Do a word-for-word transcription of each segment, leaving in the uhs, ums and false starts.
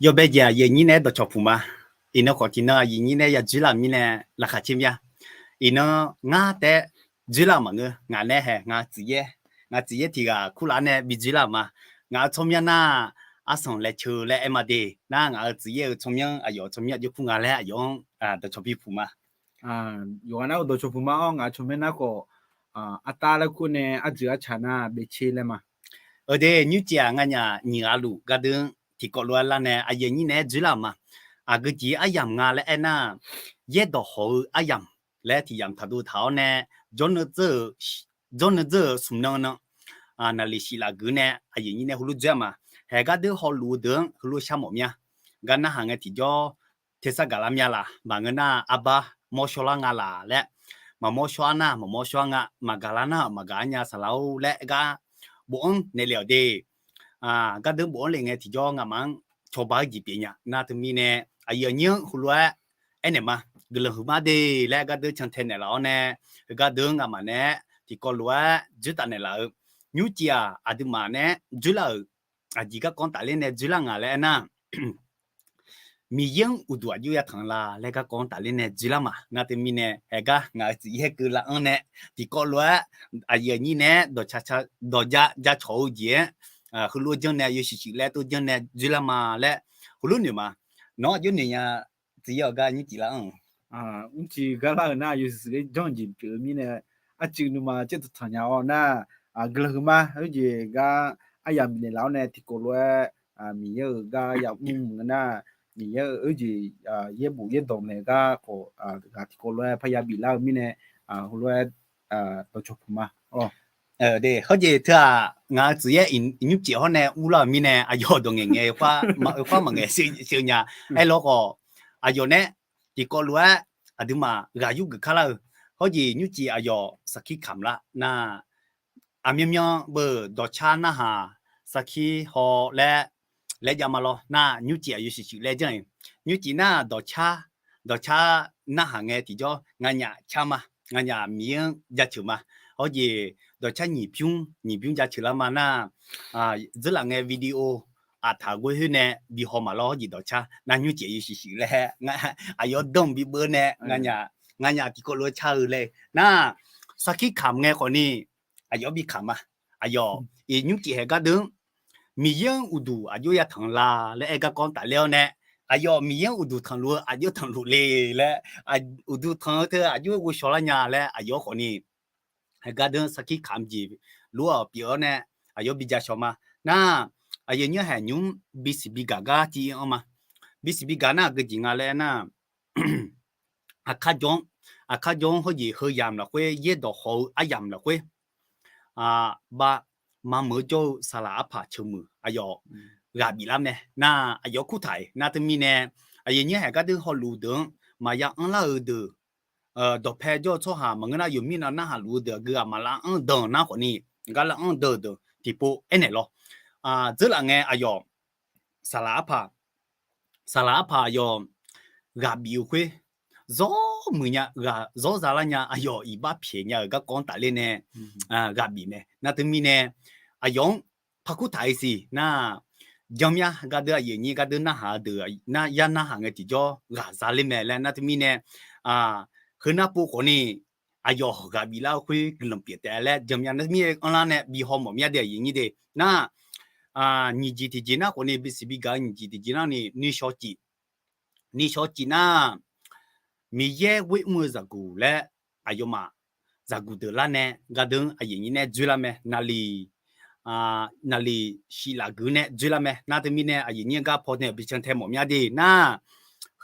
Yawbae jeq aqyuif aqnyir nae-aer dawqcawq puq ma. Iqnan khawf tiqnan aqyuif aqnyir nae-aer ya dzoerlar-euq mirnae laqkhaq caer mir-a. Iqnan ngar taef-aer dzoerlar-euq maqngeur, ngaq nae hae ngaq tsuif-aer, ngaq tsuif-aer tiq ghaq kurlaf nae bi dzoerlar-euq ma. Ngaq-euq tsawrmyanr nar, arsanq laeqceuq laer aer ma de. Nar ngaq-euq tsuif-aer-eu tsawrmyanr, aqyawf-euq tsawrmyanr jawrkur nga laer aqyawf-anr dawqcawq bipuq ma. Yawqghaq nar-eu dawqcawq puq ma-awr, ngaq-euq tsawrmyanr nar khawf, artav laer kur nae arjeuq arcaq nar byaev tser laer ma. Eudeuq nymrcif-aq, nganyaf nyiq ghaq luf gardeur tiqkawv lof-aer lar nae aqyuif aqnyir nae-aer dzoerlar-euq ma. Aqgeu jeq aryamq nga laer aernar, yaerdawq hawq-eu aryamq laer tiq yamq taqdov taq-awr nae, jawrnan dzeur-euq smq nan nan, naqliq shif laf geu nae aqyuif aqnyir nae heulof dzoer-a ma. Haeq gardeur hawluf-eu deuq-anr heulof shar mawf mir-a. Gar narhaq ngae tiqjawr tersar gaqlar mya laf maqngeur nar, arbar mawr shawrlar nga laf laer, maqmawr shawr-ar nar maqmawr shawr-ar nga, maqgaqlar nar maqgaq-ar nya saqlaq-or laer gar bofanr naeqle-awq de. Gardeur bofanr le ngae tiqjawr ngamaf-anr cawba-eu jeq pyeuf nya nar teumirnae, aqyuif aqnyir-anr heulof-aer aernaeq ma. Guiqlanq huiqma de laer gardeur cantae naeqlaf-awr nae, heugar deuq-anr ngamaf nae-aer tiqkawv lof-aer dzoertaf naeqlaf-eu nymrcif-aq, aqduimaf nae-aer dzoerlar-euq aqjeq garkawv-anr tafler nae dzoerlar nga laer aernar, Miqyaer-anr uqduq aqjox yatanq la laer garkawv-anr tafler nae dzoerlar ma. Nar teumirnae haeq gar ngaq-euq tsuif-aer keuv lar-anr nae, tiqkawv lof-aer aqyuif aqnyir nae-aer dawqca dawqja jacawq-eu jeq-aer, heulof-aer janr nae yawshuif shuif laer tov janr nae dzoerlar ma laer heulof noeq ma. Nawq-anr aqjox noeq nya tsuif-aer-awq gar nymrcif lar-anr-euq. Nymrcif gar lar-euq nar yawshuif shuif-aer janr-eu jeq pyeuf-eu mirnae, arcuiv nuima caer tanqtanq nya-awr nar, guiqlanq huiqma. Khoerjeq gar aryamq bifnaeq laf-awr nae tiqkawv lof-aer, Miqyaer-euq gar yamr mr nar, Miqyaer-euq oerjeq yaerbof yaerdawq maeq gar khawf, ghaq tiqkawv lof-aer parya biflar-eu mirnae, heulof-aer dawqcawq puq ma. Khoerjeq teu-aq, ngaq-euq tsuif-aer iqnymr pyeuf hawr nae urlar-euq mirnae aqyawf dawq ngaeqngaeq-eu khoer maqngaeq sheuq nya. Aerlawkhawf, aqyawf nae tiqkawv lof-aer aqduimaf ghaq yurgeuf kar lar-eu. Khoerjeq nymrcif aqyawf saqkir kamq lar nar, aqmyanmyan beu dawqcar narhaq saqkir haw laer laer jav ma lawr nar, nymrcif aqyawf shuif shuif laer janr-iq. Nymrcif nar dawqcar, dawqcar narhaq ngae tiqjawr nganyaf car ma, nganyaf Miqyaer-anr jaceuq ma. Khoerjeq dawqcar nyiq bymr nyiq bymr jaceuq lar ma nar, dzeurlaf ngae video aqtaq ghoer khoer nae bi haw ma lawr. Khoerjeq dawqcar nar nymrcif aqyawf shuif shuif laer aqyawf danq bibeu nae nganyaf tiqkawv lof-aer car-eu laer nar, saqkir kamq ngae khawfni aqyawf bi kamq ma. Aqyawf iqnymr cif haeq gardeur-anr Miqyaer-anr uqduq aqjox yatanq la laer aer garkawv-anr tafler-awr nae, aqyawf Miqyaer-anr uqduq tanqluf-eu aqjox tanqluf le laer, uqduq tanq-eu teu aqjox ghovshaw lar nya laer aqyawf khawfni haeq gardeur-anr saqkir kamq jeq lof-awq pyeuf-awr nae aqyawf bi jashawq ma. Nar, aqyuif aqnyir haeq nymr bisiq bigaq gar tiv-anr ma. Bisiq bigaq nar aqgeu jeq nga laer nar, aqkar jawr-anr, aqkar jawr-anr khoerjeq heu yamq lafkhoer yaerdawq haw-eu aryamq lafkhoer, bav mameuq-eu jawr-eu saqlaq arpaq ceuq muiq aqyawf ghaq bif lar mae. Nar aqyawf kurtaq-iq nar teumirnae, aqyuif aqnyir haeq gardeur hawluf deuq-anr maqya anrlar-eu deuq, dawqpae jawr-eu tsawrhaq maqngeur nar yawqmir nav narhaq luf-eu deuq aqgeu ghaq maqlar anr-eu danq nar khawfni, gar lar anr-eu danq deuq tiqpov aernaeq lawr. Dzeurlaf ngae aqyawf saqlaq arpaq, saqlaq arpaq aqyawf ghaq bif-eu khoer, zawr muiq nya ghaq zawr za lar nya aqyawf iqbax pyaeq nya-euq garkawv-anr tafler nae ghaq bif mae. Nar teumirnae aqyawf-anr parkur taq-iq siq nar, janrmyar gardeur aqyuif aqnyir gardeur narhaq-eu deuq nar yar narhaq ngae tiqjawr ghaq za ler mae laer nar teumirnae, heu nar pov khawfni aqyawf ghaq bif lar-eu khoer guiqlanq pyeuf taef laer janrmyar nar mir-aer anrlar nae bi haw mawf mya de aqyuif aqnyir de. Nar, nyiq jeq tiqjeq nar khawfni bisiq bigaq-eu nyiq jeq tiqjeq nar ni nuishawr cif, nuishawr cif nar, Miqyaer ghoer mr-eu zaqguq laer aqyawfmaf zaqguq deuq lar nae gardeur aqyuif aqnyir nae dzoerlar mae. Naqliq, naqliq shif laf geu nae dzoerlar mae. Nar teumirnae aqyuif aqnyir gar paw nae bi can tae mawf mya de nar,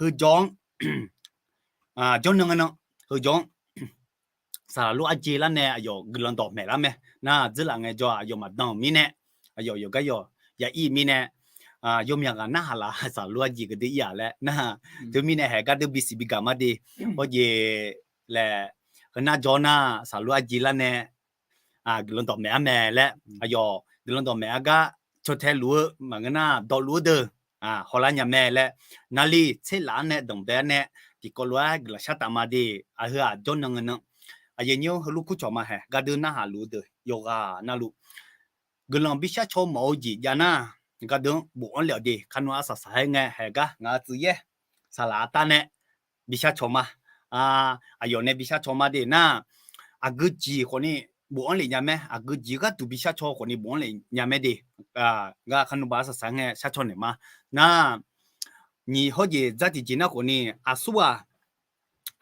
heujawr-anr jawrnan nan heujawr-anr saqlaq lof arjeq lar nae aqyawf guiqlanq dawq maeq lar mae. Nar dzeurlaf ngae jawr-aq aqyawf maqdan-euq mirnae, aqyawf yawqgar yawq ya ir mirnae, yawmyaq ghaq narhaq laf saqlaq lof arjeq geu de ir-aq laer nar, teumirnae haeq gardeur bisiq bigaq ma de. Khoerjeq laer, heunar jawr nar saqlaq lof arjeq lar nae guiqlanq dawq maeq-ar mae laer, aqyawf guiqlanq dawq maeq-ar gar caw tae luf-eu maqngeur nar dawqluf-eu deuq hawlar nya mae laer, naqliq tser laf-ar nae danqbae-ar nae tiqkawv lof-aer guiqlanq shar taf ma de. Aqheu-aq jawrnan nan aqyuif aqnyir heulof kur cawq ma haeq gardeur narhaq luf-eu deuq yawqghaq navluf guiqlanq bishar caw mawf-eu jeq jav nar, gardeuv-anr bofanr lef-awq de. Kharnov arsaq saq-aer ngae, haeq gar ngaq-euq tsuif yaer saqlaq artav nae bi shar cawq ma. Aqyawf nae bi shar cawq ma de nar, aqgeu jeq khawfni bofanr lef nya mae. Aqgeu jeq gharduq bi shar cawq khawfni bofanr lef nya mae de. Gar kharnov baq arsaq saq ngae shar cawq naeq ma. Nar, nyiq hawr jeq dzar tiqjeq nar khawfni, aqsur-aq,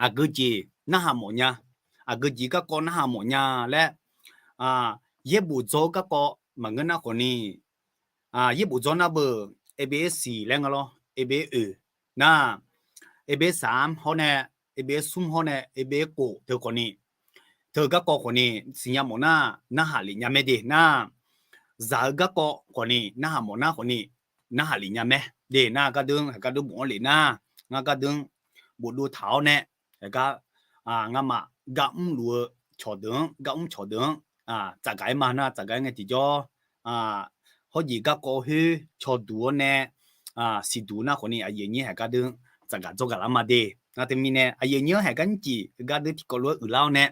aqgeu jeq narhaq mawf nya, aqgeu jeq garkawv narhaq mawf nya laer, yaerbof dzaw-eu garkawv maqngeur nar khawfni, yaerbof dzaw nar beu, ebe siq laer nga lawr, ebe oeq nar, ebe saq-anr hawr nae, ebe smr hawr nae, ebe kof teu khawfni, teu garkawv khawfni siqnya mawf nar, narhaq lef nya mae de nar, zaq-eu garkawv khawfni narhaq mawf nar khawfni, narhaq lef nya mae de nar, gardeuv-anr haeq gardeuv bofanr lef nar, ngar gardeuv-anr bofdov taq-awr nae, haeq gar, ngamaf gar mrluf-eu cawqdeuq-anr, gar mr cawqdeuq-anr tsafgaq-aer ma nar, tsafgaq-aer ngae tiqjawr, hawr jeq garkawv khoer cawduq-awr nae siqduq nar khawfni, aqyuif aqnyir haeq gardeuv-anr tsafgaq dzawrgaq lar ma de. Nar teumirnae aqyuif aqnyir-anr haeq gar nymrcif gardeuv tiqkawv lof-aer uiqlar-awr nae,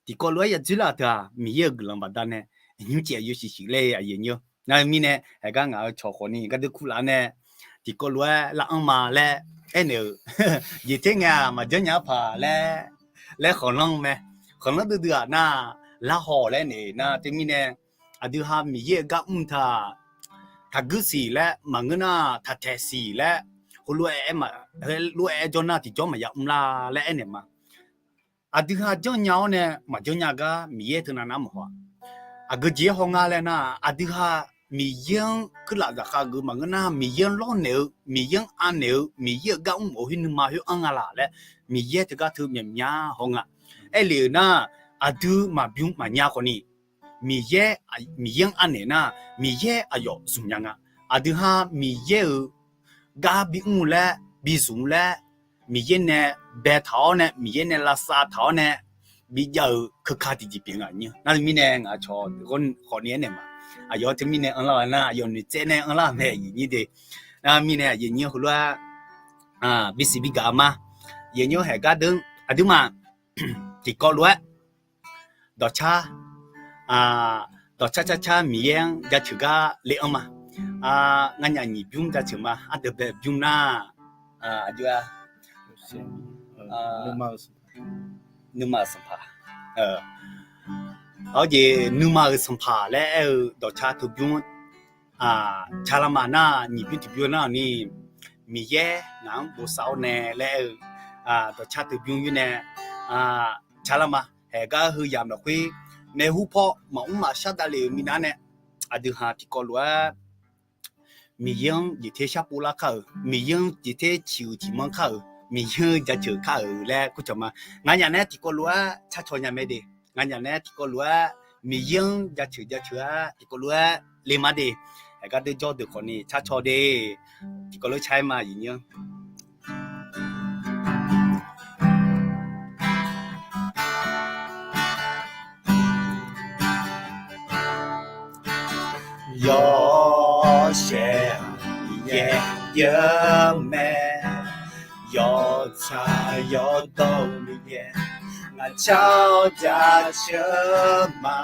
tiqkawv lof-aer ya dzoerlar-euq teu-aq, Miqyaer-euq guiqlanq baqdanae nymrcif aqyuif shiq shiq laer aqyuif aqnyir-anr. Nar mirnae haeq gar ngaq-euq cawq khawfni gardeuv kurlaf-awr nae, tiqkawv lof-aer lav'anr ma laer aernaeq-euq jeq ter ngae-aq maqjanr nya-ar paq laer, laer khanqlanr mae. Khanqlanr duidui-aq nar, larhaw laer naeq nar teumirnae, aqdui ha Miqyaer-euq gar mr taq, taqguir siq laer maqngeur nar, taqtaeq siq laer, heulof-aer aer ma, lof-aer aer jawr nar tiqjawr maqya mr lar laer aernaeq ma. Aqdui ha janrnya-awr nae maqjanr nya gar Miqyaer teunav nar maqhaw-a. Aqgeu jeq-aer haw nga laer nar, aqdui ha Miqyaer-anr kuirlaf zafkhav geuf maqngeur nar, Miqyaer-anr lawrnaeq-eu, Miqyaer-anr anaeq-eu, Miqyaer-euq gar mr mawf-eu khoer nuima khoer anr nga laq laer, Miqyaer teugar teu myaqmya haw nga. Aerlef-euq nar, aqdui maqbymr maqnya khawfni, Miqyaer, Miqyaer-anr anaeq nar, Miqyaer aqyawf zmq nya nga. Aqdui ha Miqyaer-euq gar bimr laer, bizmq laer, Miqyaer nae baetaq-awr nae, Miqyaer nae lavsav taq-awr nae, bijav-euq keuka tiqjeq pyeuf nga nyir. Nar teumirnae ngaq cawq khawfni aernaeq ma. Aqyawf teumirnae anrlar-eu nar, aqyawf noeqtsaev nae anrlar-eu mae aqyuif aqnyir de. Nar mirnae aqyuif aqnyir heulof-aer bisiq bigaq-eu ma. Aqyuif aqnyir haeq gardeuv aqduimaf tiqkawv lof-aer dawqcar, dawqcar car car Miqyaer-anr jaceuq gar le-anr ma. Nganyaf nyiq bymr jaceuq ma. Ardeuq bae bymr nar, aqjox-a, nuima-euq sanqpaq. Aqjeq nuima-euq sanqpaq laer aer-eu dawqcar teu bymr carlar ma nar, nyiq bymr tiqbymr nar ni, Miqyaer ngaq-anr bosav-awr nae laer aer-eu dawqcar teu bymr yur nae carlar ma. Haeq gar heu yamq lafkhoer, maeqhu paw maqmr maqshar davlef-euq minav nae, aqdui ha tiqkawv lof-aer Miqyaer-anr jeq ter sharpov lar kar-euq, Miqyaer-anr jeq ter ciq-euq ciqmanr kar-euq, Miqyaer-anr jaceuq kar-euq laer kurcawq ma. Nganyaf nae tiqkawv lof-aer carcaw nya mae de. Nganyaf nae tiqkawv lof-aer Miqyaer-anr jaceuq jaceuq-aer tiqkawv lof-aer le ma de. Haeq gardeuv jawr deuq khawfni carcaw de. Tiqkawv lof-aer car-aer ma aqyuif aqnyir-anr. Yawshaef-aq Miqyaer pyeuf mae, yawtsaq yawdawr-eu Miqyaer ngaq car-awr jaceuq ma.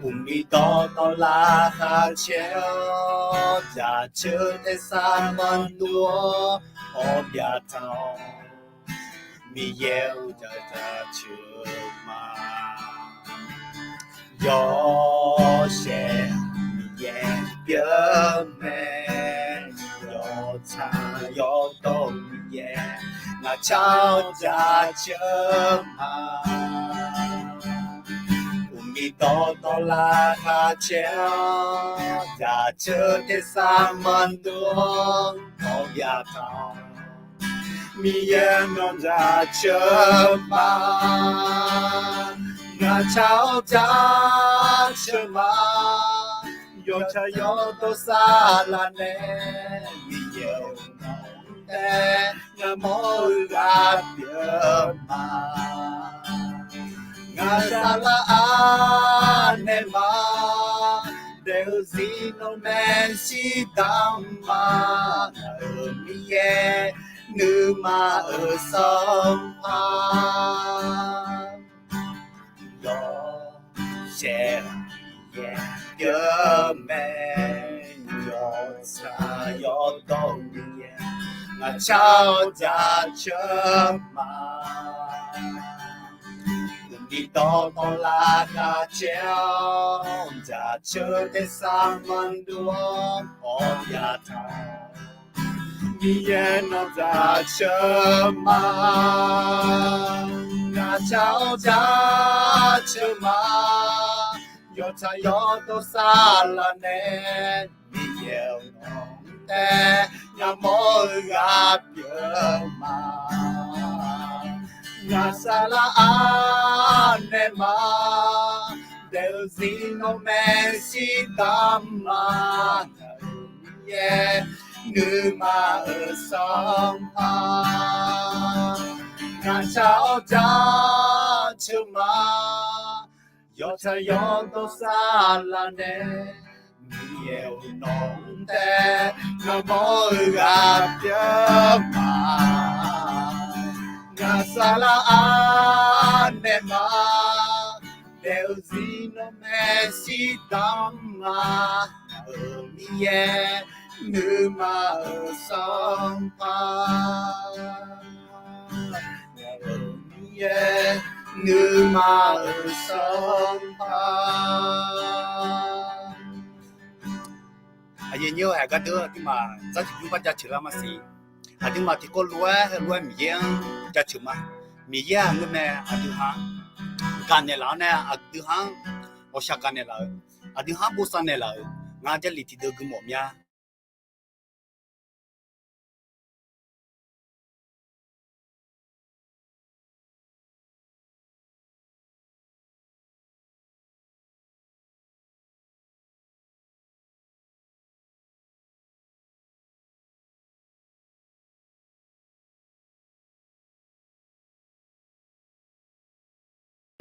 Uqmir dawqtawvlaf khar caer-awr jaceuq tersar manrdov-awr ghawqmya taq-awr, Miqyaer-euq jaceuq ma. Yawshaef Miqyaer pyeuf mae, yawtsaq yawdawr-eu Miqyaer ngaq car-awr jaceuq ma. Uqmir dawqtawvlaf khar caer-awr jaceuq tersar manrdov-awr ghawqmya taq-awr, Miqyaer nawr jaceuq ma. Ngaq car-awr jaceuq ma. Yawtsaq yawdawr saflar nae, Miqyaer-or nawq-anr tae ngamawr-eu ghaq pyeuf ma. Ngaq saflar anaeq ma. Daef-eu zir nawr maershiq damq ma. Ngaq-euq Miqyaer nuima-euq Sanqpaq, yawshaef Miqyaer pyeuf mae, yawtsaq yawdawr-eu Miqyaer, ngaq tsaq-awr jaceuq ma. Uqduq dawqtawvlaf gaq caer-awr, jaceuq tersar manrdov-awr awq yataq. Miqyaer nawr jaceuq ma, ngaq tsaq-awr jaceuq ma. Yawtsaq yawdawr saflar nae, Miqyaer-euq nawq-anr tae, ngaq mawr-eu ghaq pyeuf ma. Ngaq saflar anaeq ma, daef-eu zir nawr maershiq damq ma. Ngaq-euq Miqyaer nuima-euq Sanqpaq, ngaq tsaq-awr jaceuq ma. Yawtsaq yawdawr saflar nae, Miqyaer-euq nawq-anr tae, ngaq mawr-eu ghaq pyeuf ma. Ngaq saflar anaeq ma, daef-eu zir nawr maershiq damq ma. Ngaq-euq Miqyaer nuima-euq Sanqpaq, Miqyaer nuima-euq Sanqpaq. Aqyuif aqnyir-eu, haeq gardeur aqduimaf dzardzaq bymr bar jaceuq lar ma siq. Aqduimaf tiqkawv lof-aer heulof-aer Miqyaer-anr jaceuq ma. Miqyaer-aq ngeur mae, aqdui ha-anr gaqnaeq laf-awr nae, aqdui ha-anr ghawqshaq gaqnaeq laf-euq, aqdui ha-anr bosav naeq laf-euq, ngar Jarlif tiqdeuv gui mawf mya.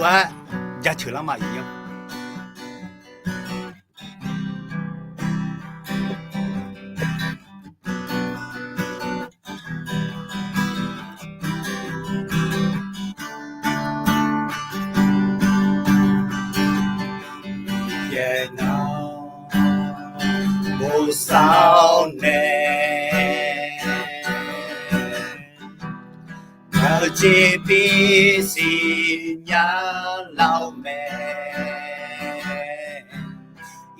Lar jaceuq lar ma, iqnan. Yaer nan bosav-awr nae, aqjeq bisiq nya laf-eu mae.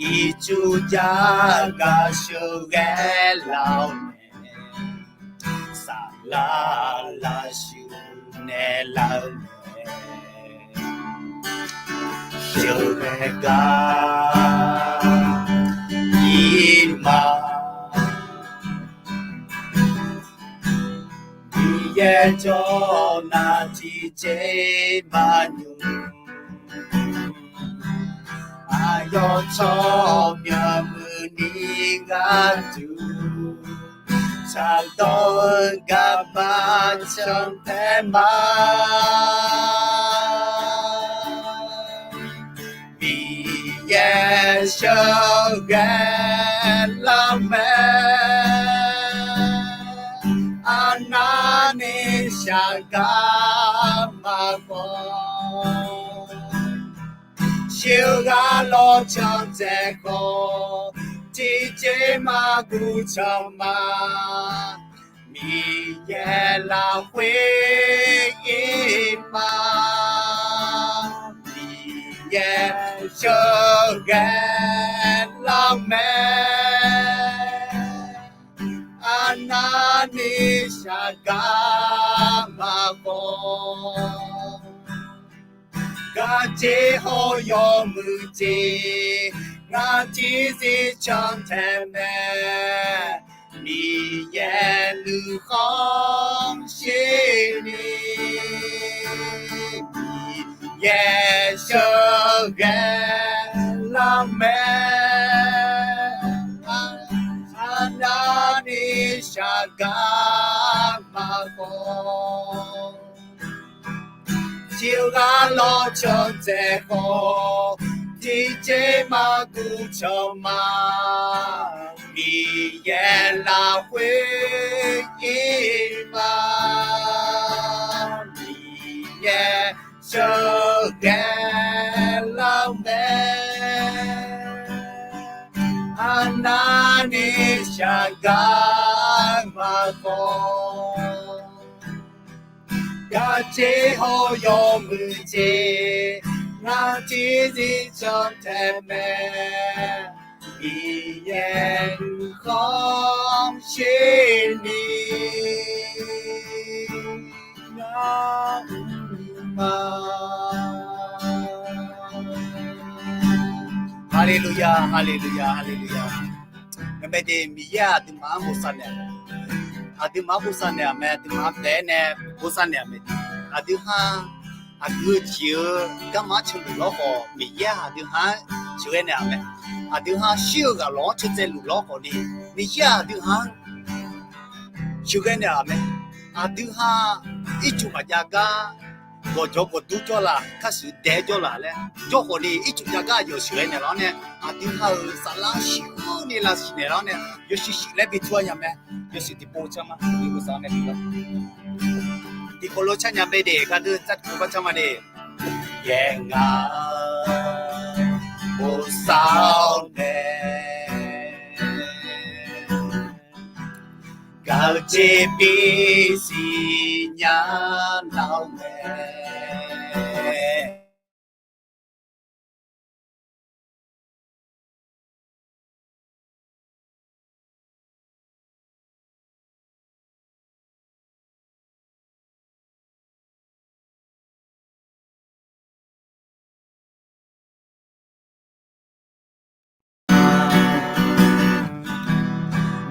Ircuf jav gaq sheuqghae laf-eu mae. Saflar lavshuif naeqlaf-eu mae. Sheuqghae gar ir ma. Miqyaer jawr nar tiqjeq maqnymr. Aqyawf tsawrmyanr muiqni gharduq, tsaqdawr-eu garma cantae ma. Miqyaer sheuqghae lar mae. Arnavni shaqgar maqkhawf, sheuqghaq lawr can dzaeq khawf, tiqjeq maqguv can ma. Miqyaer lafkhoer ir ma. Miqyaer sheuqghae lar mae. Arnavni shaqgar maqkhawf, gaqjeq hawr yawmuiq jeq, ngar tiqzir cantae mae. Miqyaer nuikhanr shirni, Miqyaer sheuqghae lar mae. Arnavni shaqgar maqkhawf, sheuqghaq lawr can dzaeq khawf, tiqjeq maqguv can ma. Miqyaer lafkhoer ir ma. Miqyaer sheuqghae lar mae. Narni shaqgar maqkawv, gaqjeq haw yawmuiq jeq, ngar tiqzir cantae mae, Miqyaer nuikhanr shirni ngar mr ma. Haleluya, haleluya, haleluya. Ngamaf de Miqyaer aqduimaf-anr bosav naeq-a, aqduimaf-anr bosav naeq-aq mae, aqduimaf-anr taef-aer nae bosav naeq-a mae. Aqdui ha aqgeu jeq-eu garma-anr caeluf lawr khawf, Miqyaer aqdui ha-anr sheuqghae naeq-a mae. Aqdui ha shir-eu ghaq lawq-anr caev tsaev luf lawr khawf ni, Miqyaer aqdui ha-anr sheuqghae naeq-a mae. Aqdui ha ircuf maqjav gar gawqjawq gawqdur jawrlaf, karshuif daef jawrlaf laer jawr khawf ni, ircuf jav gar aqyawf sheuqghae naeq lawr nae, aqdui ha-euq saflar-anr shiqhur ni lavsiq naeq lawr nae, yawshuif shuif laer bi tur-a nya mae. Yawshuif tiqpov car ma, tiqpov car nya mae de, gardeur car tiqpov car ma de. Yaer ngaq-anr bosav-awr nae, gaq-eu jeq bisiq nya lar-awr mae.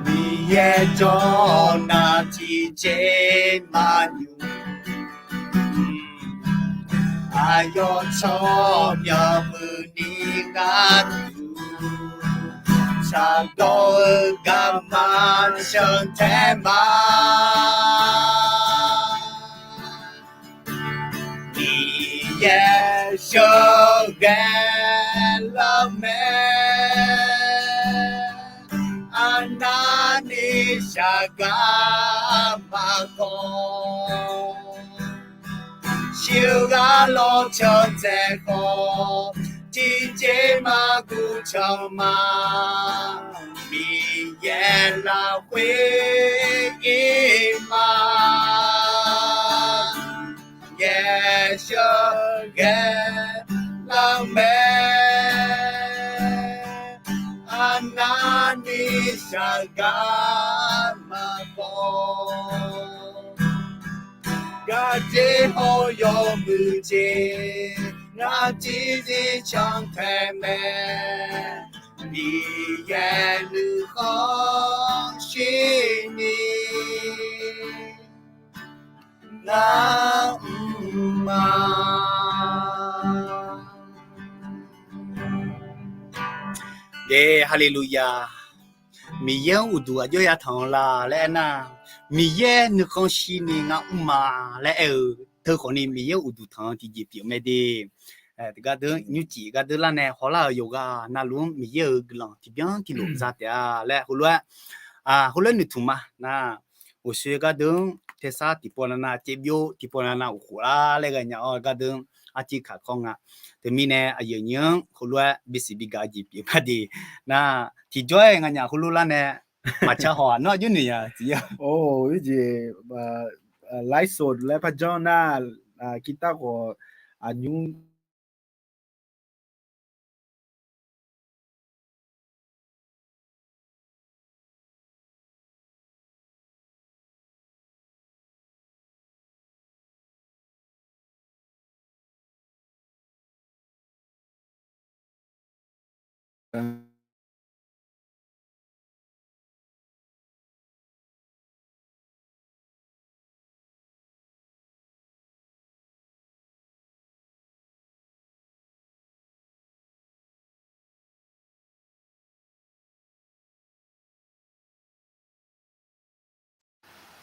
Miqyaer jawr nar tiqjeq maqnymr, aqyawf tsawrmyanr muiq ni ngar duq, shardawr-eu garma cantae ma. Miqyaer sheuqghae lar mae, arnavni shaqgar maqkawv, shir-eu ghaq lawr cantae khawf, tiqjeq maqguv can ma. Miqyaer lafkhoer ir ma. Yaer sheuqghae lar mae, arnavni shaqgar maqkawv, gaqjeq haw yawmuiq jeq, ngar tiqzir cantae mae, Miqyaer nuikhanr shirni ngar mr ma. De, haleluya. Miqyaer-anr uqduq aqjox ya tanq la laer aernar, Miqyaer nuikhanr shirni ngar mr ma laer aer-eu teu khawfni Miqyaer uqduq tanq-eu tiqjeq pyeuf mae de. Gardeur nymrcif gardeur lar nae hawlar-euq yawqghaq navluf-anr Miqyaer-euq guiqlanq tiqbyan tiqlof za taef-a laer heulof-aer, heulof-aer noeqtmq ma nar, uqshoe gardeur-anr tersar tiqpov navnav caevbyov tiqpov navnav uqkhof lar laer ghae nya-awr gardeur-anr arciv kaq kawr nga. Teumirnae aqyuif aqnyir-anr heulof-aer bisiq bigaq jeq pyeuf ma de. Nar, tiqjawr-aer nganyaf heulof lar nae maqcar haw-aq, nawr aqjox noeq ya tiq ya. Or, jeq lifeso laer par janr nar, kirtav khawf aqnymr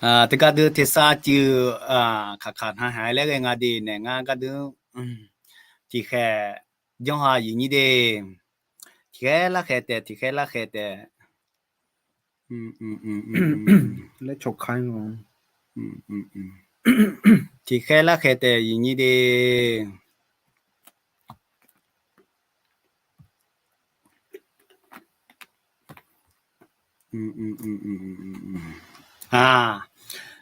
Teugardeur tersar cuiv kaqkaq navhaq-aer laer ghae nga de nae ngar gardeur tiqkhaeq janr ha aqyuif nyir de. Tiqkhaeq larkhaeq taef, tiqkhaeq larkhaeq taef. Laer cawqka-ir nga. Tiqkhaeq larkhaeq taef aqyuif nyir de.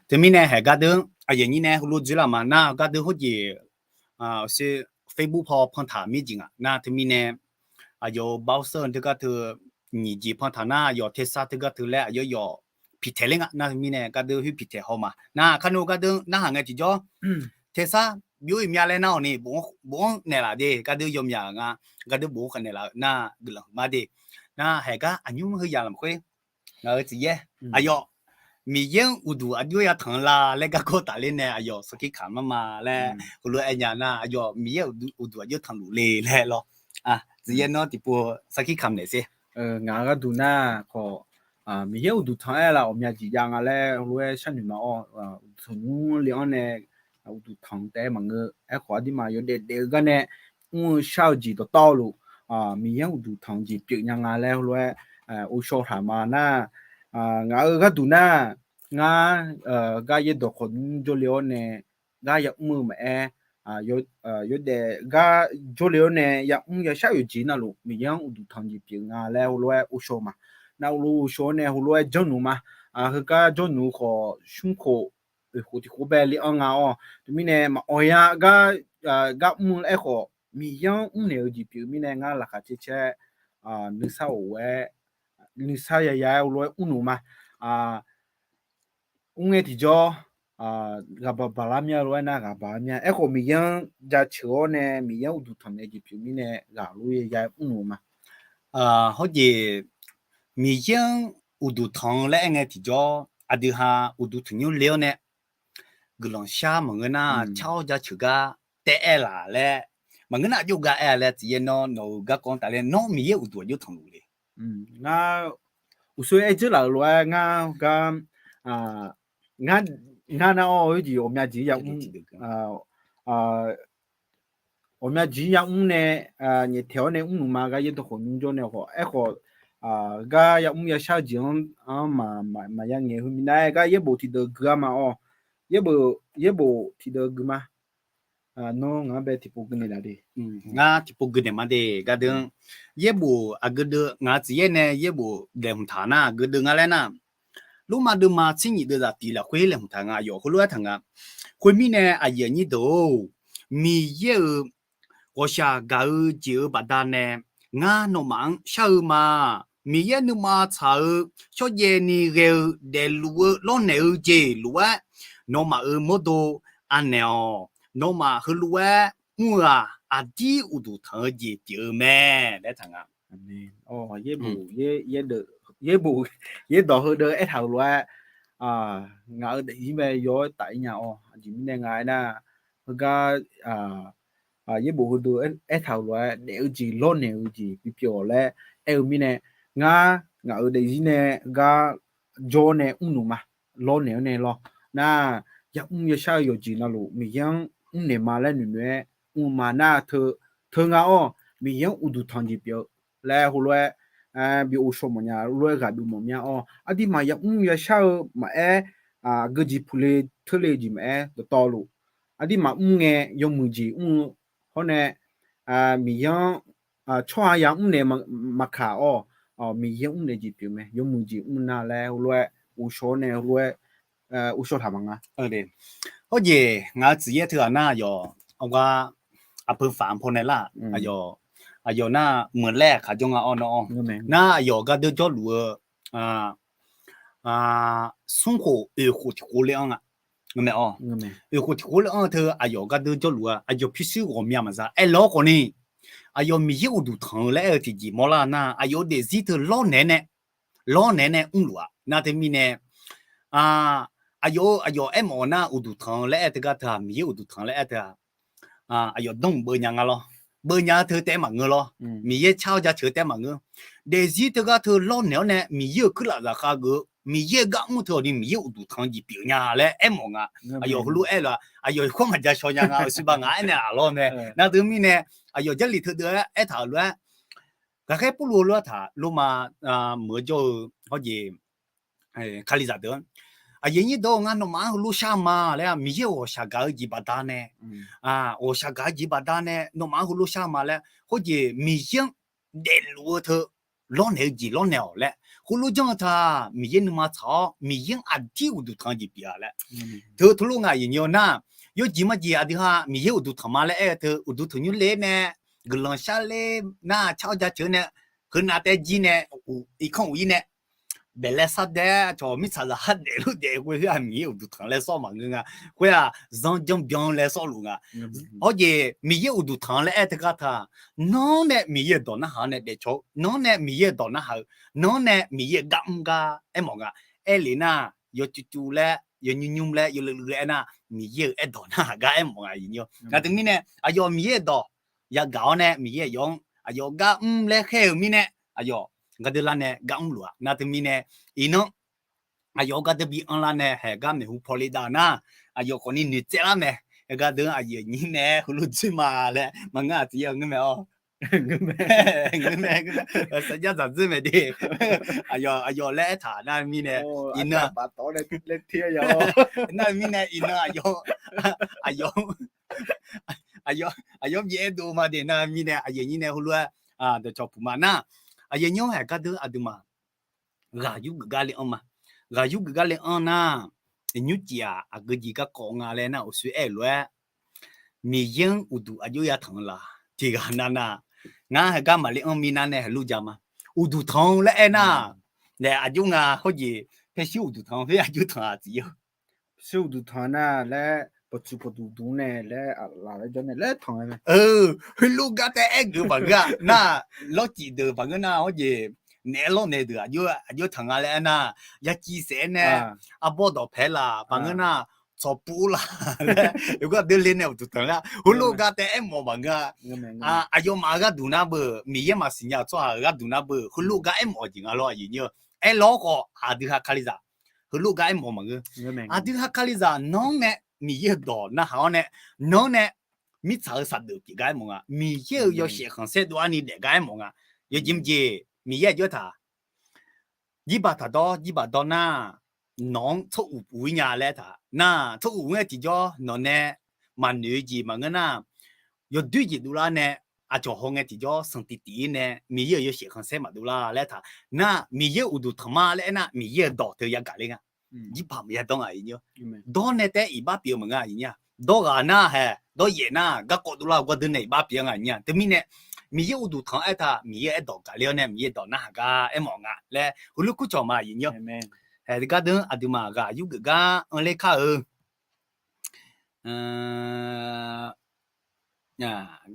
Teumirnae haeq gardeur aqyuif nyir nae heulof dzoerlar ma nar gardeur hawrjeq, Facebook paw pantaq mir jeq ngaq nar teumirnae aqyawf-euq bawser teugar teu nyiq jeq pantaq nar aqyawf tersar teugar teu laer aqyawf yawf piqtaeq ler nga nar teumirnae gardeur khoer piqtaeq haw ma nar kar nor gardeur narhaq ngae tiqjawr tersar byov-ir mya laer nar-awq ni bof-anr naeqlaf de gardeur yawmyaq nga gardeur bof-anr khawf naeqlaf-eu nar guiqlanq ma de nar haeq gar aqnymr heuya lafkhoer ngaq-euq tsuif yaer aqyawf Miqyaer-anr uqduq aqjox ya tanq la laer garkawv tafler nae aqyawf sarkir kamq mar ma laer heulof-aer aer nya nar aqyawf Miqyaer uqduq aqjox tanqluf le laer lawr. Tsuif yaer nawr tiqpov sarkir kamq naeq sher. Ngaq gharduq nar khawf Miqyaer uqduq tanq-aer laf ghawqmya jeq jav nga laer heulof-aer sharnoeq ma-awr, uqduq tanqnymr le-anr nae uqduq tanq taef-aer maqngeur. Aerkhawf aqduimaf yawdaef daef-eu gar nae mr-eu shar-eu jeq dawqtawvluf Miqyaer-anr uqduq tanq jeq pyeuf nya nga laer heulof-aer ghovshaw taq ma nar, ngaq-euq gharduq nar, ngar gar yaerdawq khawqnymr jawrle-awr nae gar yamr-eu maqaer, yawdaef gar jawrle-awr nae yamr yashar-eu yawqjeq navluf Miqyaer-anr uqduq tanq jeq pyeuf nga laer heulof-aer ghovshaw ma. Nar heulof ghovshaw-awr nae heulof-aer janrnuq ma. Heugar janrnuq khawf smrkhof oeqkhof tiqkhof bae le-anr nga-awr, teumirnae maqawq ya gar, gar mr-eu aerkhawf Miqyaer-anr mrnaeq-eu jeq pyeuf mirnae ngar laqkhaq caer caer nuisar of-aer nuisar yaya-aer heulof-aer mrnuq ma. Mr ngae tiqjawr ghaqbaq baqlar mya lof-aer nar ghaqbaq-ar mya. Aerkhawf Miqyaer-anr jaceuq-awr nae Miqyaer-anr uqduq tanqnaeq jeq pyeuf mirnae ghaq lof yaya-aer mrnuq ma. Hawrjeq Miqyaer-anr uqduq tanq-eu laer aer ngae tiqjawr aqdui ha uqduq tanqnymr le-awr nae guiqlanq shar maqngeur nar car-awr jaceuq gar taef-aer laf laer maqngeur nar aqjox gar aer-a laer tsuif yaer nawr nawq-euq garkawv-anr tafler nawr Miqyaer uqduq aqjox tanqluf le. Ngar uqshoe aer dzeur laf-euq lof-aer ngar gar ngar nar-awr-eu jeq ghawqmya jeq yamr ghawqmya jeq yamr nae nyaeftaeq-awr nae mrnuq ma. Gar yaerdawq khawqnymr jawr nae khawf aerkhawf gar yamr yashar-eu jeq-anr maqya ngaeq heu minav-aer gar yaerbof tiqdeuv gui-ar ma-awr, yaerbof tiqdeuv gui ma. Nawr ngaq-anr bae tiqpov gui naeq laf de. Ngar tiqpov gui naeq ma de gardeur. Yaerbof aqgeu deuv ngaq-euq tsuif yaer nae yaerbof daefhmq taq nar aqgeu deuv nga laer nar, Lormav deuvma tsernyiq deuvzaq tiq lafkhoer laeqhmq taq nga aqyawf heulof-aer taq nga. Khoermirnae aqyuif aqnyir deuq-or, Miqyaer-euq ghawqshaq gaq-eu jeq-euq baqdanae ngar nawmaf-anr shar-eu ma. Miqyaer nuima tsaq-eu shawrjaev ni ghae-eu daefluf-eu lawrnaeq-eu jeq lof-aer nawmaf-euq mawrdo anaeq-awq. Nawmaf heulof-aer mr-eu-aq aqdir uqduq tanq-eu jeq pyeuf-eu mae laer taq nga. Yaerbof yaerdawq heudeuv aertaq-euq lof-aer ngaq-euq daefzir bae yaw-aer taf-ir nya-awr aqjeq mirnae nga aernar, heugar yaerbof heudeuv aertaq-euq lof-aer daef-eu jeq lawrnaeq-eu jeq bipyeuf-awq laer aer-eu mirnae, ngar ngaq-euq daefzir nae gar jawr nae mrnuq ma. Lawrnaeq-awr nae lawr nar, yamr yashar-eu yawqjeq navluf Miqyaer-anr mrnaeq ma laer noeqnoeq-aer mr-eu ma nar teu, teu nga-awr Miqyaer-anr uqduq tanq jeq pyeuf-eu laer heulof-aer bi ghovshaw mawf nya lof-aer ghaq bif mawf mya-awr aqduimaf yamr yashar-eu maqaer, aqgeu jeq puqle teurle-eu jeq maqaer dawqtawvluf aqduimaf mr ngae yawmuiq jeq mr-eu hawr nae Miqyaer-anr tsawrhaq yamr naeq maqkaq-awr Miqyaer mrnaeq jeq pyeuf mae. Yawmuiq jeq mr nar laer heulof-aer ghovshaw-awr nae heulof-aer ghovshaw taq ma nga. Hawrjeq ngaq-euq tsuif yaer teughaq nar aqyawf aqgar aqpeu faq-anr pawnae lar, aqyawf nar meuq laer aqkaq jawr nga-awr nawr-awr nar aqyawf gardeur jawrluf-eu smrkhof oeqkhof tiqkhof le-anr nga. Oeqkhof tiqkhof le-anr teu aqyawf gardeur jawrluf-a aqyawf pyurshuir ghawqmya maqza aerlawr khawfni, aqyawf Miqyaer uqduq tanq-eu laer aer-eu tiqjeq mawrlar nar aqyawf-eu daefzir teu lawrnaeq-aer nae lawrnaeq-aer nae mrluf-aq nar teumirnae aqyawf-eu aqyawf aermawf-eu nar uqduq tanq-eu laer aer teugar teu-aq Miqyaer uqduq tanq laer aer teu-aq aqyawf danr beuv nya nga lawr. Beuv nya-eu teu taef-aer maqngeur lawr. Miqyaer car-awr jaceuq-eu taef-aer maqngeur. Daefzir teugar teu lawrnaeq-awr nae Miqyaer-euq kuirlaf zaqkhav geuf-eu Miqyaer-euq gar mr teu-awq ni Miqyaer uqduq tanq jeq pyeuf nya laer aermawf nga. Aqyawf heulof-aer laf aqyawf khoer maqja shaw nya nga-eu siqba ngaq aernaeq-aq lawr mae. Nar teumirnae aqyawf Jarlif teudeuv-aer aertaq-euq lof-aer, ghaqkhaer Pawrluv heulof-aer taq Lormav meuq-eu jawr-eu hawrjeq Kalizaq deuq-anr, aqyuif aqnyir deuq-or, ngar nawmaf-anr heulof shar ma laer-a, Miqyaer-euq ghawqshaq gaq-eu jeq baqdanae, ghawqshaq gaq-eu jeq baqdanae nawmaf-anr heulof shar ma laer, khoerjeq Miqyaer-anr daefluf-eu teu lawrnaeq-eu jeq lawrnaeq-awq laer, khoerlof janr-eu taq Miqyaer nuima tsaq-awr Miqyaer-anr aqdir uqduq tanq-eu jeq pyeuf-a laer. Teu teulof nga aqyuif nyir-awr nar, yawjeq majeq aqdui ha Miqyaer uqduq tanq ma laer aer-eu teu uqduq tanq nymr le nae, guiqlanq shar ler nar, car-awr jaceuq nae, heunav tae jir nae, irkanr uq-ir nae, daeflaer sar daef cawq mirtsaqzaq har daeflof daef khoer khoer-aq Miqyaer uqduq tanq laer sawr maqngeur nga. Khoer-aq zanr janr byan laer sawrluf nga. Hawjeq Miqyaer uqduq tanq laer aer teugar taq, nanr nae Miqyaer-euq dawq narhaq-awr nae daefcaw-eu, nanr nae Miqyaer-euq dawq narhaq-eu, nanr nae Miqyaer-euq gar mr gar aermawf nga. Aerlef nar, yawcuiv cuiv laer, yawnymr nymr laer, yawluiv luiv laer aernar, Miqyaer-euq aerdawq narhaq gar aermawf nga aqyuif nyir-awr. Ngaq teu mirnae aqyawf Miqyaer-euq dawq yagaq-awr nae Miqyaer aqyawf-anr aqyawf gar mr laer khaer-euq mirnae, aqyawf gardeur lar nae gar mrluf-a. Nar teu mirnae, iqnan aqyawf-eu gardeur bi anrlar nae haeq gar maeqhu paw le dav-eu nar, aqyawf khawfni noeqtsaev lar mae. Gardeur-anr aqyuif aqnyir nae heulof dzoer ma laer maqngeur-aq tiqyaer-eu ngeur mae-awr. Ngeur mae, ngeur mae. Saqjar dzaqdzeur mae de. Aqyawf, aqyawf laer aertaq nar mirnae, iqnan, nar mirnae iqnan aqyawf, aqyawf, aqyawf, aqyawf byav aerdov ma de nar mirnae aqyuif aqnyir nae heulof-aer dawqcawq puq ma nar, aqyuif aqnyir-anr haeq gardeur aqduimaf ghaq yurgeuf gar le anr ma. Ghaq yurgeuf gar le anr nar, nymrcif-aq aqgeu jeq garkawv nga laer nar, uqshoe aer-euq lof-aer, Miqyaer-anr uqduq aqjox yatanq-eu laf tiq ghaq nav nar, ngar haeq gar maqle anr minav nae heulof ja ma. Uqduq tanq-eu laer aernar, nae aqjox nga hawjeq paer shir uqduq tanq khoer aqjox tanq-aq tiq yar. Shir uqduq tanq nar laer pawqtsuif pawqduq duq nae laer laf laer jawr nae laer tanq-aer mae. Heulof gar taef aer geuf maqngeur-a nar, lawrcif deuq maqngeur nar hawjeq naeq-aer lawrnaeq deuq aqjox tanq nga laer aernar, yaciv saef-aer nae arbawr dawqpae laf maqngeur nar, tsawqpuv laf laer yawgar deur le nae uqduq tanq lar heulof gar taef aermawf maqngeur-a. Aqyawfmaf-euq gharduq nar beu, Miqyaer maqsiq nya-euq tsawrhaq-euq gharduq nar beu, heulof gar aermawf-eu jeq nga lawr aqyuif nyir-eu. Aerlawr khawf aqdui ha Kalizaq heulof gar aermawf maqngeur. Aqdui ha Kalizaq nanr nae Miqyaer-euq dawq narhaq-awr nae, nanr nae mirtsaq-euq saqdeuf pyeuf gar aermawf nga. Miqyaer-euq yawshaef khanqsaer dov-ar ni daef gar aermawf nga. Yawjeq mqjeq Miqyaer aqjox-aer taq, jirbaq taqdawr jirbaq dawr nar, nawq-anr tsawruq uq-ir nya laer taq nar, tsawruq uq-aer tiqjawr nawq nae maqnoeq-eu jeq maqngeur nar, yawdoer jeq dovlar nae aqcawq haw ngae tiqjawr sanqtiq tiq-ir nae Miqyaer-euq yawshaef khanqsaer maqdov lar laer taq nar, Miqyaer uqduq tanq ma laer aernar, Miqyaer-euq dawq teu yagaq ler nga. Jirbaq maqya dawr nga aqyuif nyir-awr. Dawr nae taef-aer iqbax pyeuf-eu maqngeur aqyuif nyir-a. Dawr ghaq nar haeq, dawr yaef nar garkawv dovlar-eu gawrdeuv nae iqbax pyeuf-eu nga aqyuif nyir-a. Teumirnae Miqyaer uqduq tanq-anr aertaq, Miqyaer-euq aerdawq gaq ler-awr nae Miqyaer dawq narhaq gar aermawf nga laer heulof kurcawq ma aqyuif nyir-awr. Haeq gardeuv aqduimaf ghaq yurgeuf gar anrler kar-eu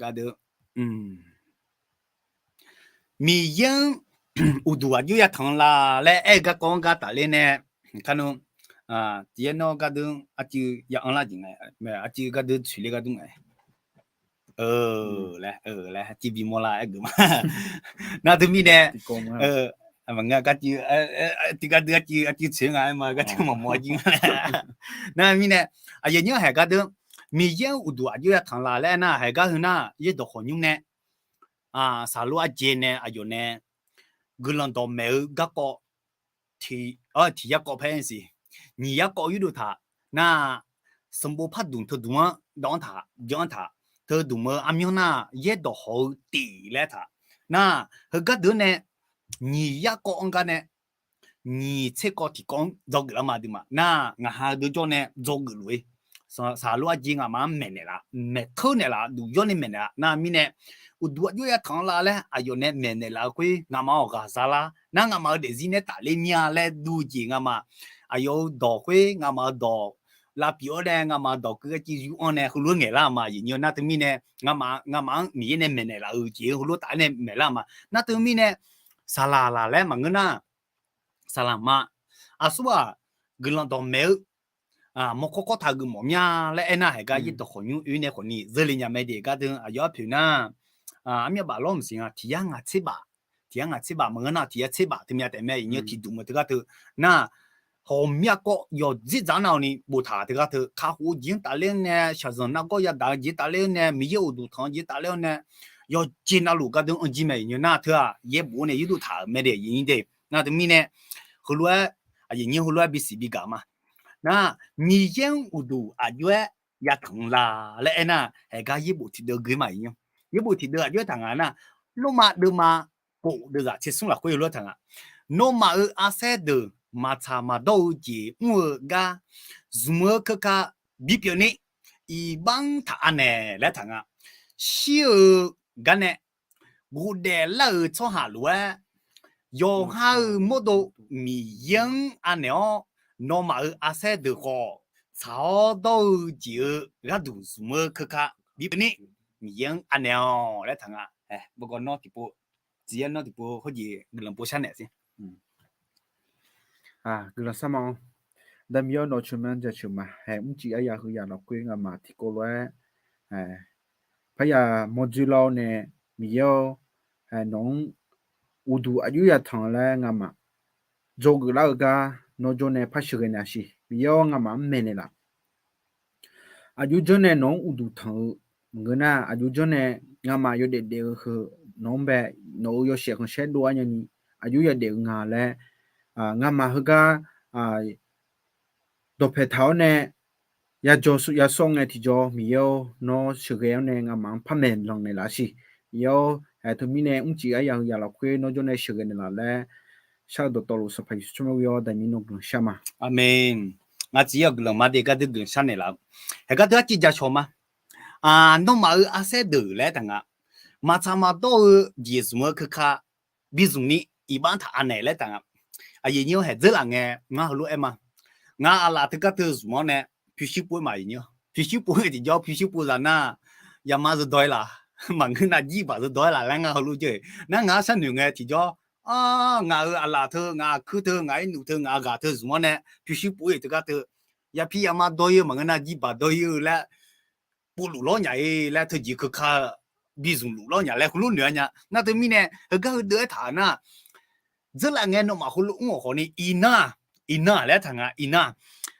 gardeuv, Miqyaer-anr uqduq aqjox yatanq la laer aer-eu garkawv-anr gar tafler nae, kar nu, tiqyaer nawr gardeuv arcuiv ya anrlar jeq nga, arcuiv gardeuv tsoeq ler gardeuv nga. Laer, laer arcuiv bimawr lar aer geuf ma. Nar teumirnae, maqngeur, tiq gardeuv arcuiv, arcuiv tsoeq nga aer ma, gardeuv maqmawr arcuiv nga laer. Nar mirnae, aqyuif nyir-anr haeq gardeuv, Miqyaer-anr uqduq aqjox yatanq la laer aernar, haeq gar heu nar, yaerdawq khawqnymr nae, saqlor arjae nae aqyawf nae guiqlanq dawqmaeq-eu garkawv tiq yarkawv paer siq, nyiq yarkawv yurdov taq nar, sanqbof pardmq teudmq-anr dawv-anr taq, jan-anr taq, teudmq-eu armyanr nar yaerdawq hawq-eu tif laer taq. Nar, heugar deuq-anr nae nyiq yarkawv-anr gar nae nyiq tser kawv tiq kawv-anr dzawgeuf lar ma aqduimaf. Nar, ngaq ha deuq jawr nae dzawgeuf luf-ir. Saqlor arjae ngaqma-anr maeqnaeq laf, maeqteur naeq laf, duq yawr nae maeqnaeq laf. Nar mirnae, uqduq aqjox yatanq la laer aqyawf nae maeqnaeq laf-eu khoer ngaqma-awq ghaqza lar. Nar ngaqma-eu daefzir nae tafler mir-a laer dur-eu jeq ngaqma, aqyawf-euq dawq khoer ngaqma-euq dawq lavpyeuf-awr nae ngaqma-euq dawq keuv garciv yur-anr nae heulof-aer ngaeqlar-eu ma aqyuif nyir-awr. Nar teumirnae, ngaqma, ngaqma-anr Miqyaer nae maeqnaeq laf-euq jeq-anr heulof taf-aer nae maeqlar-eu ma. Nar teumirnae, saqlaq laq laer maqngeur nar, saqlaq ma. Aqsur-aq, guiqlanq dawqmaeq-eu mawrkawr kawr taq geufmawf mya laer aernar, haeq gar yaerdawq khawqnymr oe nae khawfni zeurle nya mae de. Gardeuv aqyawf arpoeq nar, armyavbaf lawr mqsiq nga, tiq yar ngaq tser baf, tiq yar ngaq tser baf maqngeur nar, tiq yar tser baf teumya taef mae. Aqyuif nyir-awr, tiqdmq-eu teugar teu nar, ghawqmya kawv yawqdzer dzaq-anr nav-awq ni boftaq-euq teugar teu, kakhof-eu jeq-anr tafler-awr nae, shaqzanq nargawr yadaq-eu jeq tafler-awr nae, Miqyaer uqduq tanq-eu jeq tafler-awr nae, yawqjeq navluf gardeuv anr jir mae. Aqyuif nyir-awr nar, teu-aq yaerbof-awr nae yurdov taq-euq mae de. Aqyuif nyir de, nar teumirnae, heulof-aer, aqyuif nyir heulof-aer bisiq bigaq ma. Nar, Miqyaer-anr uqduq aqjox-aer yatanq la laer aernar, haeq gar yaerbof tiqdeuv gui ma aqyuif nyir-awr. Yaerbof tiqdeuv aqjox-aer taq nga nar, lormav deuvma khof deuvzaq tser smr lafkhoer heulof-aer taq nga. Nawmaf-euq arsaer deuq maqtsaq maqdawr-eu jeq mr-eu gar zmq-eu keuka bipyeuf ni, iqbax-anr taq anaeq laer taq nga. Shir-eu gar nae ghofdaef lar-euq tsawrhaq lof-aer, yawqha-euq mawrdo Miqyaer-anr anaeq-awr, nawmaf-euq arsaer deuq khawf tsaq-awr dawr-eu jeq-eu gharduq zmq-eu keuka bipyeuf ni, Miqyaer-anr anaeq-awq laer taq nga. Bawgawv nawr tiqpov, tsuif-aer nawr tiqpov khoerjeq guiqlanq pov sharnaeq sir. Guiqlanq sharma-awr, Aqda Miqyaer-awr, nawq-eu tsawrmyanr jaceuq ma. Haeq mrcif aryaq heu yaq lafkhoer ngamaf tiqkawv lof-aer parya mawrdzoer lar-awr nae, Miqyaer-awr, nawq-anr uqduq aqjox yatanq laer ngamaf dzawgeuf lar-eu gar nawr jawr nae par sheuqghae naeq-a siq. Miqyaer-awr, ngamaf-anr maeqnaeq laf. Aqjox janr nae nawq-anr uqduq tanq-eu maqngeur nar, aqjox janr nae ngamaf yawdaef daef-eu heu nawq-anr bae, nawq-euq yawshaef khanqsaer dov-aer nyani aqjox yadaef-eu nga laer, ngamaf heugar dawqpae taq-awr nae yajawr yasawr ngae tiqjawr, Miqyaer-awr, nawr sheuqghae-awr nae ngamaf-anr par maeqlanq naeqlaf siq. Miqyaer-awr, aer teumirnae mrcif aryaq heu yaq lafkhoer nawr jawr nae sheuqghae naeqlaf laer shar-eu dawqtawvluf Sanqpaq Yeqsur tsawrmyanr ghoe-awr Aqda Miqyaer nawr guiqlanq shar ma. Aqmeq. Ngaq tsiq-ir-awq guiqlanq ma de gardeur guiqlanq sharnaeq laf-eu. Haeq gardeur arciv jacawq ma. Nawmaf-euq arsaer deuq laer taq nga. Maqtsaq maqdawr-eu jeq zmq-eu keuka bizmq ni iqbax-anr taq anaeq laer taq nga. Aqyuif nyir-awr, haeq dzeurlaf ngae ngar heulof-aer ma. Ngaq aqlaf teugar teu zmq-awr nae pyurshuir pov-ir ma. Aqyuif nyir-awr, pyurshuir pov-ir tiqjawr pyurshuir pov zaq nar, yama zeudaw-ir laf, maqngeur nav jirbaq zeudaw-ir laf laer ngar heulof jawr-iq. Nar ngaq-anr sharnoeq ngae tiqjawr, ngaq-euq aqlaf teu, ngaq aqkuir teu, ngaq irnuf teu, ngaq aqghaq teu zmq-awr nae pyurshuir pov-ir teugar teu, yapir yama dawr-ir-eu maqngeur nav jirbaq dawr-ir-eu laer povluf lawr nya-ir laer teujeq keuka bizmq luf lawr nya laer heulof noeq-aer nya. Nar teumirnae heugar heudeuv-aer taq nar, dzeurlaf ngae nawmaf heulof mr-awq khawf ni, iqnan, iqnan laer taq nga. Iqnan,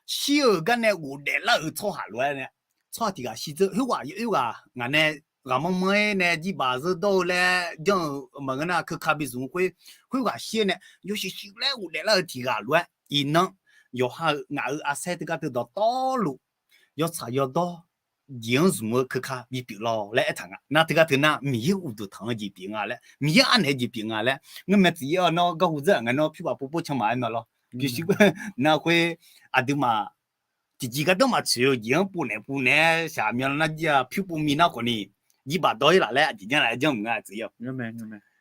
shir-euq gar nae ghofdaef lar-euq tsawrhaq lof-aer nae, tsawrhaq tiq ghaq shir dzeur khoerghaq yawoer ghaq ngaq nae ghaqmanr manr-ir nae jirbaq zeur dawr-eu laer janr-euq maqngeur nar keuka bizmq khoer, khoerghaq shir-aer nae yawshuif shuif laer ghofdaef lar-euq tiq ghaq lof-aer iqnan, yawqha-euq ngaq-euq arsaer teugar teu dawqtawvluf yawtsaq yawdawr jeq-anr zmq-eu keuka bipyeuf lawq laer aertaq nga. Nar teugar teu nar Miqyaer uqduq tanq-eu jeq pyeuf nga laer, Miqyaer arnaeq-eu jeq pyeuf nga laer, ngeurmae tsiq-ir-awr nawr garhu dzeur-aq ngae nawr pyur baf pov pov can maqaer ma lawr. Pyurshuir pov nar khoer aqduimaf tiqjeq gardanr maqtsoeq-eu jeq-anr pov naeq pov naeq-aer shaq myanlar nar jir-a pyur pov mi nar khawf ni, jirbaq dawr-ir laf laer aqjeq janr laf-aer janr mq nga tsiq-ir-awq.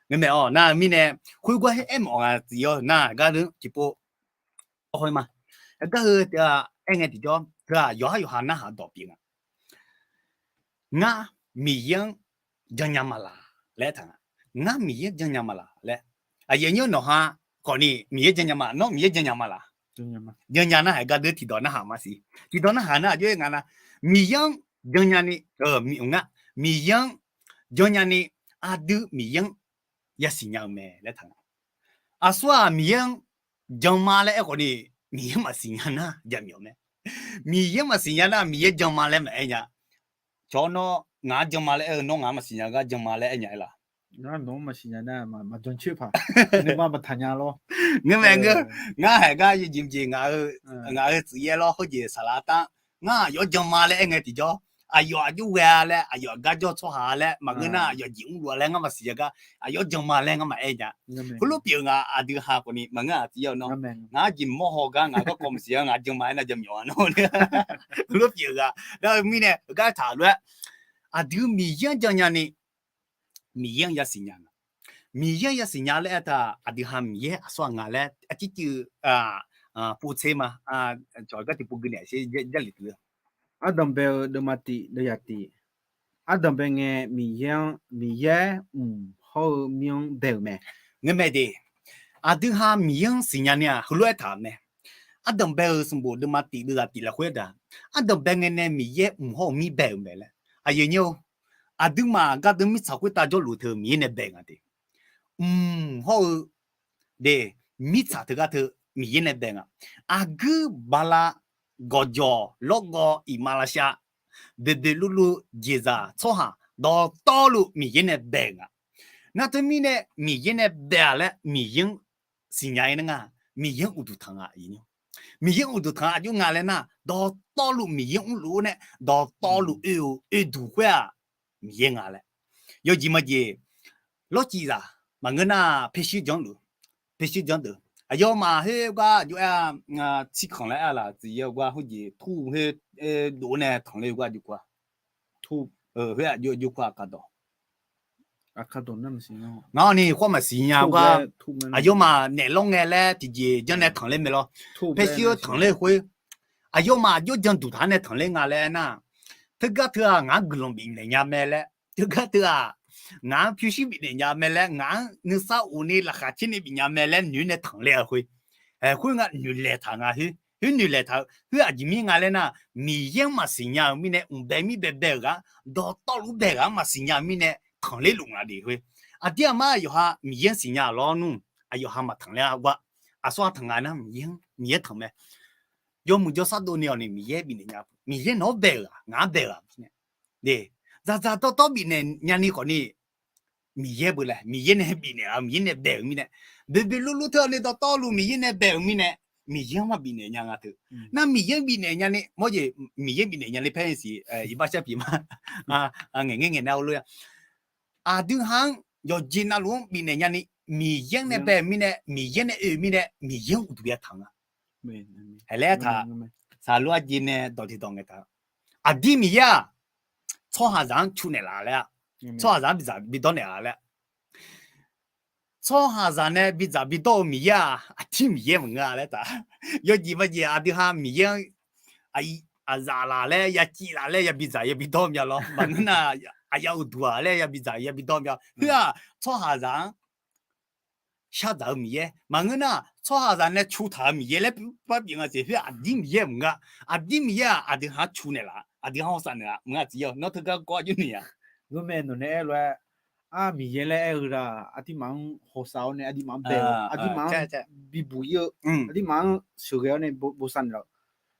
Ngeurmae-awq nar mirnae, khoergar aer mawf nga tsiq-ir-awq nar gar tiqpov hawr-ir ma. Gar heu aer ngae tiqjawr teu-aq yawqhar yawqha narhaq dawq pyeuf nga. Ngar Miqyaer-anr jannya ma laq laer aertaq nga. Ngar Miqyaer-anr jannya ma laq laer. Aqyuif aqnyir nawq ha khawf ni Miqyaer jannya ma, nawr Miqyaer jannya ma laq. Jannya nar haeq gardeur tiqdawq narhaq ma siq. Tiqdawq narhaq nar aqjox-aer nga nar, Miqyaer-anr jannya ni, ngar Miqyaer-anr jannya ni, aqdui Miqyaer-anr yasiq nya-eu mae laer aertaq nga. Aqsur-aq Miqyaer-anr janma laer aer khawf ni, Miqyaer maqsiq nya nar jaqmyawf mae. Miqyaer maqsiq nya nar Miqyaer janma laer maqaer nya. Cawq nawr ngaq-anr janma laer aer-eu, nawr ngaq-anr maqsiq nya gar janma laer aer nya-aer laq? Nawq-anr maqsiq nya nar maqjan coer paq, ma maqtaq nya lawr. Ngeurmae ngeur, ngar haeq gar yawjeq mqjeq ngaq-euq tsuif yaer lawr khoerjeq saqlaq tar, ngar aqyawf-anr janma laer aer ngae tiqjawr, aqyawf aqjox ghae-a laer, aqyawf aqgar jawr tsawrhaq-a laer maqngeur nar, aqyawf jeq mrluf-a laer ngar maqsiq nya gar, aqyawf-anr janma laer ngar maqaer nya. Heulof pyeuf ngaq aqdui ha khawf ni maqngeur-aq tsiq-ir-awq nawr, ngaq-anr jeq mawr haw gar ngaq garkawv maqsiq-a ngaq janma aer nar jaqmyawf-a nawr. Heulof pyeuf ghaq nar-eu mirnae heugar taq lof-aer, aqdui Miqyaer-anr jannya ni, Miqyaer-anr yasiq nya nga. Miqyaer-anr yasiq nya laer aertaq aqdui ha Miqyaer aqsur-aq nga laer arcir civ pov tser ma. Cawq gar tiqpov gui naeq sher Jarlif teu-eu, Ardanq bae-eu deuvma tif deuvzaq tif. Ardanq bae ngae Miqyaer-anr, Miqyaer mq hawr-eu mir-anr bae-euq mae. Ngeurmae de, aqdui ha Miqyaer-anr siqnya ni-aq heulof-aer taq-euq mae. Ardanq bae-eu sanqbof deuvma tif deuvzaq tif lafkhoer-aer taq, ardanq bae ngae nae Miqyaer mq hawr-eu mir bae-euq mae laer. Aqyuif aqnyir-or, aqduimaf gardeuv mirtsaq khoertav jawrluf teu Miqyaer nae bae nga de. Mq hawr-eu de, mirtsaq teugar teu Miqyaer nae bae nga. Aqguir bala, gawqjawq, lawrgawv, iqmalavshav, boeqboeq luvluv, jeqzaq tsawrhaq dawqtawvluf Miqyaer nae bae-euq nga. Nar teumirnae Miqyaer nae bae-aq laer Miqyaer-anr siqnya-ir nar nga, Miqyaer-anr uqduq tanq nga. Miqyaer-anr uqduq tanq aqjox nga laer nar, dawqtawvluf Miqyaer mrluf-awr nae dawqtawvluf oe-eu oeduq khoer-aq Miqyaer nga laer. Yawjeq majeq, lawrcif zaq, Maqngeur nar, เพชร janr luf, เพชร janr deuq. Aqyawfmaf khoergar aqjox-aer, tsiqkanq laer aer-a laf, aqtsuif yaer-eu gar khoerjeq tur khoer, dov nae tanqler-eu gar aqjox kur-a. Khoer aqjox aqjox kur-a, aqkaq dawq. Ngaq-awq ni khawf maqsiq nya gar, aqyawfmaf naeq lawr ngae laer tiqjeq janr nae tanqler mae lawr. เพชร tanqler khoer, aqyawfmaf aqjox janduq taq-anr nae tanqler nga laer aernar, teugar teu-aq ngaq-anr guiqlanq bifnaeq nya mae laer, teugar teu-aq ngaq-anr pyurshuir bifnaeq nya mae laer, ngaq-anr nuisar of ni laqkhaq caer ni bifnya mae laer noeq nae tanqler-a khoer. Khoer nga noeqlaeq taq nga khoer, khoer noeqlaeq taq-eu khoer aqjeq mir nga laer nar, Miqyaer-anr maqsiq nya-euq mirnae, mqbae mir baebae-euq ghaq, dawqtawvluf bae ghaq-anr maqsiq nya-eu mirnae tanqler luf nga de khoer. Aqdir aqmar yawqha Miqyaer-anr siqnya lawr nmr, aqyawf ha maqtanqler-a gar, aqsur ha tanq nga nar Miqyaer-anr, Miqyaer tanq mae. Yawmuiq jawrsar dovni-awq ni Miqyaer bifnaeq nya, Miqyaer nawq-anr bae-euq ghaq, ngaq-anr bae-euq ghaq. Dzaqdzaq dawqtawv bifnaeq nyani khawfni, Miqyaer beu laer, Miqyaer nae bifnaeq-a, Miqyaer nae bae-euq mirnae, boeqboeq luvluv teu-awq ni dawqtawvluf Miqyaer nae bae-euq mirnae, Miqyaer-anr maqbifnaeq nya nga teu. Nar Miqyaer bifnaeq nyani, mawr jeq Miqyaer bifnaeq nyani paer siq, iqbax shar pyeuf ma. Ngaeq ngaer ngaeq nar-eu lof-a, aqdui ha-anr yawqjeq navluf-anr bifnaeq nyani, Miqyaer nae bae-euq mirnae, Miqyaer nae oe-euq mirnae, Miqyaer-anr uqduq ya taq nga. Haeq laer aertaq, saqlof arjeq nae dawq tiqdawq ngaeq taq. Aqdir Miqyaer-aq, tsawrhaqzaq-anr cu naeqlaf laer-a, tsawrhaqzaq-anr bidzaq bidawr naeqlaf laer, tsawrhaqzaq nae bidzaq bidawr-eu Miqyaer-aq, aqdir Miqyaer maqngeur-a laer taq. Yawjeq majeq aqdui ha Miqyaer-anr aqzaf laf laer, ya civ laf laer, ya bidzaq ya bidawr mya lawr. Maqngeur nar, aqyawf uqduq-aq laer ya bidzaq ya bidawr mya. Khoer-aq, tsawrhaqzaq-anr shardzaq-eu Miqyaer maqngeur nar, tsawrhaqzaq nae cu taq-euq Miqyaer laer par bif nga siq. Khoer aqdir Miqyaer maqngeur-a. Aqdir Miqyaer-aq, aqdui ha-anr cu naeqlaf, aqdui ha-anr hawsav naeq-a, maqngeur aqtsuif yaw. Nawr teugar kawv aqjox naeq-a. Ngeur mae, nawq nae aer lof-aer, ar, Miqyaer laer aer-eu la, aqduimaf-anr hawsav-awr nae aqduimaf-anr bae-eu, aqduimaf-anr bibuq ir-eu, aqduimaf-anr sheuqghae-awr nae bosav naeqlaf-eu.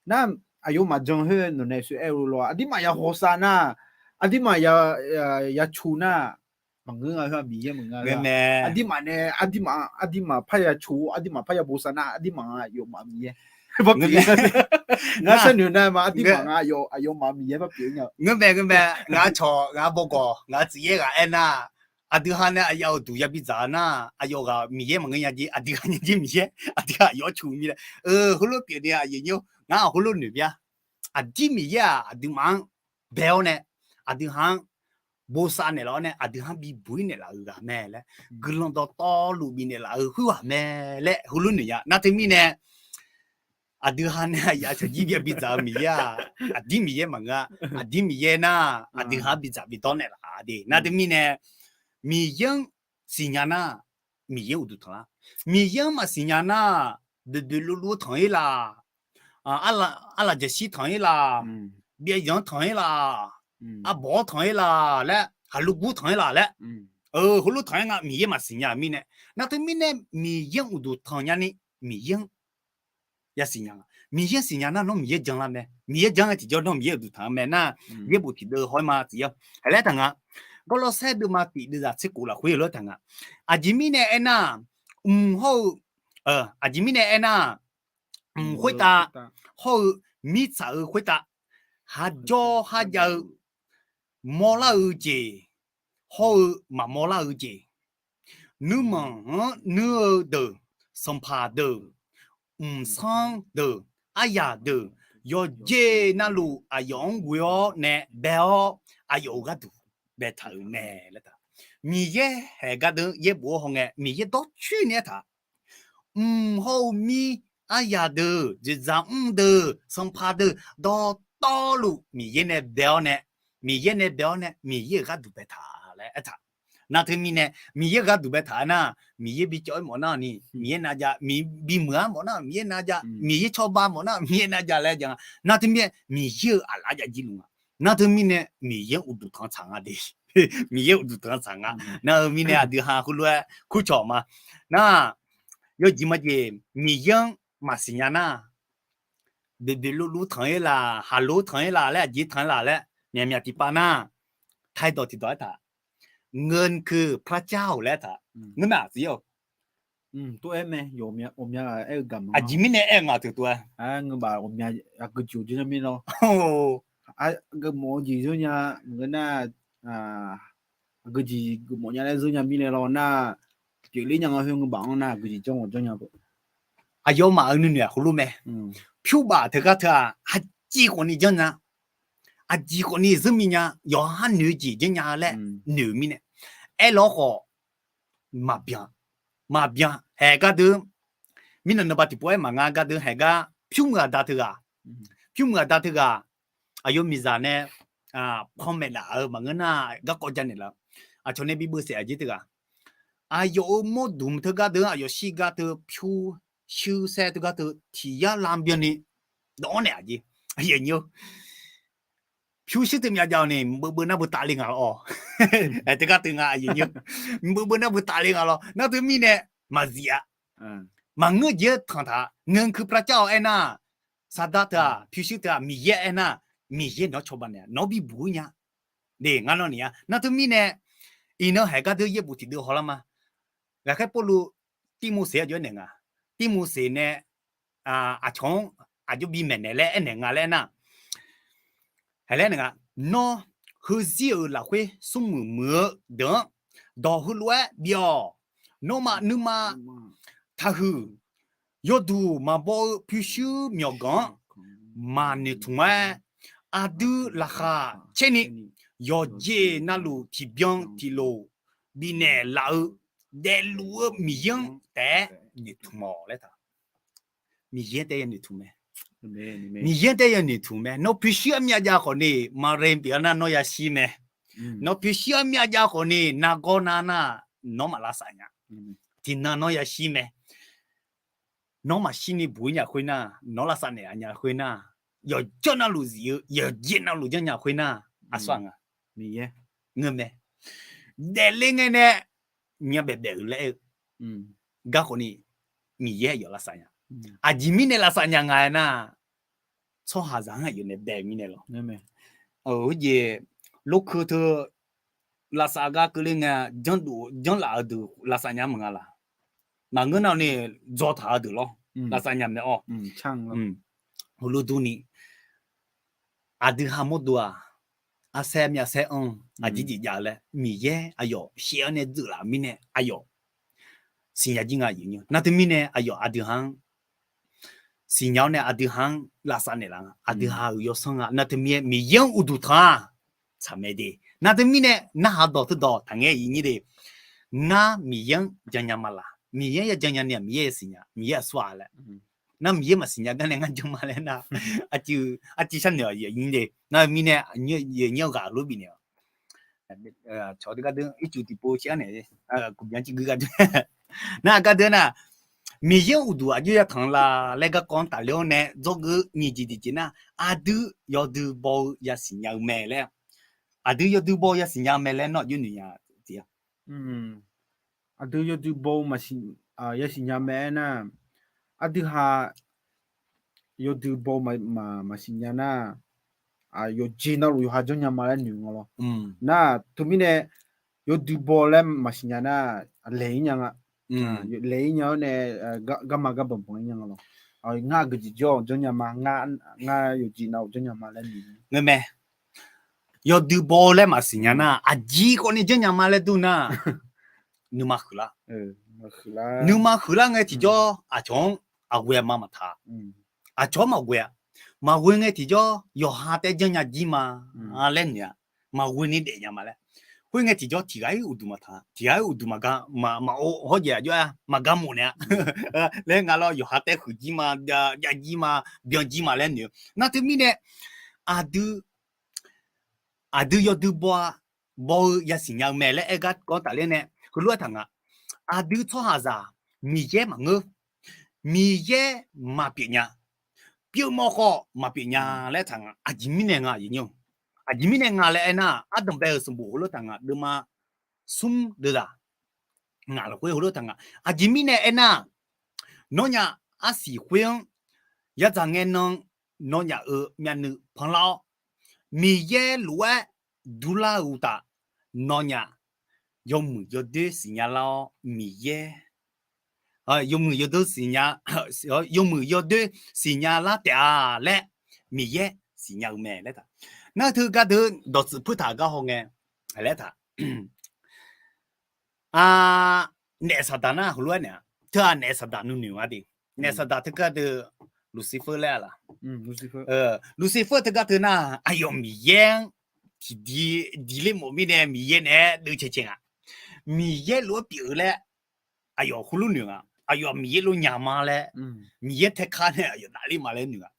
Nar, aqyawfmaf jan khoer nawq nae sheuq aer-eu lof-a, aqduimaf ya hawsav nar, aqduimaf ya cu nar, maqngeur nga khoer-aq, Miqyaer maqngeur-a. Aqduimaf nae, aqduimaf, aqduimaf parya cu, aqduimaf parya bosav nar, aqduimaf aqyawfmaf Miqyaer ngar sharnoeq nar ma, aqduimaf nga aqyawfmaf Miqyaer par pyeuf nya. Ngeur mae, ngeur mae, ngar cawq, ngar bawgawq, ngar tsuif yaer ghaq aernar, aqdui ha nae aqyawf uqduq ya bidzaq nar, aqyawf ghaq Miqyaer maqngeur nya jer, aqdui ghaq nya jer Miqyaer, aqdui ghaq aqyawf-anr cu mir laer. Heulof pyeuf ni aqyuif nymr, ngar heulof noeq bya. Aqdir Miqyaer-aq, aqduimaf-anr bae-awr nae, aqdui ha-anr bosav naeqlaf-awr nae, aqdui ha-anr bibuq ir naeqlaf-euq ghaq mae laer, guiqlanq dawqtawvluf bifnaeq laf-euq khoerghaq mae laer heulof noeq nya. Nar teumirnae, aqdui ha nae aqyawf cawqjir bya bidzaq-eu Miqyaer-aq, aqdir Miqyaer maqngeur-a. Aqdir Miqyaer nar, aqdui ha-anr bidzaq bidawr naeqlaf de. Nar teumirnae, Miqyaer-anr siqnya nar, Miqyaer uqduq tanq lar. Miqyaer-anr maqsiqnya nar, boeqboeq luvluv tanq ir laf, arlaq jaqshir tanq ir laf, byav zanq-anr tanq ir laf, arbawq-awr tanq ir laf laer, haqlo gur tanq ir laf laer, heulof tanq ir nga. Miqyaer maqsiqnya-euq mirnae, nar teumirnae Miqyaer-anr uqduq tanq nyani, Miqyaer-anr yasiqnya nga. Miqyaer siqnya nar, nawr Miqyaer janlar mae. Miqyaer janr-aer tiqjawr nawr Miqyaer uqduq tanq-eu mae nar, yaerbof tiqdeuv haw-aer ma tiq yar. Haeq laer taq nga. Gawrlawr saer deuvma tiq deuvzaq tser khof lafkhoer lawr taq nga. Aqjeq mirnae aernar, mq hawr-eu, aqjeq mirnae aernar, mq khoertav hawr-eu mirtsaq-eu khoertav, hajawr hajav-eu mawrlar-eu jeq hawr-eu maqmawrlar-eu jeq, nuirmanq-anr nuir-eu deuq, sanqpaq deuq, mqsanr deuq, aryaq deuq, yawqjeq navluf aqyawf-anr ghoe-awr nae bae-awr, aqyawf-euq gharduq baetaq-euq mae laer taq. Miqyaer haeq gardeuv yaerbof-awr hawngae, Miqyaer dawrcoer ni aertaq. Mq hawr-eu mir, aryaq deuq, dzoeqdzaq mr deuq, sanqpaq deuq, dawqtawvluf Miqyaer nae bae-awr nae, Miqyaer nae bae-awr nae Miqyaer-euq gharduq baetaq laer aertaq. Nar teumirnae Miqyaer-euq gharduq baetaq-aer nar, Miqyaer bicawv-aer mawf nar ni Miqyaer na jav, bimuiq-aer mawf nar Miqyaer na jav, Miqyaer cawba mawf nar Miqyaer na jav laer jav nga. Nar teumirnae Miqyaer-euq aqlaf jav jir luf nga. Nar teumirnae Miqyaer uqduq tanq tsaq nga de. Miqyaer uqduq tanq tsaq nga. Nar-eu mirnae aqdui ha khoerlof-aer kurcawq ma. Nar, yawjeq majeq Miqyaer-anr maqsiqnya nar, boeqboeq luvluv tanq-ir laf, haqlo tanq-ir laf laer, aqjeq tanq-ir laf laer, myaqmyaq tiqpav nar, ไทย dawq tiqdawq aertaq, เงินคือพระเจ้า laer aertaq. Ngeur nar aqtsuif-awq. Aqjeq mirnae aer-eu ngaq teu tov-aer, aqgeujeq jeq nya mirnae lawr, aqgeujeq geufmawf nya laer zeur nya mirnae lawr nar, pyeufler nya nga khoer ngeur baf-anr nar guiqjeq janr ghawq janr nya. Aqyawfmaf-euq nuinoeq-aq heulof mae. Pyurbaf teugar teu-aq aqjeq khawfni janr nya, aqjeq khawfni zeur mi nya, yawqha noeq-eu jeq janr nya laer noeq-eu mirnae, aerlawr khawf maqbyan, maqbyan haeq gardeur, mirnan nanba tiqpov-aer maqnga gardeur haeq gar pyurmuiq aqda teughaq, pyurmuiq aqda teughaq, aqyawf miqzaq nae panmaeq laf-eu maqngeur nar garkawv janaeq laf-eu, aqcawq nae bi beusaef aqjeq teughaq, aqyawf-euq mawrduq teugar deuq-anr aqyawf shir gar teu pyurshuir saer teugar teu tiq yar lavbyan ni dawv-anr naeq aqjeq, aqyuif aqnyir-or, pyurshuir teu myav jav-awq ni mqbeuv beuv nar beuv tafle nga lawr-awq. Teugar teu nga aqyuif aqnyir, mqbeuv beuv nar beuv tafle nga lawr. Nar teumirnae maqzif-a. Maqngeur jeq-aer tanqtaq-a. Ngeukeuv plavcar-awq aernar, saqdaq teu-aq pyurshuir teu-aq Miqyaer aernar, Miqyaer nawq-anr cawba naeq-a, nawq-anr bibuq-ir nya. De ngar nawr ni-a. Nar teumirnae iqnan haeq gardeur yaerbof tiqdeuv hawlar ma. Ghaqkhaer Pawrluv Tirmorseq-anr jov-aer naeq nga. Tirmorseq nae aqcawq-anr aqjox bimaeq naeq laer aernaeq nga laer nar, haeq laer naeq nga, nawr heuzir-euq lafkhoer smrmuiq muiq-eu deuq-anr dawq heulof-aer bif-awq. Nawmaf nuima taqhuiq, yawduq maqbaw-eu pyurshuir myawqganq-anr maqnoeqtmq-aer, aqdui laqkhaq caer ni yawqjeq navluf tiqbyan tiqlof bifnaeq laf-eu daefluf-eu Miqyaer-anr taef-aer noeqtmq-awq laer taq. Miqyaer taef-aer yanoeqtmq mae. Miqyaer taef-aer yanoeqtmq mae. Nawr pyurshuir armyav jav khawf ni maqre pyeuf-a nar nawr yashir mae. Nawr pyurshuir armyav jav khawf ni nargawr nar nar nawr maq lavsav nya. Tiqnan nawr yashir mae. Nawr maqshir ni buq-ir nya khoernar, nawr lavsav naeq-a nya khoernar, yawqjawr navluf zif-eu yawqjeq navluf janrnya khoernar, aqsur-aq nga, Miqyaer ngeur mae. Daefle ngae nae myav baebaef-euq laer-eu gar khawf ni Miqyaer aqyawf lavsav nya. Aqjeq mirnae lavsav nya nga aernar, tsawrhaqzaq-anr aqyawf nae bae-eu mirnae lawr. Jeq lorkeuv teu lavsav gar keuvle ngae, janrlaf-eu deuq lavsav nya maqnga laq. Maqngeur nar ni dzaw taq-eu deuq lawr lavsav nya mae-awr. Heulof durni aqdui ha mawrdo-aq, arsaer myav saer anr-eu aqjeq jeq jav-eu laer Miqyaer aqyawf shaef-awr nae dzeuf laf-euq mirnae aqyawf siqnya jir nga. Nar teumirnae aqyawf aqdui ha-anr siqnya-awr nae aqdui ha-anr lavsav naeqlaf nga. Aqdui ha-euq yawsanr nga. Nar teumirnae Miqyaer-anr uqduq tanq-a. Tsaq mae de. Nar teumirnae narhaq dawq teudawq taqngaer iq nyir de. Ngar Miqyaer-anr jannya ma laq. Miqyaer ya jannya ni-aq Miqyaer yasiqnya, Miqyaer aqsur-a laer. Nar Miqyaer maqsiqnya gar nae ngar jan ma laer nar, aqcuiv sharnoeq-awq iq nyir de. Nar mirnae aqnyir ghaq lof bifnaeq-awq. Cawq deuq gardeur ircuf tiqpov shir-ar naeq, kuqbyan civ gui gardeur. Nar gardeur nar, Miqyaer-anr uqduq aqjox yatanq la laer garkawv-anr tafler-awr nae dzawgeuf-eu nyiq jeq tiqjeq nar, aqdui yawdui baw-eu yasiqnya-eu mae laer, aqdui yawdui baw-eu yasiqnya mae laer nawr aqjox noeq nya tiq-a. Aqdui yawdui baw-eu yasiqnya mae aernar, aqdui ha yawdui baw maqsiqnya nar, yawqjeq navluf yawqha janrnya ma laer noeq nga lawr. Nar teumirnae yawdui baw laer maqsiqnya nar, laeq-ir nya nga. Laeq-ir nya-awr nae garma garbanq banq-ir nya nga lawr. Ngar aqgeujeq jawr-awq janrnya ma, ngar yawqjeq navluf janrnya ma laer noeq-ir mae. Yawdui baw-eu laer maqsiqnya nar, aqjeq khawfni janrnya ma laer dur nar, nuima huiqlar. Nuima huiqlar ngae tiqjawr aqcawq-anr aqghoe aqma maqtaq. Aqcawq-anr maqghoe-a. Maqghoe ngae tiqjawr yawqha taef-aer janrnya jir ma laer noeq-a. Maqghoe ni daefnya ma laer. Khoerngae tiqjawr tiqghaq-ir uqduq maqtaq, tiqghaq-ir uqduq maqga, maqov hawr jeq aqjox-aer maqga mawf naeq-a laer nga lawr. Yawqha taef-aer huiq jir ma, jav jir ma, byan jir ma laer noeq-eu. Nar teumirnae aqdui aqdui yawdui baw-a, baw-eu yasiqnya-eu mae laer aer garkawv-anr tafler nae heulof-aer taq nga. Aqdui tsawrhaqzaq Miqyaer maqngeur, Miqyaer maqpyeuf nya, pyeufmawf khawf maqpyeuf nya laer taq nga. Aqjeq mirnae nga, aqjeq mirnae nga laer aernar, ardanqbae-euq sanqbof heulof taq nga, deuvma smr deuvzaq ngaq lafkhoer heulof taq nga. Aqjeq mirnae aernar, nawnyaf arsiq khoer-anr yadzaq ngae nan nawnyaf-euq myavnuiv panlar-awr, Miqyaer lof-aer durlar-eu uqtaf, nawnyaf yawmuiq yawdoer siqnya lar-awr Miqyaer, yawmuiq yawdoer siqnya, yawmuiq yawdoer siqnya lar taef-a laer Miqyaer siqnya-eu mae laer taq. Nar teu gardeuq dawqtsuif puirtaq gar hawngae laer taq. naef saqdaq nar heulof-aer naeq-a. Teu-aq naef saqdaq nuinoeq nga de. Naef saqdaq teugar teu Lucifer laer-a laq? Lucifer teugar teu nar, aqyawf Miqyaer-anr tiqdi diqler mawf mirnae Miqyaer naeq-aer deuvcae cae nga. Miqyaer lof-aer pyeuf-eu laer aqyawf heulof noeq nga. Aqyawf Miqyaer lof nya ma laer, Miqyaer taeka nae aqyawf dafler ma laer noeq nga.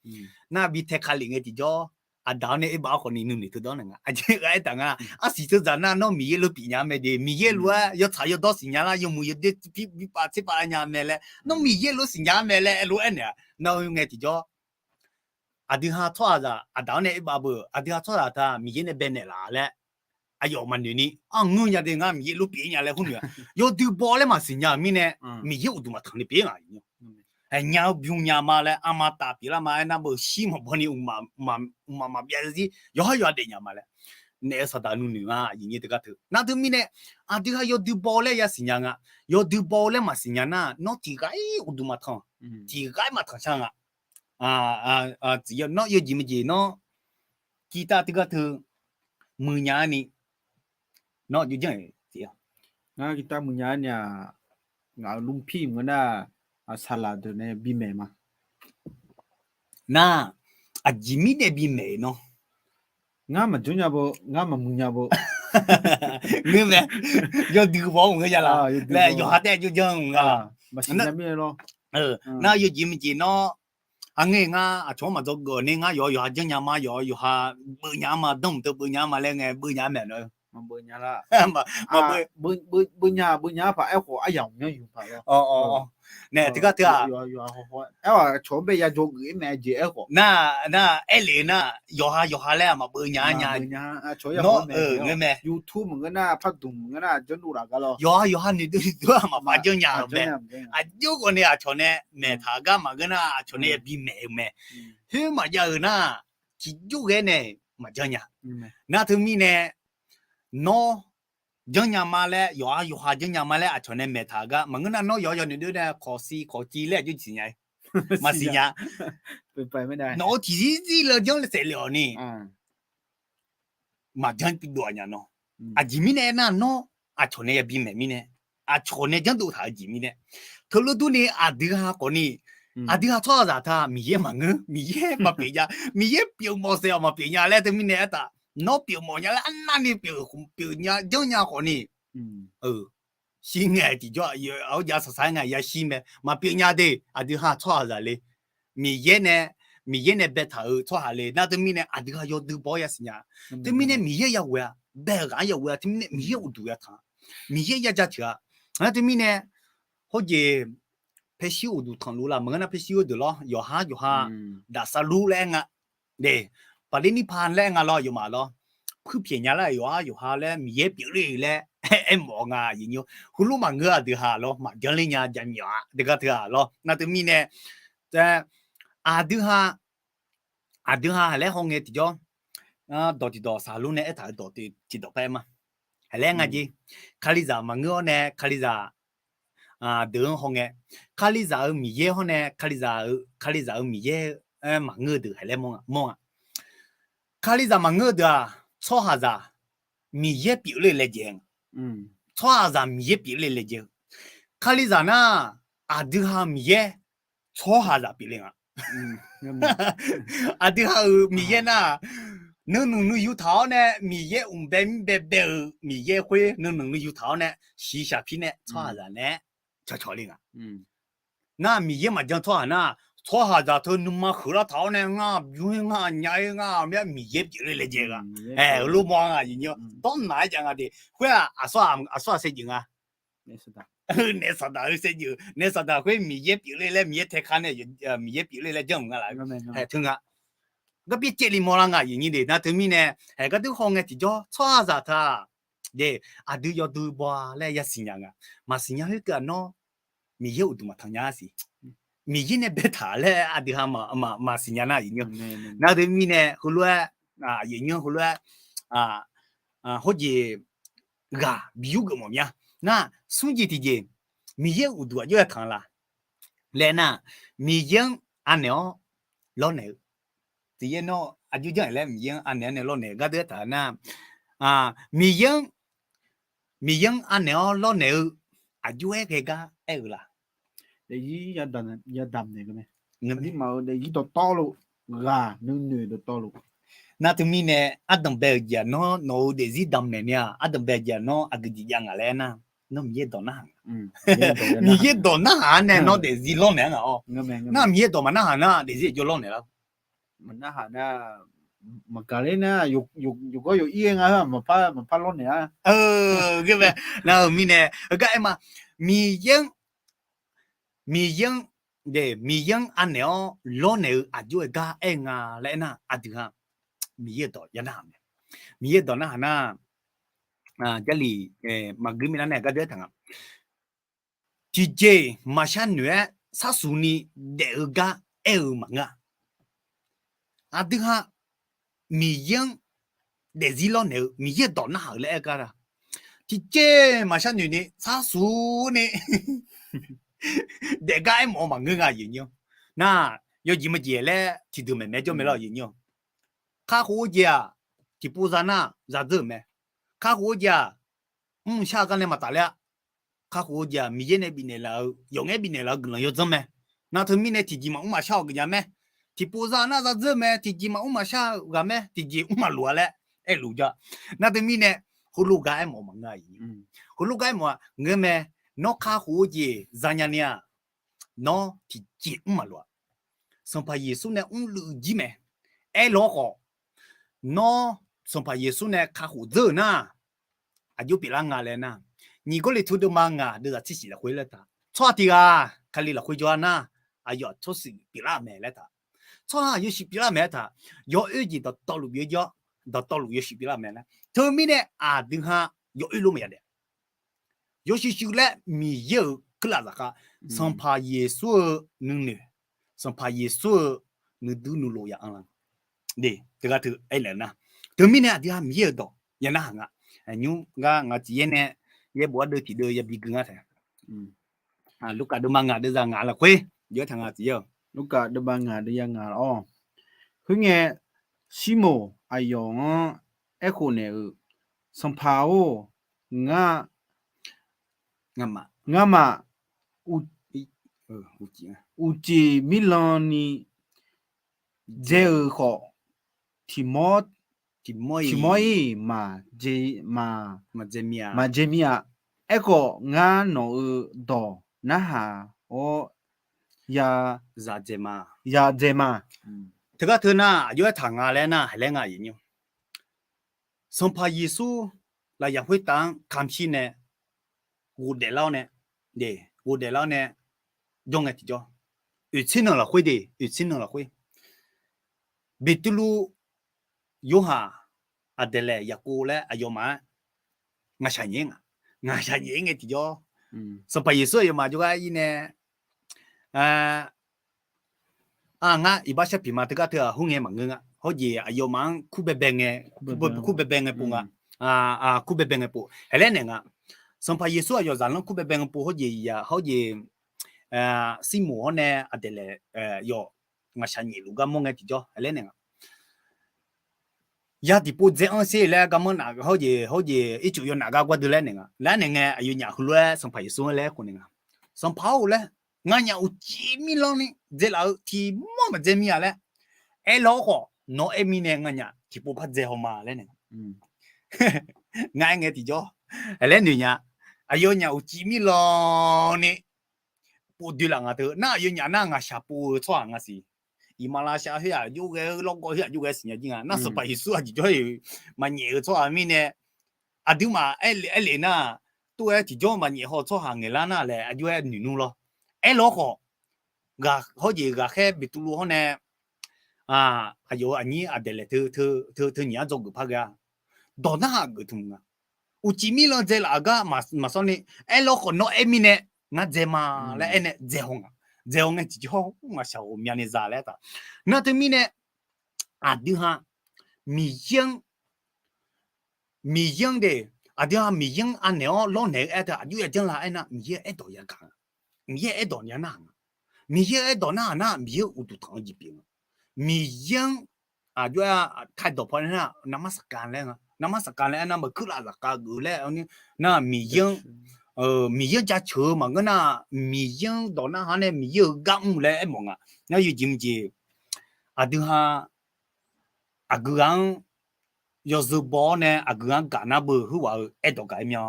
Nar bi taeka lef ngae tiqjawr, aqdaq-awr nae aerbav-awr khawfni nuinoeq teudawr naeq nga. Aqjeq ghae aertaq nga, arsiq teudzaq nar nawr Miqyaer lof pyeuf nya mae de, Miqyaer lof-aer yawtsaq yawdawr siqnya lar, yawmuiq yawdoer bi pav tser pav nya mae laer, nawr Miqyaer lof siqnya-ar mae laer aerlof-aer naeq-a. Nar-eu ngae tiqjawr, aqdui ha tsawrhaqzaq aqdaq-awr nae aerbav beu, aqdui ha tsawrhaqzaq ta Miqyaer nae baenaeq laf laer aqyawf maqnoeq ni, arngeur nya de, ngar Miqyaer lof pyeuf nya laer khoernoeq-a. Yawdui baw laer maqsiqnya-euq mirnae, Miqyaer uqduq maqtanq ni pyeuf nga. Aqnya-eu bymr nya ma laer, arma taf pyeuflar ma aernar, beushir maqbaw ni mqmaq maqbyav zarzir yawqhar yawqha daefnya ma laer, naef-eu saqdaq nuinoeq nga, aqyuif nyir teugar teu. Nar teumirnae, aqdui ha yawdui baw laer yasiqnya nga. Yawdui baw laer maqsiqnya nar, nawr tiqghaq-ir uqduq maqtanq, tiqghaq-ir maqtanq shar nga. Nawr yawjeq maqjeq nawr, kirtav teugar teu muiqnya-ar ni, nawr aqjox janr-iq tiq-a. Ngar kirtav muiqnya-ar ni-aq, ngaq-euq รุ่นพี่ mq ngeur nar, saqlaq deuq nae bimaeq ma. Nar, aqjeq mirnae bimaeq-euq nawr, ngar maqjanr nya bo, ngar maqmuiq nya bo. Ngeur mae, yawdui baw-awr maqngeur nya laf laer, yawqha taef-aer aqjox janr-eu maqngeur laf. Nar yawjeq maqjeq nawr, aqngeur ngar aqcawq-anr maqdzawgeuf ni, ngar yawqha yawqha janrnya ma, yawqha yawqha beuvnya-ar ma, danmq teu beuvnya-ar ma laer ngae, beuvnya-ar mae nar. Beuvnya, beuvnya paq aerkhawf aryamq nyanr yuf paq-a. Nae teugar teu-aq, aerkhawf aqcawq-anr bae yajawr geuf-ir mae jeq aerkhawf. Nar, nar aerlef nar, yawqha yawqha laer-aq maqbeuv nya-ar nya. Nawr-eu ngeur mae, YouTube maqngeur nar, pardmq maqngeur nar, janrdov laf gar lawr, yawqha yawqha noeqdov noeqdov-aq maqpar janrnya-euq mae. Aqjox khawf ni aqcawq nae maeqtaq-eu gar maqngeur nar, aqcawq nae yabi maeq-eu mae. Khoer maqjav-euq nar, tiqjox ghae nae maqjanr nya. Nar teumirnae, nawr janrnya ma laer, yawqha yawqha janrnya ma laer aqcawq nae maeqtaq-eu gar maqngeur nar, nawr yawqha yawqha noeqdov nae kawqsiq kawqciv laer aqjox siqnya-ir. Maqsiqnya. Nawq-eu tiqzir zir le janr saef le-awq ni, maqjanr dov-aq nya nawr. Aqjeq mirnae aernar, nawr aqcawq nae yabi maeq mirnae, aqcawq nae janrdov taq-eu jeq mirnae, teulof durni aqdui ha khawf ni, aqdui ha tsawrhaqzaq ta Miqyaer maqngeur, Miqyaer maqpyeuf nya, Miqyaer pyeuf mawf saef-awq maqpyeuf nya laer teumirnae aertaq, nawr pyeuf mawf nya laer arnavni pyeuf nya janrnya khawf ni, shir ngae tiqjawr-aq, aqjav saqsaq-aer ngae yashir mae, maqpyeuf nya de. Aqdui ha tsawrhaqzaq le, Miqyaer nae, Miqyaer nae baetaq-euq tsawrhaq le. Nar teumirnae aqdui ha yawdui baw-awr yasiqnya. Teumirnae Miqyaer yaghoe-a, bae-eu ghaq-anr yaghoe-a, teumirnae Miqyaer uqduq yataq-a, Miqyaer yaja teuq-a. Nar teumirnae, hawjeq paershir uqduq tanqluf laf maqngeur nar, paershir-eu deuq lawr, yawqha yawqha daqsar lur laer aer nga. Paqler nirpa laer aer nga lawr, yawmaf lawr, puirpyaeq nya lar yawqha yawqha laer Miqyaer pyeufler laer aermawf nga. Heulof maqngeur aqdui ha lawr, maqjanr ler nya jaqmyawf-a, deugar teu-aq lawr. Nar teumirnae, aqdui ha, aqdui ha haqlaer hawngae tiqjawr, dawq tiqdawq saqlor nae aertaq-euq dawq tiqdawq paer ma. Haqlaer nga jer. Kalizaq maqngeur-awr nae kalizaq deuq-anr hawngae, kalizaq-euq Miqyaer hawr nae kalizaq-eu, kalizaq-euq Miqyaer maqngeur-eu deuq haqlaer mawr-a. Kalizaq maqngeur-eu deuq-aq, tsawrhaqzaq Miqyaer pyeufler laejae-a. Tsawrhaqzaq Miqyaer pyeufler laejae-eu. Kalizaq nar, aqdui ha-eu Miqyaer tsawrhaqzaq pyeufle nga. Aqdui ha-euq Miqyaer nar, nuinanq nuiyu taq-awr nae Miqyaer mqbae mirbae bae-eu Miqyaer khoer nuinanq nuiyu taq-awr nae shiqshaq pir nae tsawrhaqzaq nae cawqcawq le nga. Nar Miqyaer maqjan tsawrhaq nar, tsawrhaqzaq teu nuima huiqlar taq-awr nae ngar bymr-ir ngar nya-ir ngar myav Miqyaer pyeufler laejae-eu-a. Heulof mawr-a nga aqyuif nyir-awr dawrnaq-aer jav nga de. Khoer-aq, aqsur aqsur aqsaeq jeuq nga. Naef saqdaq-eu saev jeuq, naef saqdaq khoer Miqyaer pyeufler laer Miqyaer taeka nae Miqyaer pyeufler laer janr-euq nga laf-eu. Haeq teu nga. Garpyaer caevle mawrlar nga aqyuif nyir de. Nar teumirnae, haeq gardeur hawngae tiqjawr tsawrhaqzaq taq de, aqdui yawdui baw-a laer yasiqnya nga. Maqsiqnya khoerkeuv-aq nawr Miqyaer uqduq maqtanq nya-a siq. Miqyaer nae baetaq laer aqdui ha maqsiqnya nar aqyuif nyir. Nar teumirnae heulof-aer, aqyuif nyir heulof-aer, hawjeq ghaq bi yurgeuf mawf mya. Nar smr jeq tiqjeq, Miqyaer uqduq aqjox yatanq la laer nar, Miqyaer-anr anaeq-awr lawrnaeq-eu, tiqyaer nawr aqjox janr-iq laer Miqyaer-anr anaeq-awr nae lawrnaeq-eu gardeur taq nar, Miqyaer-anr, Miqyaer-anr anaeq-awr lawrnaeq-eu aqjox-aer ghae gar aer-eu la? Daefzir yadamq naeq-eu mae. Aqduimaf-euq daefzir dawqtawvluf, ghaq nuinoeq dawqtawvluf. Nar teumirnae ardanq bae-euq jeq-aq nawr, nawq-euq daefzir damq naeq ni-aq, ardanq bae-eu jeq-aq nawr aqgeu jeq jav ngaq laer aernar, nawr Miqyaer dawq narhaq nga. Miqyaer dawq narhaq-anr nae nawr daefzir lawrnaeq-anr ngaq-awr. Nar Miqyaer dawq maqnarhaq nar daefzir aqjox lawrnaeq lar. Maqnarhaq nar, maqgaq ler nar, yawqgawr yawq-ir-aer nga-eu maqpar lawrnaeq-a. Ghae mae. Nar-eu mirnae heugar aer ma. Miqyaer-anr, Miqyaer-anr, Miqyaer-anr anaeq-awr lawrnaeq-eu aqjox-aer gar aer nga laer aernar, aqdui-aq Miqyaer-euq dawq ya narhaq mae. Miqyaer-euq dawq narhaq nar, Jarlif maqgui mirnae nae gar deuq-aer taq nga. Tiqjeq-iq maqshar noeq-aer sharsuq ni daef-eu gar aer-eu maqngeur-a. Aqdui-aq Miqyaer-anr daefzir lawrnaeq-eu Miqyaer-euq dawq narhaq-eu laer aer gar-a. Tiqjeq maqshar noeq ni sharsuq ni daef gar aermawf-eu maqngeur nga aqyuif nyir-awr. Nar, yawjeq maqjeq laer tiqdeuq maeqmaeq jawr mae lar aqyuif nyir-awr. Kakhof-eu jeq-aq, tiqpov za nar zadzeur-euq mae. Kakhof-eu jeq-aq, mrshar-eu gar nae maqtaf ler-a. Kakhof-eu jeq-aq Miqyaer nae bifnaeq laf-eu, yawf ngaer bifnaeq laf-eu guiqlanq yawdzanr mae. Nar teumirnae tiqjeq maqmr maqshar-awq geufnya mae. Tiqpov za nar zadzeur mae, tiqjeq maqmr maqshar-eu ghaq mae, tiqjeq mr maqloq-a laer aerluf ja. Nar teumirnae heulof gar aermawf-eu maqngeur-a. Heulof gar aermawf-a ngeur mae. Nawr kakhof-eu jeq zanya ni-aq, nawr tiqjeq mr maqloq-a. Sanqpaq Yeqsur nae mrluiv jir mae. Aerlawr khawf, nawr Sanqpaq Yeqsur nae kakhof dzeur-euq nar, aqjox pyeuflar nga laer nar, nyiq Gawrliqtu deuvma ngaq deuvzaq tsershif lafkhoer laer taq, tsawrhaq tiq ghaq Kali lafkhoer jawr-a nar, aqyawf tsawrhaq pyeuflar-euq mae laer taq. Tsawrhaq yawshuif pyeuflar-euq mae laer taq. Yawoer jeq dawqtawvluf byov-ir jawr, dawqtawvluf yawshuif pyeuflar-euq mae laer. Teumirnae aqdui-aq yawoer lof maqya daef. Yawshuif shuif laer Miqyaer-euq keuvlaf zafkhav, Sanqpaq Yeqsur-eu nuinoeq, Sanqpaq Yeqsur-eu nuidur nuilov ya anr la. Teugar teu aernaeq nar, teumirnae aqdui-aq Miqyaer-euq dawq ya narhaq nga. Nymr gar ngaq tiq yaer nae yaerbof ardeuv tiqdeuv yabi gui ngar tae. Lurkaf deuvma ngaq deuvzaq ngaq lafkhoer jawr-aer taq nga tiq yaer-eu. Lurkaf deuvma ngaq deuvya ngaq laf-awr, khoerngae Sirmoq aqyawf-anr aerkhof naeq-euq, Sanqpaq-or, ngar ngamaf uqcif mirlan ni dzae-euq khawf, tiqmawr-iq maqdzae mir-a. Aerkhawf, ngar nawq-euq dawq narhaq-awr ya dzae ma. Teugar teu nar aqjox-aer taq nga laer nar, haiq laer nga aqyuif nyir. Sanqpaq Yeqsur lafyaq khoertav-anr kamq shir nae ghofdaeflar-awr nae, ghofdaeflar-awr nae jawr ngae tiqjawr, oeqtser nanq lafkhoer de, oeqtser nanq lafkhoer Beqtuvluv, Yorhaq, Aqdaeqlaeq, Yaqkov laer aqyawfmaf-anr ngaqshaq nyaef-aer nga. Ngaqshaq nyaef-aer ngae tiqjawr, Sanqpaq Yeqsur aqyawfmaf jawrgar ir nae, ngar iqbax sharpiq ma teugar teu-aq khoerngae maqngeur nga. Hawr jeq aqyawfmaf-anr kur baebae ngae, kur baebae ngae pov nga. Kur baebae ngae pov. Haiq laer naeq nga. Sanqpaq Yeqsur aqyawf zaqlanr kur baebae ngae pov hawr jeq ya, hawr jeq Sirmoq hawr nae Aqdaeqlaeq yawf ngaqshaq nyaef luf gar mawr ngae tiqjawr haiq laer naeq nga. Ya tiqpov dzae anr sher laer garmanr naf hawr jeq, hawr jeq ircuf yawnaf gar gardui laer naeq nga. Laer naeq ngae aqyawfnyaf heulof-aer Sanqpaq Yeqsur-anr laer khofnaeq nga. Sanqpaq-or laer, nganyaf uqcif mirlan ni dzae laf-eu tiqmawr maqdzae mir-a laer aerlawr khawf, nawr aer mirnae nganyaf tiqpov par dzae haw ma laer naeq nga. Ngar aer ngae tiqjawr, haiq laer noeq nya. Aqyawfnyaf uqcif mirlan ni pov doe laf nga teu nar, aqyawfnyaf nar ngaqshaq pov-eu tsawrhaq nga siq. Iqmalavshav khoer-aq jov ghae-eu, lawrgawv khoer-aq jov ghae siqnya jir nga. Nar Sanqpaq Yeqsur-aq tiqjawr-iq maqnyaef-eu tsawrhaq mirnae, aqduimaf aer aerlef nar, tov-aer tiqjawr maqnyaef haw-eu tsawrhaq ngaeqlar nar laer aqjox-aer noeq nmr lawr. Aerlawr khawf, hawr jeq ghaqkhaer Beqtuvluv hawr nae aqyawf-euq aqnyir Aqdaeqlaeq teu nyiq-anr dzawgeuf par ghae-a. Dawq narhaq geuf tmq nga. Uqcif mirlan dzae laf-euq gar maqsawr ni, aerlawr khawf nawr aer mirnae ngar dzae ma laer aer nae dzae haw nga. Dzae haw ngae tiqjawr ngaqshaq ghawqmyani za laer taq. Nar teumirnae aqdui-aq Miqyaer-anr, Miqyaer-anr de, aqdui-aq Miqyaer-anr anaeq-awr lawrnaeq-eu aer teu aqjox ya janr la aernar, Miqyaer-euq aerdawq yagaq nga. Miqyaer-euq aerdawq ya narhaq nga. Miqyaer-euq aerdawq narhaq nar Miqyaer-euq uqduq tanq-eu jeq pyeuf nga. Miqyaer-anr aqjox-aer taedawq paw nar, navmaqsaqkav laer nga. Navmaqsaqkav laer aernar, maqkuir laf zaqkhav geuf laer nar, Miqyaer-anr Miqyaer-anr jaceuq-eu maqngeur nar, Miqyaer-anr dawq narhaq nae Miqyaer-euq gar mr laer aermawf nga. Nar yawjeq mqjeq, aqdui ha aqgeu ghaq-anr yawzeu baw-awr nae aqgeu ghaq-anr gaq nar beu heughaq-eu aerdawq gaq-ir mya.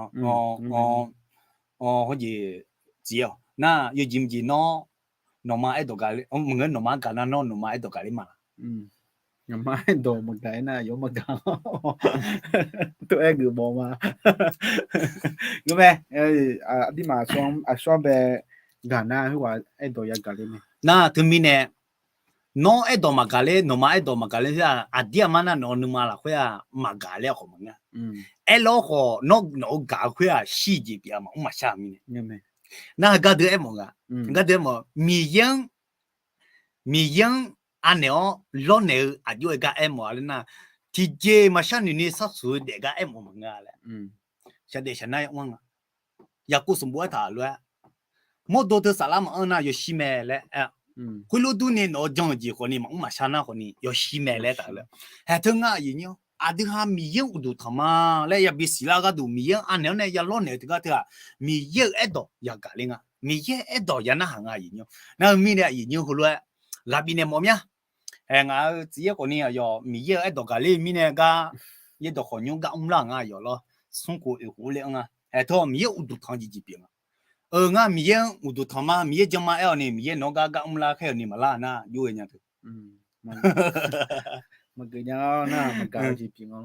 Hawjeq tsiq-awq nar, yawjeq mqjeq nawr, nawqma aerdawq gaq-ir maqngeur, nawqma-anr gaq nar nawr nawqma aerdawq gaq ler ma laq? Nawqma aerdawq maqgaq-ir nar yawf maqgaq. Tov-aer geufmawf ma. Ngeur mae, aqdirmaf aqsur-anr bae gaq nar heughaq aerdawq yagaq ler mae. Nar teumirnae nawr aerdawq maqgaq ler, nawqma aerdawq maqgaq ler khoer-aq, aqdir aqma nar nawq-eu nuima lafkhoer-aq maqgaq ler-a khawf maqngeur. Aerlawr khawf nawr nawq-eu gaq-eu khoer-aq shir-eu jeq pyeuf-a maqmr maqshar-eu mirnae. Nar heugar deuq aermawf nga. Heugar deuq aermawf, Miqyaer-anr Miqyaer-anr anaeq-awr lawrnaeq-eu aqjox-aer gar aermawf-a laer nar, tiqjeq maqshar noeq ni sharsuq-eu daef gar aermawf maqngeur-a laer. Shaqdaef shaqnar yamr-anr nga. Yaqkov sanqbof aertaq lof-aer, mawrdo teu saflar maqanr nar yawshir mae laer aer-a. Khoerlof durni nawq-eu jan-eu jeq khawfni maqmr maqshar nar khawfni yawshir mae laer taq-eu laer. Haeq teu ngar aqyuif nyir-awr, aqdui ha Miqyaer-anr uqduq tanq ma laer yabi siqlar gharduq Miqyaer-anr anaeq-awr nae ya lawrnaeq-eu teugar teu-aq, Miqyaer-euq aerdawq yagaq ler nga. Miqyaer aerdawq ya narhaq nga aqyuif nyir-awr. Nar-eu mirnae aqyuif nyir heulof-aer ghaq bifnaeq mawf mya. Haeq ngaq-euq tsuif yaer khawfni aqyawf Miqyaer-euq aerdawq gaq ler-eu mirnae gar, yaerdawq khawf nymr gar mrlar nga aqyawf lawr. Smrkhof oeq khof ler-anr nga. Haeq teu-awq Miqyaer uqduq tanq jeq jeq pyeuf nga. Euq ngar Miqyaer-anr uqduq tanq ma, Miqyaer jan ma aer-awq ni Miqyaer nawr gar gar mrlar khaer-euq ni maqlar nar jov-aer nya teu. Maqgeuf nya nar maqgaq-eu jeq pyeuf nga.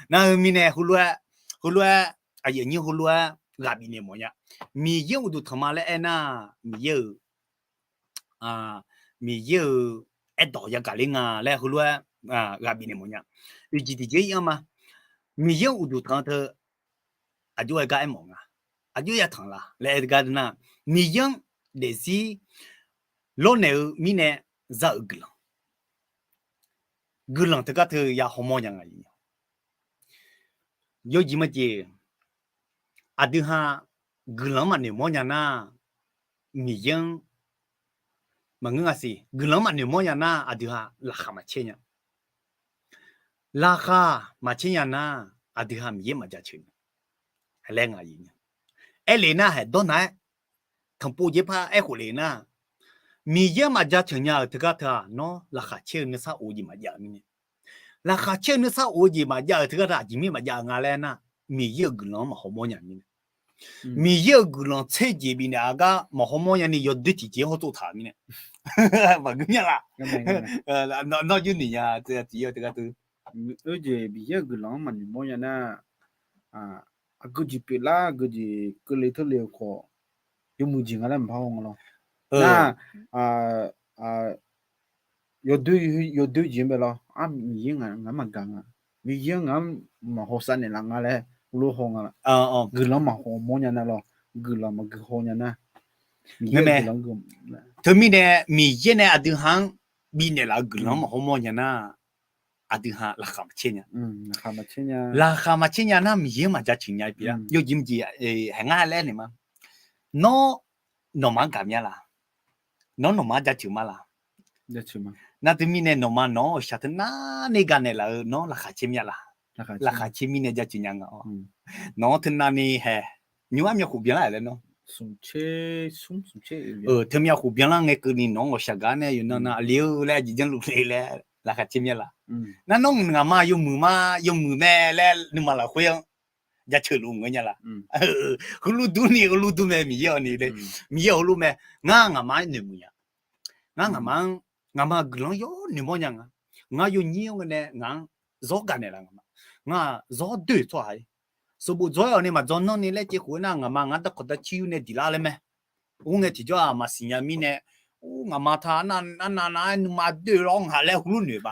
Nar-eu mirnae heulof-aer, heulof-aer, aqyuif aqnyir heulof-aer ghaq bifnaeq mawf nya. Miqyaer uqduq tanq ma laer aernar, Miqyaer-euq Miqyaer-euq aerdawq yagaq ler nga laer heulof-aer ghaq bifnaeq mawf nya. Oeq jeq tiqjeq ir-anr ma. Miqyaer-anr uqduq tanq teu aqjox-aer gar aermawf nga. Aqjox yatanq la laer aer gar nar, Miqyaer-anr daefzir lawrnaeq-eu mirnae za-euq guiqlanq, guiqlanq teugar teu ya hawmawr nya nga. Yawjeq maqjeq, aqdui ha guiqlanq-anr maqnoeq mawr nya nar, Miqyaer-anr maqngeur nga siq. Guiqlanq-anr maqnoeq mawr nya nar aqdui ha laqkhaq maqcaer nya. Laqkhaq maqcaer nya nar aqdui ha Miqyaer maqjaceuq nya laer ngaq-eu aer lef nar haeq dawrnav-aer tanqpov jeq par aerkhof lef nar, Miqyaer maqjaceuq nya-euq teugar teu-aq nawr laqkhaq caer-eu nuisar of-eu jeq maqjav-eu mirnae, laqkhaq caer-eu nuisar of-eu jeq maqjav-euq teugar teu aqjeq mir maqjav-eu nga laer nar, Miqyaer-euq guiqlanq-anr maqhaw mawr nya mirnae, Miqyaer-euq guiqlanq tser jeq bifnaeq-a gar maqhaw mawr nyani yawdoer tiqjeq-anr hawtsov taq-euq mirnae, maqngeur nya laf. Nawr jir noeq nya teu-a tiq yar teugar teu, oe jeq Miqyaer-euq guiqlanq-anr maqnoeq mawr nya nar, aqgeu jeq pyeuflar aqgeu jeq keuvle teurle-eu khawf, yawmuiq jeq nga laer maqpar haw nga lawr. Nar, yawdoer jeq-anr bae lawr, ar Miqyaer ngaq-anr maqgaq nga, Miqyaer ngaq-anr maqhawsav naeqlaf nga laer heulof haw nga laf. Guiqlanq maqhaw mawr nya nar lawr, guiqlanq maqgeu haw nya nar, Miqyaer-euq guiqlanq teumirnae Miqyaer nae aqdui ha-anr bifnaeq laf-eu guiqlanq-anr maqhaw mawr nya nar, aqdui ha laqkhaq maqcaer nya. Laqkhaq maqcaer nya nar Miqyaer-anr maqjaceuq nya pyeuf-a. Yawjeq maqjeq, haeq ngar laer naeq ma. Nawr nawqma-anr gaq mya laf? Nawr nawqma-anr jaceuq ma laf? Nar teumirnae nawqma nawq-anr ghawqshaq teunar ni gaq naeq laf-eu nawr laqkhaq caer mya laf? Laqkhaq caer mirnae jaceuq nya nga-awr. Nawq-anr teunav ni haeq nymr-ar myavkhof byanlar-euq laer nawr, teu myavkhof byanlar ngae keuvni nawq-anr ghawqshaq gaq nae yawqnan nav aqli-eu laer aqjeq janrluf le laer laqkhaq caer mya laf? Nar nawr ngaq ma yawmuiq ma, yawmuiq mae laer nuima lafkhoer-anr jaceuq luf ngeur nya laf? Heulof durni heulof dur mae Miqyaer-awq ni le. Miqyaer-awq heulof mae. Ngar ngaqma-anr noeqmuiq nya. Ngar ngaqma-anr, ngaqma guiqlanq-anr yawnoeq mawr nya nga. Ngar yawnyir-anr ngae nae ngaq-anr zawr gaq naeqlaf ngaqma. Ngaq zawr doe-euq tsawrhaq-ir, sanqbof dzawr-aer-awq ni maqdzawr nanr ni laer cev khof-aer nar ngaqma ngaq-anr darkawq darcir yur nae diqlar laer mae. Ur ngae tiqjawr-aq maqsiq nya mirnae, ur ngaqma ta arnav nav nav-aer nuima doe lawr ngaq laer heulof noeq ba.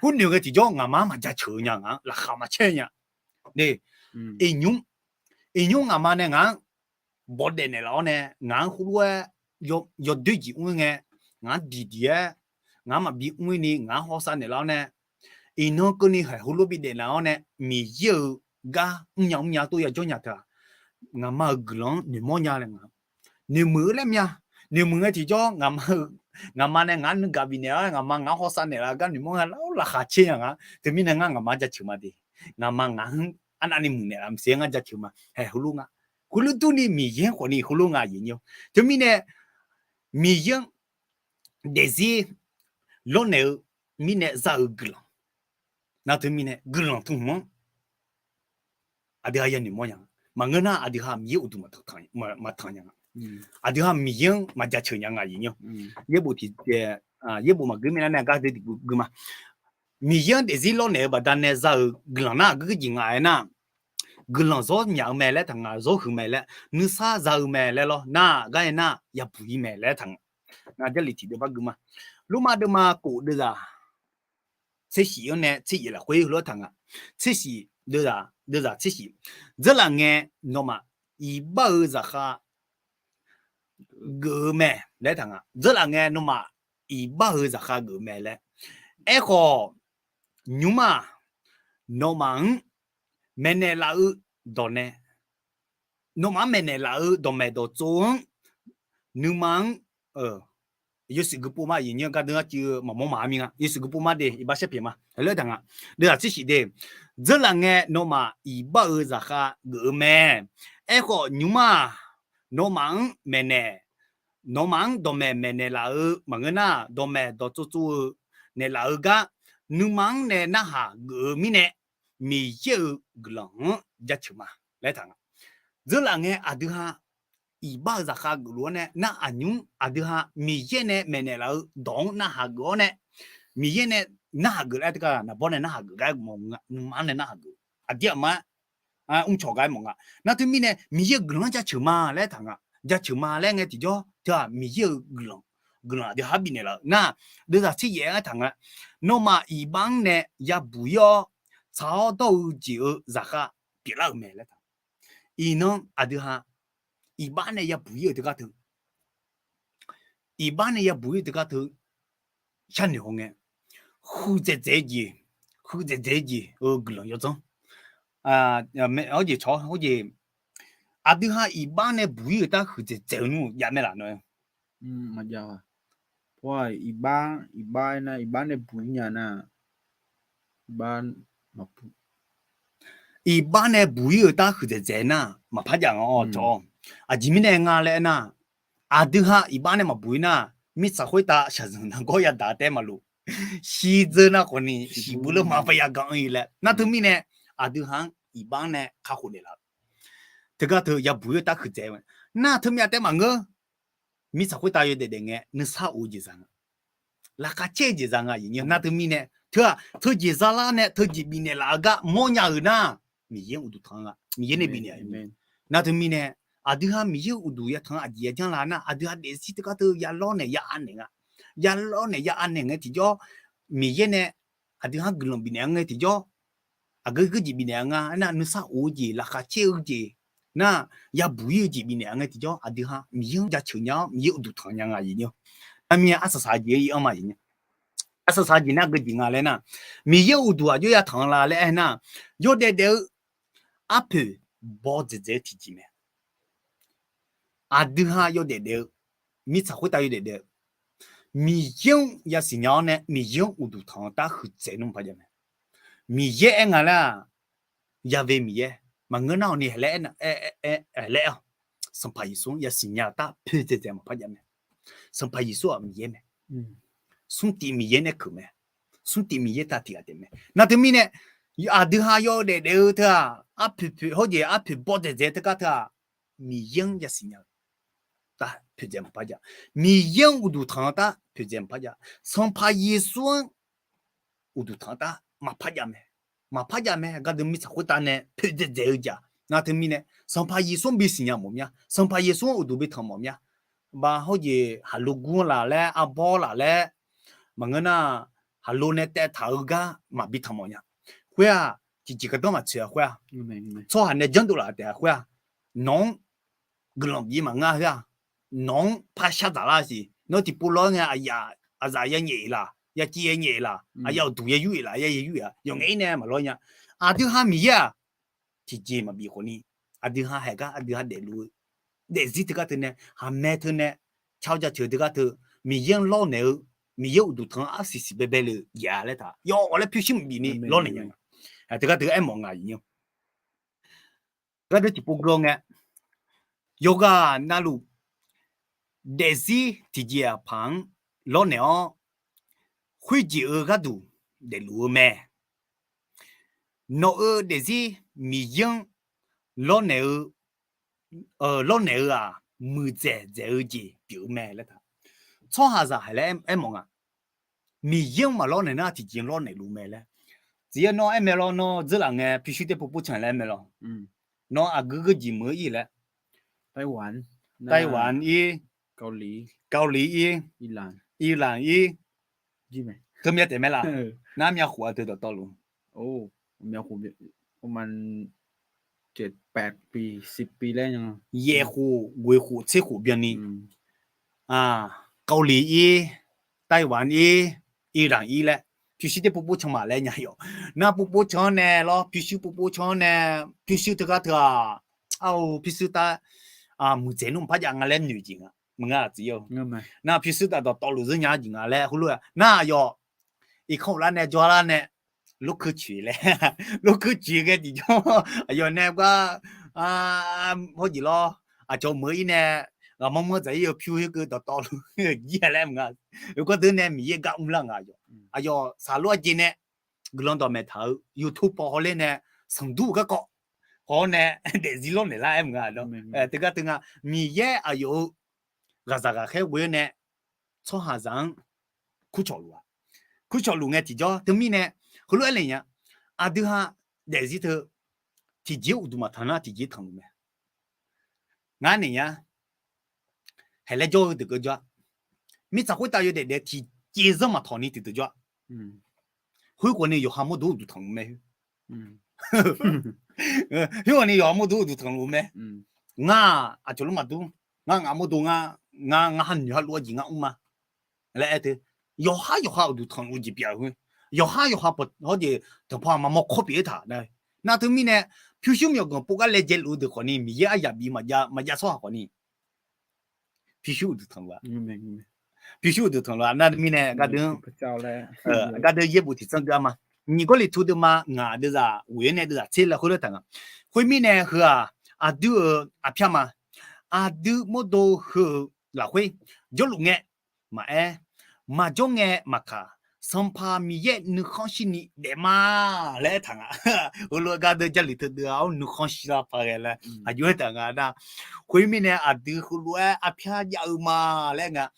Heulof noeq ghae tiqjawr ngaqma-anr maqjaceuq-eu nya ngaq-anr laqkhaq maqcaer nya. Iqnymr, iqnymr ngaqma nae ngaq-anr bawqdaef naeqlaf-awr nae ngaq-anr heulof-aer yawdoer jeq mr ngae, ngaq-anr diqdiq-aer ngaq-anr maqbi mr-ir ni ngaq-anr hawsav naeqlaf-awr nae, iqnan keuvni haeq heulof bidaef naeq-awr nae Miqyaer-euq gar mrnya mrnya tov yajawr nya teu-aq, ngaqma-euq guiqlanq-anr noeqmawr nya laer nga. Noeqmuiq-eu laer mya. Noeqmuiq ngae tiqjawr ngaqma, ngaqma nae ngaq-anr nuigaq bifnaeq-awr ngaqma ngaq-anr hawsav naeqlaf gar noeqmawr nga lar laqkhaq caer nya nga. Teumirnae ngar ngaqma-anr jaceuq ma de. Ngaqma ngaq-anr arnavni muiqnaeq laf maqsiq-aer ngar jaceuq ma. Haeq heulof nga. Khoerlof durni Miqyaer-anr khawfni heulof nga aqyuif nyir-awr. Teumirnae Miqyaer-anr daefzir lawrnaeq-eu mirnae za-eu guiqlanq, nar teumirnae guiqlanq tmq-anr aqdui ha yanoeq mawr nya. Maqngeur nar aqdui ha Miqyaer uqduq maqtanq nya nga. Aqdui ha Miqyaer-anr maqjaceuq nya nga aqyuif nyir-awr. Yaerbof tiq, yaerbof maqgeur mirnae nar gar dui tiq gui ma. Miqyaer-anr daefzir lawrnaeq-eu baqdanae za-euq guiqlanq nar aqgeu geujeq nga aernar, guiqlanq zawr nyaf-eu mae laer taq nga, zawr huiq mae laer, nuisar za-eu mae laer lawr nar gar aernar yabuq-ir mae laer taq nga. Ngar Jarlif tiq deuv bar gui ma. Lormav deuvma kof deuvzaq tser shif-anr nae tser yaef lafkhoer heulof-aer taq nga. Tser shif deuvzaq, deuvzaq tser shif. Dzeurlaf ngae nawmaf iqbax-euq zaqkhav geuf-eu mae laer taq nga. Dzeurlaf ngae nawmaf iqbax-euq zaqkhav geuf-eu mae laer. Aerkhawf, nymr-aq, nawmaf-anr maeqnaeq laf-eu dawq nae, nawmaf-anr maeqnaeq laf-eu dawqmaeq dawqtsov-anr, nuima-anr, yawshuif gui pov ma, aqyuif nyir-awr, gardeuv arcuiv-eu maqmawr maqaer mir nga. Yawshuif gui pov ma de, iqbax sharpyaeq ma. Heulof-aer taq nga. Deuvzaq tser shif de, dzeurlaf ngae nawmaf iqbax-euq zaqkhav geuf-eu mae. Aerkhawf nymr-aq, nawmaf-anr maeqnaeq, nawmaf-anr dawqmaeq maeqnaeq laf-eu maqngeur nar, dawqmaeq dawqtsov tsov-eu naeqlaf-eu gar nuima-anr nae narhaq geuf-eu mirnae, Miqyaer-euq guiqlanq-anr jaceuq ma laer taq nga. Dzeurlaf ngae aqdui ha iqbax-euq zaqkhav geufluf-awr nae nar, aqnymr aqdui ha Miqyaer nae maeqnaeq laf-eu dawq-anr narhaq geuf-awr nae, Miqyaer nae narhaq geuf laer teugar naqbawr nae narhaq geuf gar mawf nga, nuima-anr nae narhaq geuf. Aqdir aqma mrcawq gar mawf nga. Nar teumirnae Miqyaer-euq guiqlanq-anr jaceuq ma laer taq nga. Jaceuq ma laer ngae tiqjawr teu-aq Miqyaer-euq guiqlanq, guiqlanq aqdui ha bifnaeq laf-eu nar, deuvzaq tser yaef-aer taq nga. Nawmaf iqbax-anr nae yabuq-ir-awr tsaq-awr dawr-eu jeq-euq zaqkhav pyeuflar-euq mae laer taq. Iqnan aqdui ha iqbax nae yabuq-ir-eu teugar teu, iqbax nae yabuq-ir-eu teugar teu sharnoeq haw ngae, huiqdzaeq dzaeq-eu jeq, huiqdzaeq dzaeq-eu jeq-euq guiqlanq yawdzanr. Awr jeq cawq, awr jeq, aqdui ha iqbax nae buq-ir-euq tar huiqdzaeq dzaeq-eu nmr jav mae laf nawr. Iqbax, iqbax aernar, iqbax nae buq-ir nya nar, iqbax nae buq-ir-euq tar huiqdzaeq dzaeq nar maqpar jav nga-awr cawq. Aqjeq mirnae nga laer aernar, aqdui ha iqbax nae maqbuq-ir nar, mirtsaq khoertav shaqzanq nargawr yadaq taef maqlof. Shiqdzeur nar khawfni shiqbuq lawrma par yagan-ir laer nar teumirnae, aqdui ha-anr iqbax nae kakhof naeqlaf-eu teugar teu yabuq-ir-eu tar huiqdzaeq-eu nar teumyav taef maqngeur. Mirtsaq khoertav yawdaef daef ngae nuisar of-eu jeq za nga, laqkhaq caer-eu jeq za nga aqyuif nyir-awr. Nar teumirnae teu-aq teujeq zalar nae teujeq bifnaeq laf-eu gar mawrnya-euq nar, Miqyaer-anr uqduq tanq-a nga. Miqyaer nae bifnaeq-a. Nar teumirnae aqdui ha Miqyaer-euq uqduq yatanq-anr aqjeq yajanr la nar, aqdui ha daefzir teugar teu yalawr naeq ya anaeq nga. Yalawr naeq ya anaeq ngae tiqjawr, Miqyaer nae aqdui ha-anr guiqlanq bifnaeq-a ngae tiqjawr, aqgeu geujeq bifnaeq-a nga. Aernar nuisar of-eu jeq, laqkhaq caer-eu jeq, nar yabuq-ir-eu jeq bifnaeq-a ngae tiqjawr, aqdui ha Miqyaer-anr jaceuq nya-awr Miqyaer uqduq tanq nya nga aqyuif nyir-awr. Nar mir-a arsaq saq-eu jeq-aer ir-anr ma aqyuif nyir. Arsaq saq-eu jeq nar aqgeu jeq nga laer nar, Miqyaer-euq uqduq aqjox yatanq la laer aernar, yawdaef daef-eu arpoeq bawdzaeq dzaeq-eu tiqjeq mae. Aqdui ha yawdaef daef-eu, mirtsaq khoertav yawdaef daef-eu, Miqyaer-anr yasiq nya-awr nae Miqyaer-anr uqduq tanq-eu tar huiqdzaeq nmr maqpar jav mae. Miqyaer aer nga laer-aq, yave Miqyaer maqngeur nar-awq ni laer aer-awq. Sanqpaq Yeqsur-anr yasiq nya-eu tar poeqdzaeq dzaeq maqpar jav mae. Sanqpaq Yeqsur-aq Miqyaer mae. Smrtiq Miqyaer nae keuq mae. Smrtiq Miqyaer taq tiq ghaq taef mae. Nar teumirnae aqdui ha yawdaef daef-eu teu-aq, arpoeq poeq hawr jeq arpoeq bawdzaeq dzaeq teugar teu-aq, Miqyaer-anr yasiq nya-eu tar poeqdzaeq maqpar jav. Miqyaer-anr uqduq tanq-eu tar poeqdzaeq maqpar jav. Sanqpaq Yeqsur-anr uqduq tanq-eu tar maqpar jav mae. Maqpar jav mae. Gardeuv mirtsaq khoertav nae poeqdzaeq dzaeq-eu jeq-aq, nar teumirnae Sanqpaq Yeqsur-anr bisiq nya mawf mya. Sanqpaq Yeqsur-anr uqduq bi tanq mawf mya. Ba hawr jeq haqlo gur-anr laf laer, arbawr laf laer, maqngeur nar, haqlo nae taev taq-eu gar maqbi tanq mawf nya. Khoer-aq, tiqjeq gardanr maqtsoeq-a khoer-aq, tsawrhaq nae janrdov laf taef-a khoer-aq, nawq-anr guiqlanq bif maqngeur khoer-aq, nawq-anr par shar dzaq lar siq. Nawr tiqpov lawr ngae aqyaf aqzaf ya nyaef-iq laf, ya civ ya nyaef-iq laf, aqyaf uqduq ya yur-iq laf, ya ya yur-iq-a, yawqngaef-ir nae maqlawr nya. Aqdui ha Miqyaer-aq, tiqjeq maqbif khawfni, aqdui ha haeq gar aqdui ha daefluf-eu daefzir teugar teu nae, haqmae teu nae, car-awr jaceuq teugar teu, Miqyaer-anr lawrnaeq-eu, Miqyaer uqduq tanq-anr arsiq siq baebae le-eu jeq-a laer taq, yawf-awq laer pyurshuir maqbif ni lawrnaeq nya. Teugar teu aermawf nga aqyuif nyir. Gardeuv tiqpov geur-awr ngae, Yawqghaq navluf daefzir tiqjeq-aq paq-anr lawrnaeq-awr, khoerjeq-eu gharduq daefluf-eu mae. Nawq-euq daefzir Miqyaer-anr lawrnaeq-eu, lawrnaeq-eu-aq, muiqdzaeq dzaeq-eu jeq pyeuf-eu mae laer taq. Tsawrhaqzaq haiq laer aermawf nga. Miqyaer-anr maqlawrnaeq nar tiqjeq lawrnaeq luf mae laer. Tsuif-eu nawr aer mae lawr, nawr dzeurlaf ngae pyurshuir taer povpov can laer aer mae lawr. Nawr aqgeu geujeq meuq-eu ir laer. Taiwan ir, Kali ir, Iran ir, teumyav taef mae laf. Nar myavkhof-a teu dawqtawvluf, yaeq khof, ghoeq khof, tser khof byanni, Kali ir, Taiwan ir, Iran ir laer pyurshuir taer povpov can ma laer nya yawq. Nar povpov can-anr nae lawr, pyurshuir povpov can-anr nae, pyurshuir teugar teu-aq, ar-eu pyurshuir tar, muiqdzaeq nmr maqpar jav nga laer noeq jeq nga. Maqnga aqtsuif-eu. Nar pyurshuir taf dawqtawvluf zeur nya-eu jeq nga laer heulof-aer nar aqyawf irkanr ghoflar nae jawrlar nae, lorkeuv coeq laer, lorkeuv coeq ghae tiqjawr aqyawf nae gar, hawjeq lawr, aqcawq meuq-ir nae ghaqmanr manr dzaq-ir-eu pyur khoerkeuv dawqtawvluf jir-a laer maqnga. Yawqgar deuq nae Miqyaer gar mrlar nga aqyawf. Aqyawf saqlor-aer jeq nae guiqlanq dawqmaeq taq-eu YouTube paw hawler nae sanqdur-eu garkawv haw-awr nae daefzir lawrnaeq lar-aer maqnga. Teugar teu nga, Miqyaer aqyawf-euq ghaqzaq ghaqkhaer ghoe-awr nae tsawrhaqzaq-anr kurcawq luf-a. Kurcawq luf ngae tiqjawr teumirnae heulof-aer le nya, aqdui ha daefzir teu tiqjeq-anr uqduq maqtanq nar tiqjeq tanqluf mae. Ngar naeq nya, haeq laer jawr-eu deuq geur jawr-a. Mirtsaq khoertav yawdaef daef tiqjeq zanr maqtawq ni tiqdeuq jawr-a. Khoerkhawf ni yawqha mawrdo uqduq tanqluf mae. Khoerkhawf ni yawqha mawrdo uqduq tanqluf mae. Ngar-aq aqcawq lor maqdur. Ngar ngaq mawrdo nga, ngar ngar ha noeq ha lov-aer jeq ngar mr ma laer aer teu. Yawqhar yawqha uqduq tanqluf jeq pyeuf-eu khoer, yawqhar yawqha hawjeq tanqpanq aqma mawrkawr pyeuf-aer taq nar. Nar teumirnae pyurshuir myawqganq pov gar laejae luf-eu deuq khawf ni Miqyaer aryamq bif maqjav tsawrhaq khawf ni pyurshuir uqduq tanqluf-a. Pyurshuir uqduq tanqluf-a nar teumirnae gardeuv, gardeuv yaerbof tiqtsanr geu-a ma. Nyiq Gawrliqtu deuvma ngaq deuvzaq ghoeq-aer nae deuvzaq tser laer khoerlof taq nga. Khoermirnae heu-aq aqdui-euq aqpyar ma. Aqdui mawrdo heu-euq lafkhoer jawrluf ngae maqaer, maqjawr ngae maqkaq, Sanqpaq Miqyaer nuikhanr shirni daef ma laer aertaq nga. Heulof-aer gardeuv Jarlif teudeuv-a-awr nuikhanr shir lar paq ghae laer aqjox-aer taq nga nar. Khoermirnae aqdui heulof-aer arpyar jav-eu ma laer nga.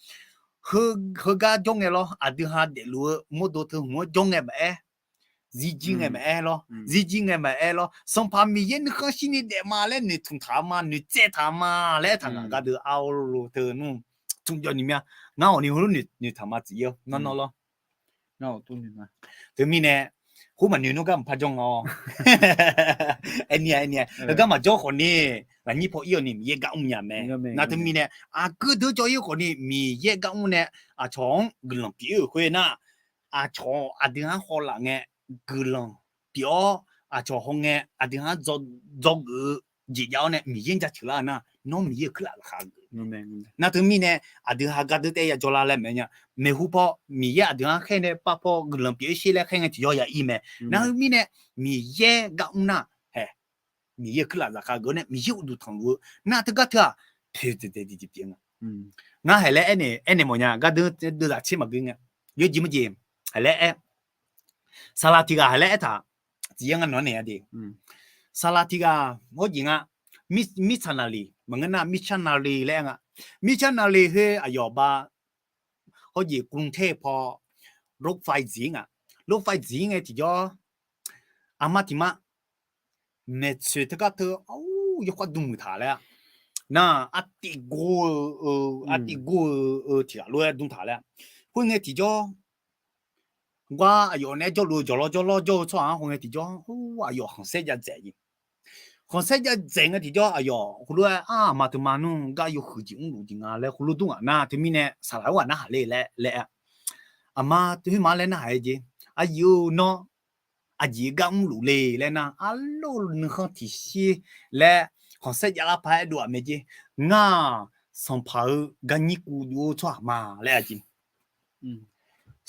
Heugar jawr ngae lawr, aqdui ha daefluf-eu mawrdo teu hmq-anr jawr ngae maqaer, zirjir ngae maqaer lawr, zirjir ngae maqaer lawr, Sanqpaq Miqyaer nuikhanr shirni daef ma laer noeqtmq taq-eu ma, noeqtsaev taq-eu ma laer aertaq nga. Gardeuv arlo teu nmr tmr jawr ni mya. Ngar awq ni heulof noeqtaq ma tsuif-ir-awr nawr nawr lawr. Teumirnae khoer maqnoeq nmr gar maqpar jawr nga-awr. Aerni-a aerni-a heugar maqjawr khawf ni, lafnyir paw ir-awr ni Miqyaer gar mr nya mae. Nar teumirnae aqgeu deuq cawv-ir khawf ni Miqyaer gar mr nae aqcawq-anr guiqlanq pyeuf-ir-euq khoer nar, aqcawq aqdui-anr hawlaf ngae guiqlanq pyeuf-awr, aqcawq hawngae aqdui-anr dzawgeuf-eu jeq jav-awr nae Miqyaer-anr jaceuq lar-eu nar, nawr Miqyaer-euq kuirlaf laqkhaq geuf. Nar teumirnae aqdui ha gardeuv taef-aer ya jawrlar laer maeq nya. Maeqhu paw Miqyaer aqdui-anr khaer nae pav paw guiqlanq pyeuf-ir sher laer khaer ngae tiqjawr ya ir mae. Nar teumirnae Miqyaer gar mr nar, hae, Miqyaer-euq kuirlaf laqkhaq geuf-awr nae Miqyaer uqduq tanqluf-eu nar teugar teu-aq, poeqdzaeq dzaeq jeq pyeuf nga. Ngar haeq laer aernaeq mawfnya gardeuv deuvzaq tser maqgeu ngae, yawjeq maqjeq haeq laer aer. Saqlaq tiq ghaq haeq laer aertaq, tiq yar ngar nawq-anr naeq-a de. Saqlaq tiq ghaq hawrjeq nga, missionary maqngeur nar missionary laer aer nga. Missionary khoer aqyawf ba hawrjeq กรุงเทพ paw รถไฟ dziq nga. รถไฟ dziq ngae tiqjawr aqma tiq ma maeqtsoeq teugar teu-awr yawkhav dm muiq taq laer-a. Nar artiv gor-eu, artiv gor-eu tiq ghaq lof-aer dm taq laer-a. Khoerngae tiqjawr gar aqyawf naeq-aer jawrluf-eu jawqlawr jawrlawr jawr-eu tsawrhaq-anr hawngae tiqjawr aqyawf khanqsaer jav dzaeq jeq. Khanqsaer jav dzaeq ngae tiqjawr aqyawf heulof-aer aqma teu ma nmr gar yawhuiq jeq mrluf jeq nga laer heulof dur ngaq nar teumirnae saqlaq-aer ghaq narhaq le laer laer-a. Aqma teu khoerma laer narhaq-aer jeq, aqyuif-eu nawr aqjeq gar mrluf le laer nar, arlawr nuikhanr tiqshir laer khanqsaer javlar paq-aer dov-aq mae jeq. Ngar-aq, sanqpaq-eu garnyir kuv jov-eu tsawrhaq ma laer-a jeq.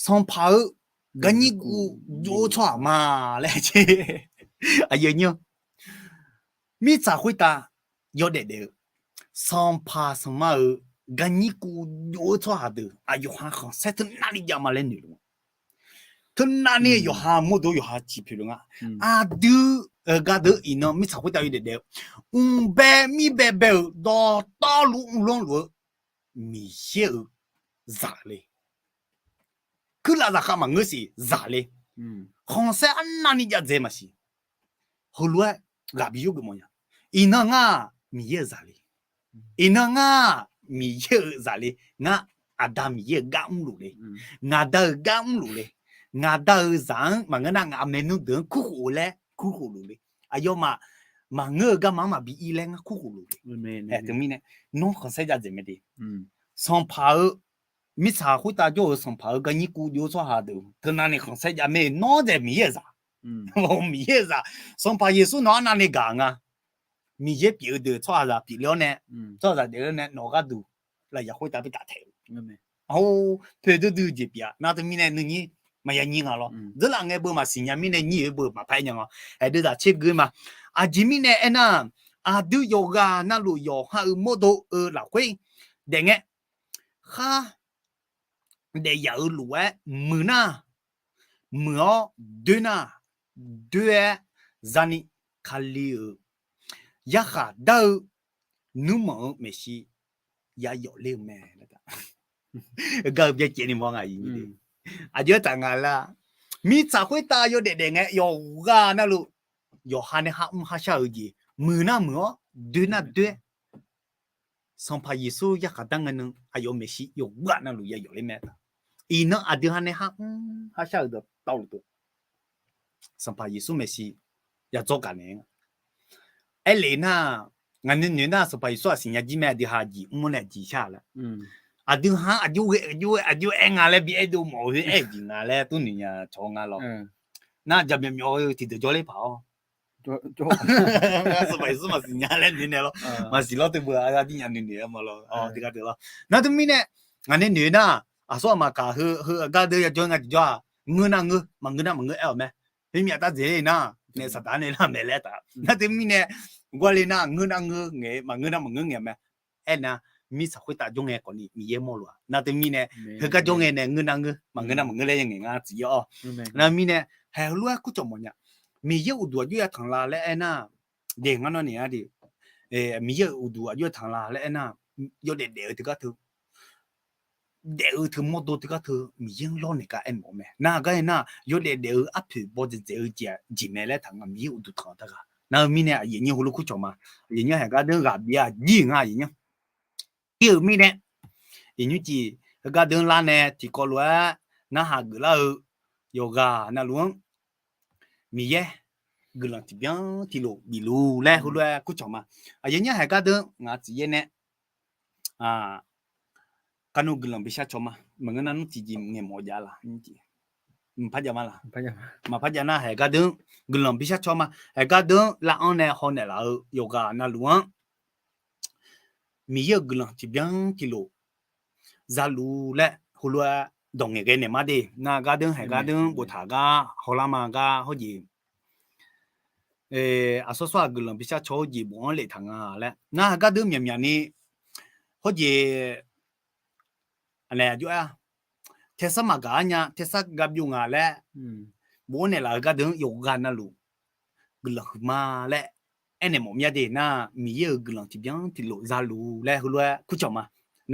Sanqpaq-eu garnyir kuv jov-eu tsawrhaq ma laer-a jeq. Aqyuif aqnyir-a, mirtsaq khoertav yawdaef daef-eu, Sanqpaq sanqma-euq garnyir kuv jov-eu tsawrhaq deuq aqyawf ha khanqsaer teunavni jav ma laer noeq luf-a. Teunavni yawqha mawrdo yawqha ciq poeq luf nga. Aqdui-euq gardeuq iqnan mirtsaq khoertav yawdaef daef-eu, mqbae mirbae bae-euq dawqtawvluf mrlanr luf-eu Miqyaer-euq zaq le. Kuirlaf zaqkhav maqngeur siq zaq le. Khanqsaer arnavni jav dzaeq maqsiq. Heulof-aer ghaq bi yur geuf mawf nya. Iqnan ngar-aq Miqyaer-euq zaq le. Iqnan ngar-aq Miqyaer-euq zaq le. Ngar aqda Miqyaer-euq gar mrluf le. Ngaq da-euq gar mrluf le. Ngaq da-euq zaq-anr maqngeur nar ngaq maeqnan deuq-anr kurkhof-eu laer kurkhof luf le. Aqyawfmaf maqngeur-eu garma-anr maqbi ir laer ngar kurkhof luf le. Teumirnae nawr khanqsaer jav dzaeq mae de. Sanqpaq-eu mirtsaq khoertav jawr-euq sanqpaq-euq garnyir kuv jov-eu tsawrhaq deuq teunavni khanqsaer jav mae. Nawr dzaeq Miqyaer-euq zaq. Miqyaer-euq zaq. Sanqpaq Yeqsur nawq arnavni gaq nga. Miqyaer pyeuf-eu deuq tsawrhaqzaq pyeufler-awr nae, tsawrhaqzaq daefler nae nawq gharduq lafyaq khoertav bi taftaeq-eu. Or, poeqdui dui jeq pyeuf-a. Nar teumirnae nuinyir maqya nyir nga lawr. Dzeurlaf ngae beu maqsiq nya mirnae nyir-eu beu maqpar-aer nya nga. Aer deuq zaq tser gui ma. Aqjeq mirnae aernar, aqdui yawqghaq navluf yawqha-euq mawrdo-eu lafkhoer daefngae, khar daefyaf-eu lof-aer muiq nar, muiq-awr doer nar, doer-aer zani Kali-euq yarkhaq dar-eu nuirmanq-eu maeqshi ya yawf ler-eu mae. Gar-eu byacaevni mawr nga. Aqjox-aer taq nga lar, mirtsaq khoertav yawdaef daef ngae yawqghaq navluf yawqha nae har mr har shar-eu jeq, muiq nar muiq-awr doer nar doer-aer Sanqpaq Yeqsur yarkhaq dar ngae nan aqyawf maeqshi yawqghaq navluf ya yawf ler mae. Iqnan aqdui ha nae har mr har shar-euq dawqtawvluf deuq Sanqpaq Yeqsur maeqshi ya dzawr gaq naeq-a. Aerlef nar, ngaq nae noeq nar Sanqpaq Yeqsur-aq siqnya jir mae, aqdui ha jeq mr-awr nae jeq shar-a laer. Aqdui ha aqjox ghae aqjox ghae aqjox aer nga laer bi aerdov mawf-eu aer-eu jeq nga laer tov noeq nya cawq nga lawr. Nar jaqmyawf myawf-eu tiqdeuq jawrler paq-awr Sanqpaq Yeqsur maqsiq nya laer noeq naeq lawr. Maqsiq lawr teu beu aqdir nya noeq noeq-aer ma lawr. Tiqghaq deuq lawr. Nar teumirnae ngaq nae noeq nar, aqsur aqmaq kaq heu heu aqgar deuq yajawr nga tiqjawr-aq, ngeur nar ngeur, maqngeur nar maqngeur aer-awq mae. Khoermyav tardzaeq ler nar, naef saqdaq nae lar maeq laer taf. Nar teumirnae gawrle nar ngeur nar ngeur ngae, maqngeur nar maqngeur ngae mae. Aernar, mirtsaq khoertav jawr ngae khawfni Miqyaer mawrluf-a. Nar teumirnae heugar jawr ngae nae ngeur nar ngeur, maqngeur nar maqngeur laer ya ngaeq nga tsuif-awr. Nar mirnae haeq heulof-aer kurcawq mawf nya. Miqyaer uqduq aqjox ya tanq la laer aernar, daeq ngar nawr naeq-a de. Miqyaer-euq uqduq aqjox ya tanq la laer aernar, yawdaef daef-eu teugar teu daef-eu teu mawrdo teugar teu Miqyaer-anr lawrnaeq gar aermawf-eu mae. Nar gar aernar, yawdaef daef-eu arpoeq bawdzaeq dzaeq-eu jeq-aq jeq mae laer taq nga Miqyaer uqduq tanq-eu taq ghaq. Nar-eu mirnae aqyuif aqnyir heulof kurcawq ma. Aqyuif aqnyir haeq gar deuq ghaq bif-a jir nga aqyuif aqnyir. Ir-euq mirnae, iqnymr cif heugar deuq lar nae tiqkawv lof-aer narhaq geuflar-eu yawqghaq navluf-anr Miqyaer guiqlanq tiqbyan tiqlof bifluf laer heulof-aer kurcawq ma. Aqyuif aqnyir haeq gar deuq ngaq tsuif yaer nae kanu guiqlanq bishar caw ma. Maqngeur nar nmr tiqjeq ngaeq mawf jav la. Maqpar jav ma la. Maqpar jav nar haeq gar deuq-anr guiqlanq bishar caw ma. Haeq gar deuq-anr lav-anr nae hawnaeq laf-eu yawqghaq navluf-anr Miqyaer-euq guiqlanq tiqbyan tiqlof zaluf laer heulof-aer dawq ngaeqghae naeq ma de. Nar gar deuq-anr haeq gar deuq-anr boftaq gar hawlar ma gar hawjeq aqsur sawr-aq guiqlanq bishar caw-eu jeq bof-anr leftaq nga laer. Nar haeq gar deuq-anr myaqmyaq ni hawjeq aqnaeq aqjox-aer tersar maqgaq-ar nya, tersar ga byov nga laer bof-anr naeqlaf-eu gar deuq-anr yawqghaq navluf guiqlanq huiqma laer aernaeq mawf mya de. Nar Miqyaer-euq guiqlanq tiqbyan tiqlof zaluf laer heulof-aer kurcawq ma.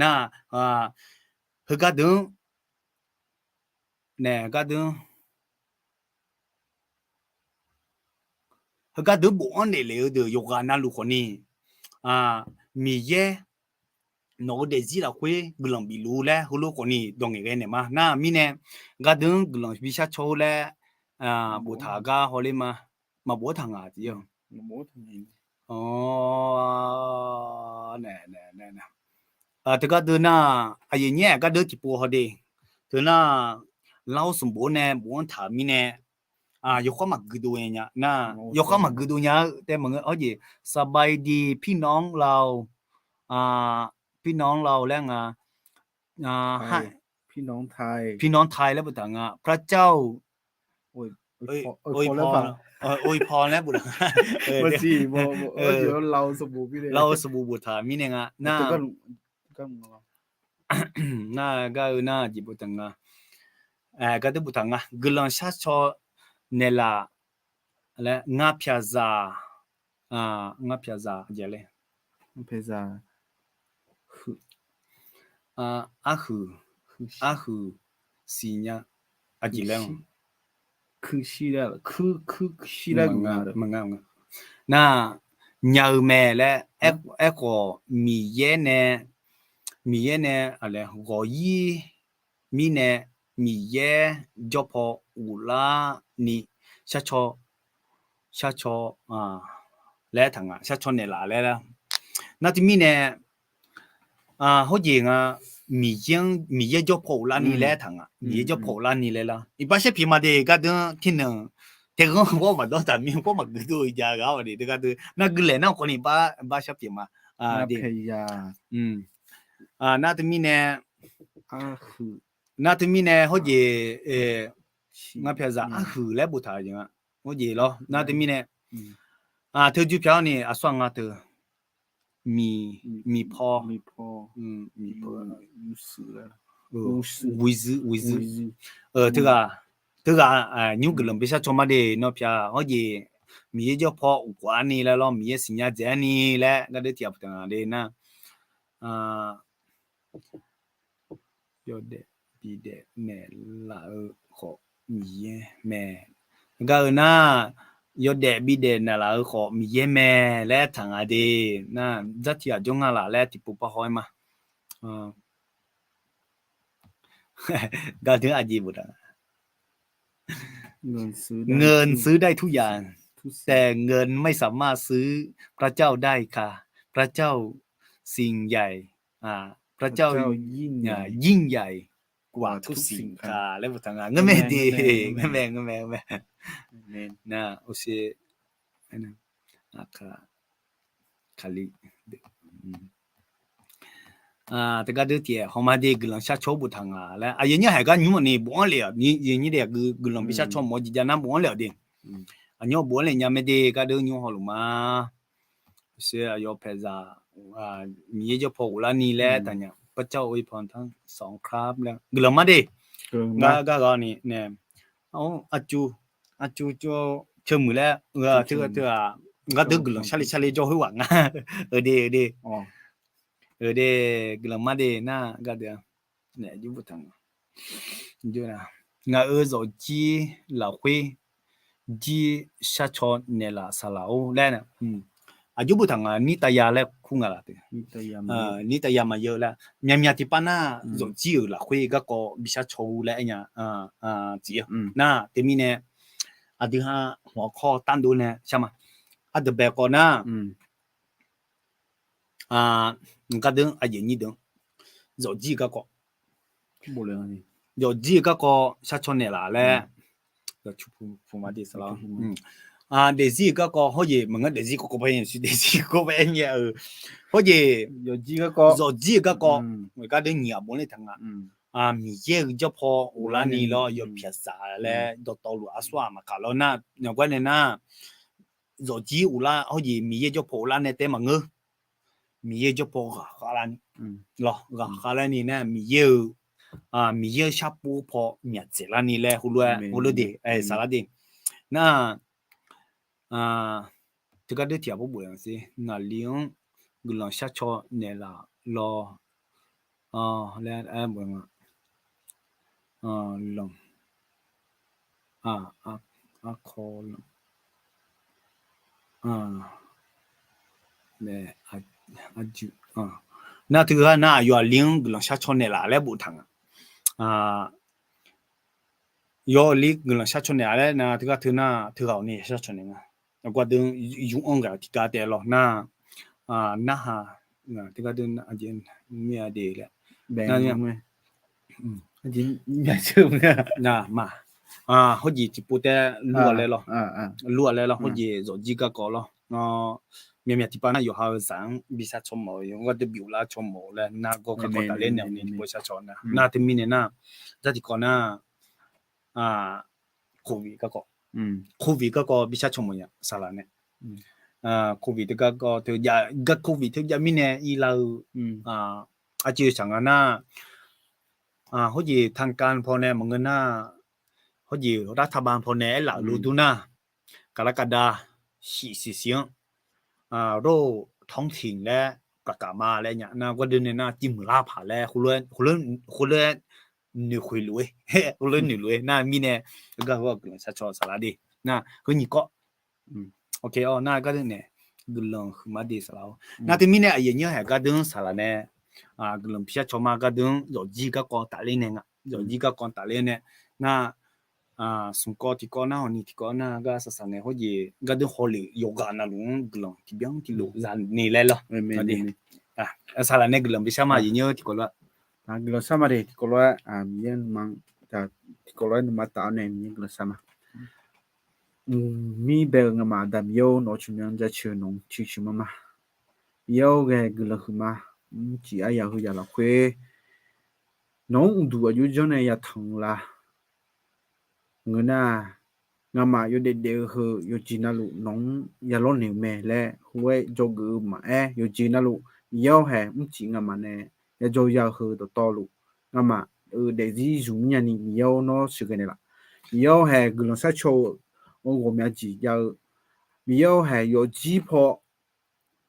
Nar heugar deuq-anr naeq gar deuq-anr heugar deuq bof-anr naeqlef-eu deuq yawqghaq navluf khawfni Miqyaer nawq-eu daefzir lafkhoer guiqlanq bifluf laer heulof khawfni dawq ngaeqghae naeq ma. Nar mirnae gar deuq-anr guiqlanq bishar caw-eu laer boftaq gar hawler ma. Maqbof-anr taq ngaq tiq-a. Teugar deuq nar aqyuif aqnyir haeq gar deuq tiqpov haw de. Teu nar lar-awr smq bof-anr nae bof-anr taq-euq mirnae yawkhawr maqgui dov nya nar, yawkhawr maqgui dov nya-eu tae maqngeur hawjeq สบายดีพี่น้องเรา พี่น้องเรา laer nga พี่น้องไทย laer boftaq nga พระเจ้า Oe paw laer boftaq, lawr-eu sanqbof boftaq mirnae nga nar, nar gar-eu nar jeq boftaq nga, gardeur boftaq nga, guiqlanq sharcaw naeqlaf laer ngar pyaqzaq, ngar pyaqzaq jeq laer, arhuiq, arhuiq siqnya aqjeq laer, kuir shir laer, kuir shir laer, maqnga, nar nya-eu mae laer, aerkhawf Miqyaer nae, Miqyaer nae ghawq-ir mirnae Miqyaer jawrpaw ghoflarni sharcaw, sharcaw laer taq nga, sharcaw naeqlaf laer lar. Nar teumirnae hawjeq nga, Miqyaer jawrpaw ghoflarni laer taq nga, Miqyaer jawrpaw ghoflarni laer lar. Iqbax sharpyeuf ma de gardeur tirnanq, taeghanr ghawr maqdawr taq mir, ghawr maqgui dov-eu jav ghaq-awq de, gardeur nar guilaeq nar khawf ni iqbax sharpyeuf ma. Nar teumirnae, nar teumirnae hawjeq, ngar pyaqzaq arhuiq laer boftaq-eu jeq nga. Hawjeq lawr nar teumirnae, teujuq pyaq-awr ni aqsur-aq nga teu, miq, miqpaw, miqpaw, ghoeqzuir, ghoeqzuir, teughaq, teughaq nymr guiqlanq bi sharcaw ma de nawr pyaq hawjeq, Miqyaer jawrpaw uqkhof arni laer lawr, Miqyaer siqnya dzaeq arni laer gardeur tiq ghaq boftaq nga de nar, yawdaef bidaef naeqlaf-eu khawf Miqyaer mae. Gar-eu nar, yawdaef bidaef naeqlaf-eu khawf Miqyaer mae laer taq nga de. Nar dzartiq aqjawr nga laf laer tiqpov par haw-aer ma. Gardeur aqjeq boftaq เงินซื้อได้ทุกอย่าง แต่เงินไม่สามารถซื้อพระเจ้าได้ค่ะ พระเจ้าสิ่งใหญ่ พระเจ้า ยิ่งใหญ่กว่าทุกสิ่งค่ะ laer boftaq nga. Ngar mae de, ngar mae, ngar mae, ngar mae. Nar, Kali, teugar deur tiq-aer hawma de guiqlanq sharcaw-awr boftaq nga laer aqyawf nyir haiq gar nymr-awq ni bofanr lef-awq, yawnyir de guiqlanq bi sharcaw mawf-eu jeq jav nar bofanr lef-awq de. Aqnymr bofanr lef nya mae de, gardeur nymr hawluf ma. Sher aqyawf paeqzaq, Miqyaer jawrpaw ghoflarni laer taqnya, พระเจ้าอวยพรทั้งสองครับ laer guiqlanq ma de. Gar gar ghaq ni nae, arcuv, arcuv cawmuiq laer, teu, teu-aq, gardeur guiqlanq sharle sharle jawr khoer ghaq nga. Euq de, euq de, euq de, guiqlanq ma de nar gardeur-a. Naef jir boftaq nga. Ngaq-euq zawqjir lafkhoer jir sharcaw naeqlaf saqlaq-or laer, aqjox boftaq nga, nirtav ya laer kur nga laf teu. Nirtav ya maqyeu laer, myaqmyaq tiqpav nar zawqjir-euq lafkhoer garkawv bi sharcaw-ur laer aer nya, tsiq-eu nar teumirnae aqdui ha hmq-awr kawr tardov nae shar ma. Aqdui bae khawf nar gardeur aqjeq nyir deuq, zawqjir-eu garkawv, zawqjir-eu garkawv sharcaw naeqlaf laer, daefzir-euq garkawv hawjeq maqngeur, daefzir kawv kawv ba aer, daefzir kawv ba aer nya-eu hawjeq, zawqjir-eu garkawv, gardeur nyiq ghaq bof ler taq nga. Miqyaer-euq jawrpaw ghoflarni lawr yawpyaq saq laer dawqtawvluf aqsur-aq maqkaq lawr nar, naqgar nae nar, zawqjir ghoflar hawjeq Miqyaer jawrpaw ghoflar nae taef maqngeur. Miqyaer jawrpaw ghaqkhav larni, lawr ghaqkhav larni nar Miqyaer-euq, Miqyaer-euq sharpov paw myaq dzaeqlarni laer heulof-aer heulof de, saqlar de. Nar, teugar deur tiq ghaq bof bof-a sher, ngaqli-anr guiqlanq sharcaw naeqlaf lawr laer aer bof nga. Lanq, arkawv lanq, nar teugar nar aqyawf aqli-anr guiqlanq sharcaw naeqlaf laer boftaq nga. Yawf aqli guiqlanq sharcaw naeqlaf laer nar teugar teu nar teughaq-awq ni sharcaw naeq nga. Aqgar deuq yur-anr ghaq tiqgar taef lawr nar, narhaq, teugar deuq nar aqjeq mir-a de laer, ma, hawjeq tiqpov taef lur-a laer lawr, lur-a laer lawr, hawjeq zawqjir garkawv lawr, myaqmyaq tiqpav nar yawqha-euq zaq-anr bi sharcaw mawf-eu, yawqghaq deuq bi ghoflar caw mawf-eu laer nargawr garkawv tafler naeq-awq ni tiqpov sharcaw nar. Nar teumirnae nar, jar tiqkawv nar, covid garkawv Covid garkawv bi shar caw mawf nya saqlaq nae. Covid teu garkawv teu jav, covid teu jav mirnae irlar-eu, arciv shaq nga nar, hawrjeq tanqkav paw nae maqngeur nar, hawrjeq hawrdav taqbav paw nae aerlaf-euq lof dur nar, gaqlar gaqda shif siq siq-anr โรคท้องถิ่น laer ประกาศ ma laer nya nar, gardeuv nae nar civ muiqlar paq laer khoerlof-aer noeqkhoeq luf-eu, khoerlof-aer noeqluf-eu nar mirnae, gar heu-awq guiqlanq shaqcaw saqlaq de. Nar heu nyiq kawv, ok, nar gardeuv nae guiqlanq huiqma de saqlaq-awr. Nar teumirnae aqyuif aqnyir haeq gardeuv-anr saqlaq nae guiqlanq bi shar caw ma, gardeuv-anr zawqjir garkawv tafler nae nga, zawqjir garkawv tafler nae, nar smq kawv tiqkawv nar hawni tiqkawv nar gar saqsaq nae hawrjeq gardeuv hawlef yawqghaq navluf-anr guiqlanq tiqbyan tiqlof za ni laer lawr. Saqlaq nae guiqlanq bi shar ma, aqyuif aqnyir tiqkawv lof-aer. Guiqlanq shar ma de tiqkawv lof-aer, Miqyaer nuima, tiqkawv lof-aer nuima taf-awr nae Miqyaer guiqlanq shar ma. Mqmir bae-eu ngamaf Aqda Miqyaer-or, nawq-eu tsawrmyanr jaceuq nawq-anr ciqciq mar ma. Miqyaer-or, ghae guiqlanq huiqma, mrcif aryaq heu yaq lafkhoer nawq-anr uqduq aqjox janr nae yatanq-eu la. Ngeur nar, ngamaf yawdaef daef-eu heu yawqjeq navluf nawq-anr yalawr naeq-eu mae laer heulof-aer dzawgeuf-eu maqaer, yawqjeq navluf Miqyaer-or haeq mrcif ngamaf nae yajawr ya-eu heu dawqtawvluf, ngamaf-euq daefzir zmq mrnya ni Miqyaer-or nawr sheuqghae naeqlaf. Miqyaer-or haeq guiqlanq shar caw-eu ghawqmya jeq jav-eu, Miqyaer-or haeq yawqjir paw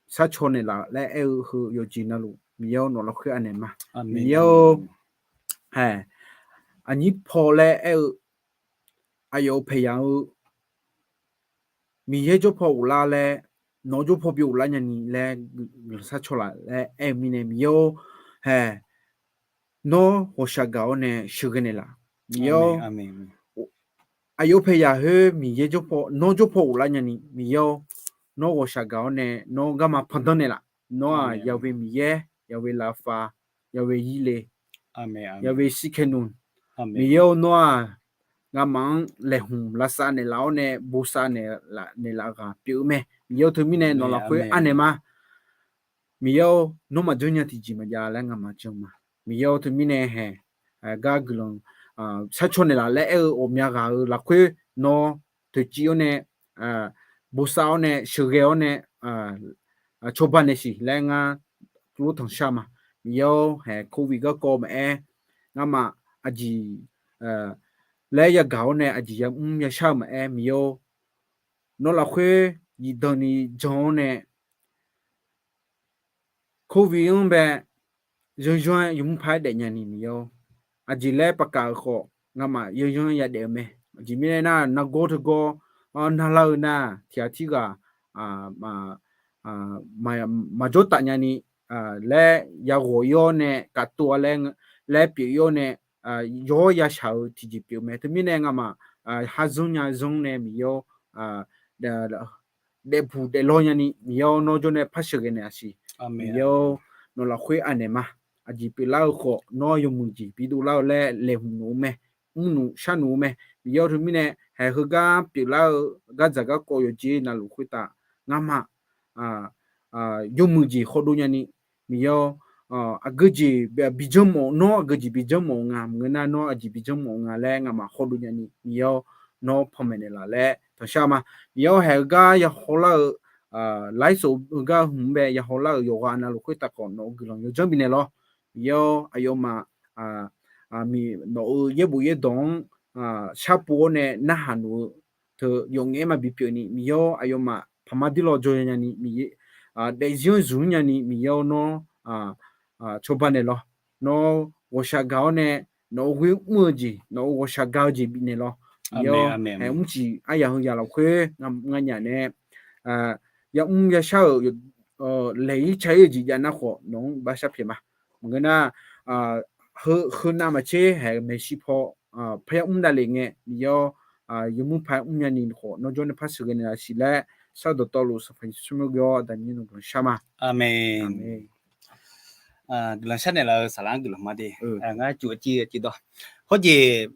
shar caw naeqlaf laer aer-eu heu yawqjeq navluf Miqyaer-or nawq lafkhoer anaeq ma. Miqyaer-or haeq aqnyir paw laer aer-eu aqyawf-euq paeqyaq-eu Miqyaer jawr paw ghoflar laer, nawq-eu jawr paw bi ghoflar nya ni laer guiqlanq shar caw laf laer aer-eu mirnae Miqyaer-or haeq nawr ghawqshaq gaq-awr nae sheuqghae naeqlaf. Miqyaer-or aqyawf-eu paeqyaq khoer Miqyaer jawr paw, nawr jawr paw ghoflar nya ni Miqyaer-or nawr ghawqshaq gaq-awr nae nawr garma pandanr naeqlaf. Nawr-aq yawe Miqyaer, yawe lafaf, yawe yirle, yawe shirkaer nmr. Miqyaer-or nawr-aq ngamaf-anr laeqhmq lavsav naeqlaf-awr nae bosav naeqlaf ghaq pyeuf-eu mae. Miqyaer-or teumirnae nawq lafkhoer anaeq ma. Miqyaer-or nawr maqjanr nya tiqjeq maqjav laer ngamaf jan ma. Miqyaer-or teumirnae haeq gar guiqlanq shar caw naeqlaf laer aer-eu ghawqmya ghaq-euq lafkhoer nawr toeqciv-awr nae bosav-awr nae sheuqghae-awr nae cawba naeqsiq laer ngar lor tanqshar ma. Miqyaer-or haeq covid garkawv maqaer, ngamaf aqjeq laer yagaq-awr nae aqjeq yamr yashar-eu maqaer Miqyaer-or nawr lafkhoer zifdan ni jan-awr nae covid-anr bae yanryanr-aer yawmuiq paq-aer daefnya ni Miqyaer-or aqjeq laer paqkaq-euq khawf ngamaf yanryanr-aer yadaef-eu mae. Aqjeq mirnae nar nargawr teugawr narlar-eu nar tiqghaq tirghaq maqjawr taf nya ni laer yaghawq ir-awr nae kavtov-a laer pyeuf ir-awr nae yawr yashaq-eu tiqjeq pyeuf mae. Teumirnae ngamaf harzanr nya zanr nae Miqyaer-or daefbuq daeflaw nya ni Miqyaer-or nawr jawr nae par sheuqghae naeq-a siq. Miqyaer-or nawq lafkhoer anaeq ma. Aqjeq pyeuflar-eu khawf nawr yawmuiq jeq bidov lar-eu laer laeqhmq luf-eu mae. Mrluf sharluf-eu mae. Miqyaer-or teumirnae haeq heugar pyeuflar-eu gardzaq garkawv yawqjeq navluf khoertav ngamaf yawmuiq jeq khawdov nya ni Miqyaer-or aqgeujeq bijanr mawf-eu nawr aqgeujeq bijanr mawf-eu nga maqngeur nar nawr aqjeq bijanr mawf-eu nga laer ngamaf khawdov nya ni Miqyaer-or nawr panmaeq naeqlaf laer tanqshar ma. Miqyaer-or haeq heugar yahaw lar-eu lairsov heugar hmq-anr bae yahaw lar-euq yawqghaq navluf khoertav khawf nawq-eu guiqlanq yawdzanr bifnaeq lawr. Miqyaer-or aqyawfmaf nawq-euq yaerbof yaerdawq-anr sharpov-awr nae narhaq luf-eu teu yawf ngaef-aer maqbi pyeuf ni Miqyaer-or aqyawfmaf paqma dirlaw dzaw nya ni Miqyaer daefzir-anr zmq nya ni Miqyaer-or nawr cawba naeq lawr. Nawr ghawqshaq gaq-awr nae nawq-euq ghoer mr-eu jeq nawq-euq ghawqshaq gaq-eu jeq bifnaeq lawr. Miqyaer-or haeq mrcif aryaq heu yaq lafkhoer nganyaf nae yamr yashar-euq laeq-ir ca-ir-eu jeq jav nar khawf nawq-anr bashar pyaeq ma. Maqngeur nar heu, heu navmaqtser haeq maeqshi paw parya mr davlef ngae Miqyaer-or yawmuiq paq-aer mrnya ni khawf nawr jawr nae par sheuqghae naeqlaf siq laer sar dawqtawvluf Sanqpaq Yeqsur mr-eu gawr Aqda Miqyaer nawq guiqlanq shar ma. Aqmeq. Guiqlanq sharnaeq laf-eu saqlaq-anr guiqlanq ma de. Ngar cuv-eu civ civ dawr. Hawrjeq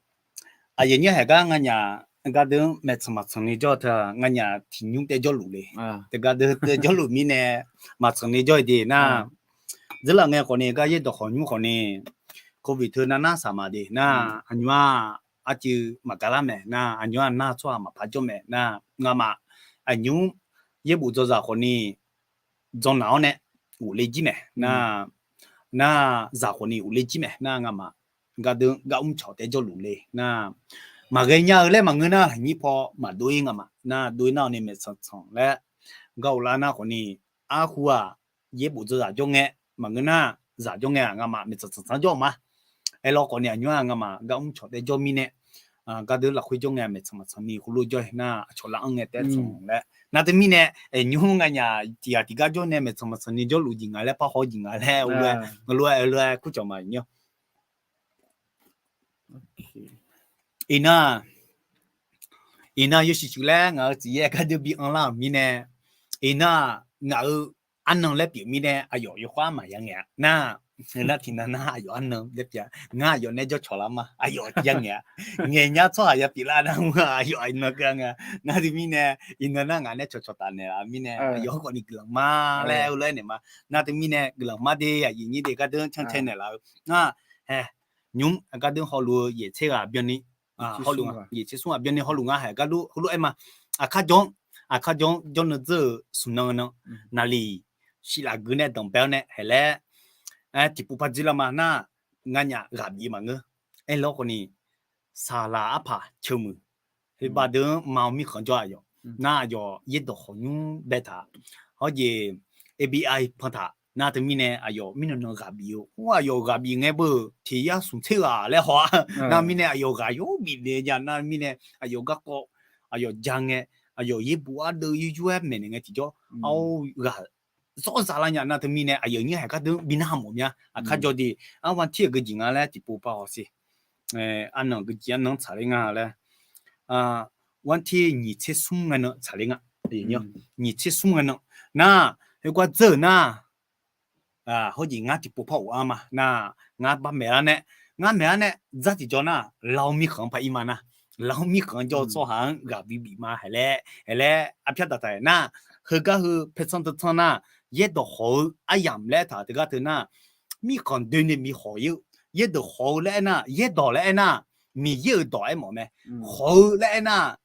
aqyuif aqnyir haeq gar nganyaf gardeuv-anr maeqtsanq maqtsanq ni jawr-eu teu nganyaf tiqnymr taev jawrluf le. Teu gardeuv taev jawrluf mirnae maqtsanq ni jawr-eu de nar, dzeurlaf ngae khawf ni gar yaerdawq khawqnymr khawf ni covid teu narnar saq ma de nar, aqnymr-aq arcuiv maqgaq lar mae nar, aqnymr-aq nar tsawrhaq maqpar jawr mae nar, ngamaf aqnymr yaerbof dzawzaq khawfni dzawrnaq-awr nae ghofle jir mae nar, nar zaq khawfni ghofle jir mae nar, ngamaf gardeur gar mr cawq taef jawrluf le nar, maqghae nya-eu laer maqngeur nar, nyir paw maqdov-ir ngamaf nar, dov-ir nar-awq ni maeqtsanq tsanq laer gar ghoflar nar khawfni, arhu-aq yaerbof dzawzaq jawr ngae, maqngeur nar zaq jawr ngae-aq ngamaf maeqtsanq tsanq tsanq jawr-eu ma. Aerlawr khawfni aqnymr-aq ngamaf gar mr cawq taef jawr mirnae, gardeur lafkhoer jawr ngae maeqtsanq maqtsanq ni khoerlof jawr-ir nar, aqcawq lar-anr ngae taef tsanq laer nar teumirnae, aqnymr nganyaf tiq ghaq tiqgar jawr nae maeqtsanq maqtsanq ni jawrluf jeq nga laer, parhaw jeq nga laer, lof-aer lof-aer kurcawq ma nymr. Iqnan, iqnan yawshuif shuif laer ngaq-euq tsuif yaer gardeur bi anrlar-euq mirnae, iqnan ngaq-euq arnan laer pyeuf mirnae aqyawf yawkhav maqya ngaeq-a nar, heu nar tiqnan nar aqyawf arnan laer pyeuf-a, ngar aqyawf nae jawrcawq lar ma, aqyawf ya ngaeq-a, ngaeq nya tsawrhaq ya pyeuflar nar mr-aq aqyawf iqnan keuv-a ngae, nar teumirnae iqnan nar ngaq nae cawqcawq taf naeqlaf mirnae aqyawf khawfni guiqlanq ma laer heulof-aer naeq ma, nar teumirnae guiqlanq ma de, aqyuif nyir de gardeur cantae naeqlaf-eu nar, hae, nymr gardeur hawluf-eu yaeq tser ghaq byanni, hawluf, yaeq tser smr ghaq byanni hawluf ngar hae gardeur heulof-aer ma, aqkar jawr-anr, aqkar jawr-anr jawrnan dzeur-euq smq nan nan, naqliq shif laf gui nae danqbae-awr nae hae laer, tiqpov par dzoerlar ma nar, nganyaf ghaq bif maqngeur. Aerlawr khawfni, saqlaq arpaq ceuq muiq, khoerbav deuq-anr ma-eu mirkhanq jawr aqyawf nar, aqyawf yaerdawq khawqnymr baetaq, hawjeq A B I pan taq nar teumirnae aqyawf mirnan nan ghaq bif-eu, aqyawf ghaq bif ngae beu tiq yar smq tser ghaq laer haw-a nar mirnae aqyawf ghaq yawr bif le jav nar mirnae aqyawf garkawv, aqyawf ja ngae, aqyawf yaerbof ardeuv yur yur-aer maeqnaeq ngae tiqjawr, ar ghaq zawr za lar nya nar teumirnae aqyuif nyir hae gardeur bi narhaq mawf mya, aqkar jawr de, arwantir-euq geujeq nga laer tiqpov par hawsher. Arnan geujeq arnan tsaqler nga laer, wantir nyiq tser smr ngae nan tsaqler nga, nyiq tser smr ngae nan nar, heugar dzeur-euq nar, hawjeq ngar tiqpov par of-ar ma nar, ngar bar maeqlar nae, ngar maeqlar nae dzar tiqjawr nar, Lau mirkhanq-anr par ir ma nar, Lau mirkhanq-anr jawr-eu tsawrhaq-anr ghaq bi bif ma hae laer, hae laer arpyar daqtaq-aer nar, heugar heu paertsanr deuq tsanr nar, yaerdawq hawq-eu aryamq laer taq teugar teu nar, mirkhanq doeni bi hawq-ir-eu, yaerdawq hawq-eu laer aernar, yaerdawq laer aernar, Miqyaer-euq dawq aermawf mae. Hawq-eu laer aernar,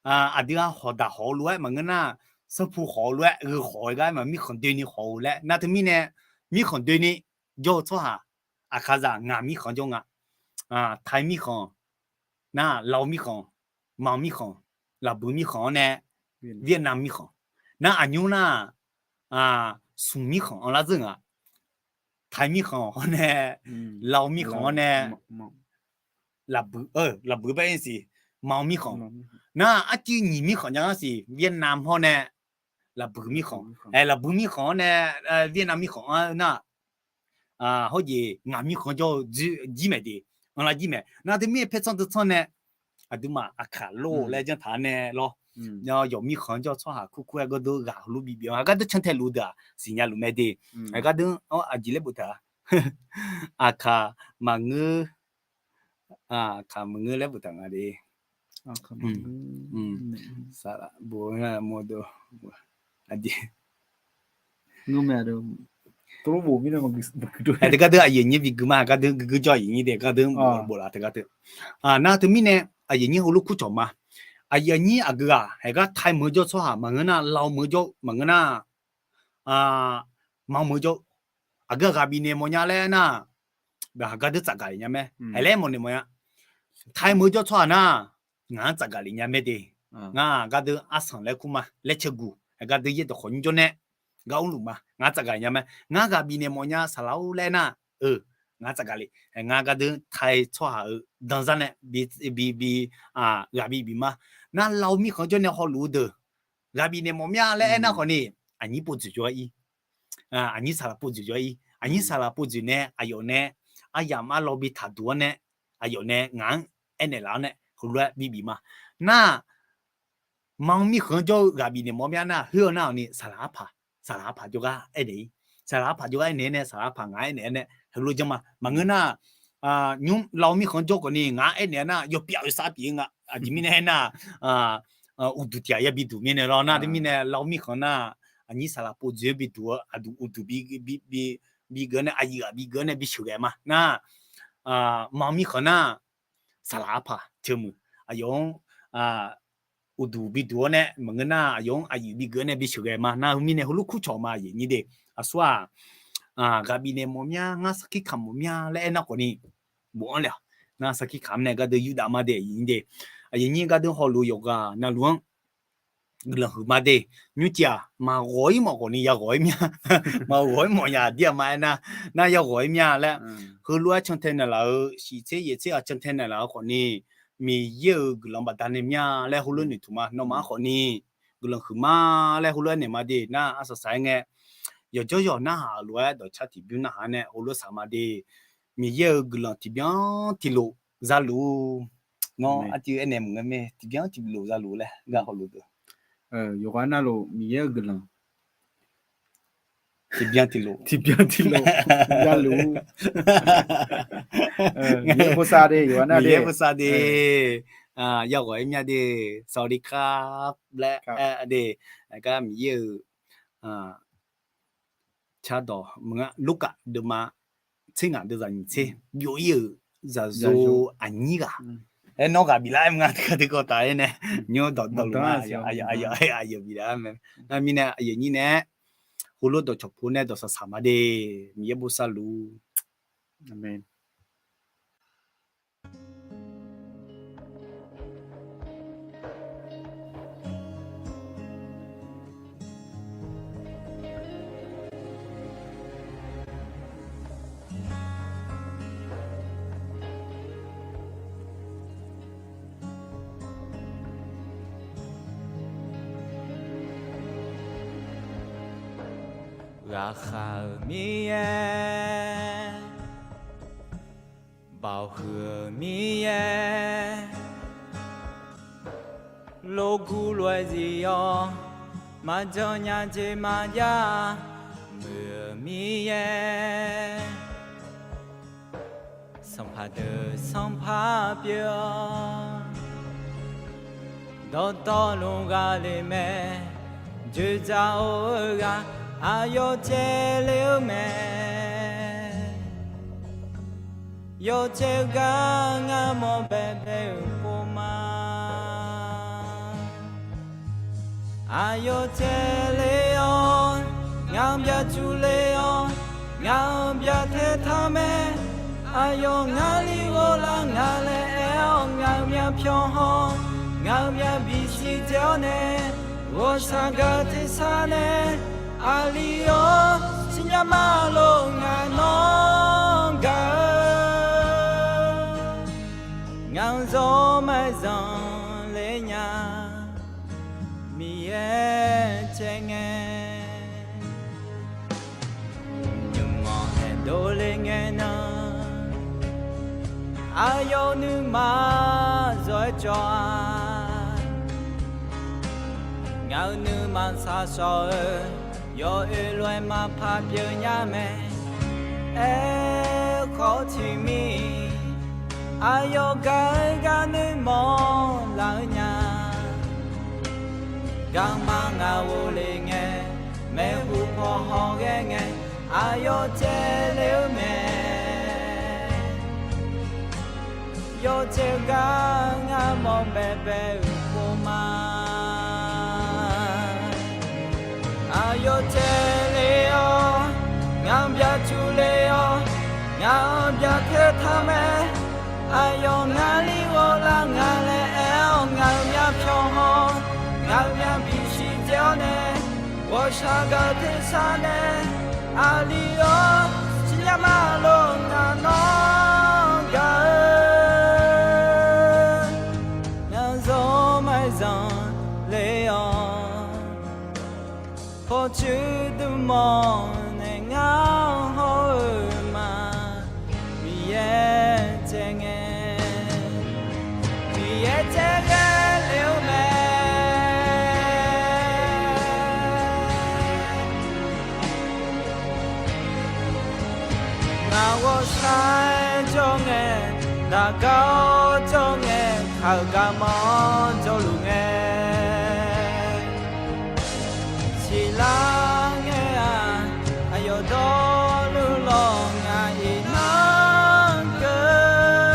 aqdui-aq hawq daq hawq-eu lof-aer maqngeur nar, sanrpu hawq-eu lof-aer gheu hawq-eu gar aer ma, mirkhanq doeni hawq-eu laer nar teumirnae, mirkhanq doeni jawr-eu tsawrhaq, aqkaqzaq ngaq mirkhanq jawr nga, Taiq mirkhanq, nar Lau mirkhanq, Manq mirkhanq, Laqbuiq mirkhanq-anr nae, Vietnam mirkhanq, nar aqnymr nar, smq mirkhanq anrlar dzeur nga, Taiq mirkhanq-awr nae, Lau mirkhanq-awr nae, Laqbuiq, Laqbuiq bae-ir siq, Manq mirkhanq, nar arcuiv nyiq mirkhanq jav ngar siq, Vietnam hawr nae, Laqbuiq mirkhanq, Laqbuiq mirkhanq-awr nae, Vietnam mirkhanq-anr nar, hawjeq ngaq mirkhanq jawr-eu jir maeq de, anrlar jir maeq nar teumirnae paertsanr deuq tsanr nae, aqduimaf aqkaq lor laer janr taq-a nae lawr, yawq mirkhanq jawr tsawrhaq kurkur-aer gardeur ghaq heulof bibif-anr gardeur cantae luf deuq-aq siqnya luf mae de, gardeur-anr aqjeq laer boftaq-a, aqkaq maqngeur, aqkaq maqngeur laer boftaq nga de. Saqlaq bof-a mawr deuq, aqjeq teugar deuq aqyuif aqnyir bi gui ma, gardeur guiqguir jawr aqyuif aqnyir de gardeur bof laf teugar deuq. Nar teumirnae aqyuif aqnyir heulof kur cawq ma. Aqyuif aqnyir aqgeu ghaq haeq gar Taiq meuq-eu jawr tsawrhaq maqngeur nar, Lau meuq-eu jawr maqngeur nar, Manq meuq-eu jawr, aqgeu ghaq bifnaeq mawfnya laer aernar, gardeur tsafgaq lef nya mae, haeq laer mawfnaeq mawfnya. Taiq meuq-eu jawr tsawrhaq nar, ngaq-anr tsafgaq lef nya mae de. Ngar gardeur arsanq laer kur ma laer caerguq, gardeur yaerdawq khawqnymr jawr nae gar urluf ma, ngar tsafgaq lef nya mae. Ngar ghaq bifnaeq mawfnya saqlaq-or laer aernar, eu, ngar tsafgaq lef, ngar gardeur Taiq tsawrhaq-euq danzar nae bi, bi, ghaq bibif ma. Nar Lau mirkhanq jawr nae hawluf-eu deuq ghaq bifnaeq mawf mya laer aernar khawfni, aqnyir pov dzoeq jawr-aer ir, aqnyir saqlaq pov dzoeq jawr-aer ir, aqnyir saqlaq pov dzoeq nae aqyawf nae aryamq arlawr bi taqduq-awr nae, aqyawf nae ngaq-anr aernaeq laf-awr nae heulof-aer bibif ma. Nar Manq mirkhanq jawr-eu ghaq bifnaeq mawf mya nar, khoer-eu nar-awq ni saqlaq arpaq, saqlaq arpaq jawrgar aernaeq ir, saqlaq arpaq jawrgar aernaeq-aer nae saqlaq arpaq ngaq-anr aernaeq-aer nae heulof janr ma. Maqngeur nar, nymr Lau mirkhanq jawr khawfni ngaq-anr aernaeq-aer nar yawpyaf-eu sar pyeuf-ir nga. Aqjeq mirnae aernar, uqduq tiq ghaq yabi duq mirnae lawr nar teumirnae Lau mirkhanq nar, aqnyir saqlaq pov dzoeq-aer bi duq-eu aqduq uqduq bi, bi, bi geuf-awr nae aqyuif ghaq bi geuf-awr nae bi sheuqghae ma nar, Manq mirkhanq nar, saqlaq arpaq teuq muiq. Aqyawf-anr uqduq biduq-awr nae maqngeur nar, aqyawf-anr aqyuif bigeuf-awr nae bisheuq ghae ma. Nar heu mirnae heulof kurcawq ma, aqyuif nyir de. Aqsur-aq, ghaq bifnaeq mawf mya, ngar sarkir kamq mawf mya laer aernar khawfni, bof-anr le-awq. Nar sarkir kamq nae gardeuv yurdaf ma de, aqyuif nyir de. Aqyuif nyir gardeuv hawluf yawqghaq navluf-anr guiqlanq huiqma de. Nymrcif-aq, maqghawq-ir mawf khawfni yaghawq-ir mya. Maqghawq-ir mawf yaq dir-aq ma aernar, nar yaghawq-ir mya laer. Heulof-aer cantae naeqlaf-euq, shiq tser yaef tser ghaq cantae naeqlaf-eu khawfni, Miqyaer-euq guiqlanq baqdanae mya laer heulof noeqtmq ma. Nawmaf-anr khawfni guiqlanq huiqma laer heulof-aer naeq ma de. Nar arsaq saq-aer ngae, yawqjawr yawq narhaq-euq lof-aer dawqcar tiqbymr narhaq nae heulof saq ma de. Miqyaer-euq guiqlanq tiqbyan tiqlof zaluf-ur. Nawr artiv aernaeq maqngeur mae, tiqbyan tiqlof zaluf laer gar hawluf deuq. Yawqghaq navluf Miqyaer-euq guiqlanq tiqbyan tiqlof, tiqbyan tiqlof zaluf-ur. Miqyaer bosav de, yawqghaq nar de, Miqyaer bosav de. Yaghawq-ir mya de, สวัสดีครับ laer aer de. Aqgar Miqyaer-euq cardawq maqnga, Lurkaf deuvma tser ngaq deuvzaq nyiq tser byov-ir-euq zaqyo aqnyir ghaq. Aer nawr ghaq biflar-aer maqnga, teugar teugar taf-aer nae nymr dawqdawq luf ma, aqyawf biflar mae. Nar mirnae aqyuif nyir nae-aer heulof dawqcawq pov nae dawqsaq saq ma de. Miqyaer bosav luf-ur. Aqmeq. Ghaqkhav-euq Miqyaer, baoq huiq-euq Miqyaer, lof guv lof-aer zif-awr, maqjan nya jeq maqjav muiq-euq Miqyaer, sanqpaq deuq sanqpaq pyeuf-awr, dawqtawvluf ghaq le mae. Dzoeqdzaq-or-eu ghaq aqyawf caevle-eu mae. Yawqcaev gar ngar mawr baebae-euq pov ma. Aqyawf caevle-awr, ngaq-anr byacuvle-awr, ngaq-anr byatae taq mae. Aqyawf ngar li ghoflar nga laer aer-awr, ngaq-euq myavpyawq haw, ngaq-euq myavbif siqdzae-awr nae, ghawqshaq gaq tersar nae, aqli-awr siqnya ma lor ngaq nawr gaq-eu. Ngaq-anr zawr maqzanq le nya, Miqyaer caev ngae. Nymq-anr aerdov le ngae nan, aqyawf nuima zawr-aer cawv-a. Ngaq-euq nuima shaqshawq-eu, yawoer lof-aer maqpar pyeuf nya mae. Aerkhawf tiqmir, aqyawf gaq-eu gar nuirmanr laf-eu nya. Garma ngaq ghofle ngae, maeqhu paw haw ghae ngae, aqyawf caevle-eu mae. Yawqcaev gar ngar mawr baebae-euq pov ma. Aqyawf caevle-awr, ngaq-anr byacuvle-awr, ngaq-anr byatae taq mae. Aqyawf ngar li ghoflar nga laer aer-awr, ngaq-euq myavpyawq haw, ngaq-euq myavbif siqdzae-awr nae, ghawqshaq gaq tersar nae, aqli-awr siqnya ma lor ngaq nawr gaq-eu. Ngaq-anr zawr maqzanq le-awr, pawqtsuif dmq mawr nae ngar hawr-eu ma. Miqyaer caev ngae, Miqyaer caev ghae le-eu mae. Ngaq ghawqshaq jawr ngae, daqgar-awr jawr ngae, kaq-euq garmanr jawrluf ngae, siqlar ngae-aq, aqyawf dawrluf lawq ngaq iqnan keuv.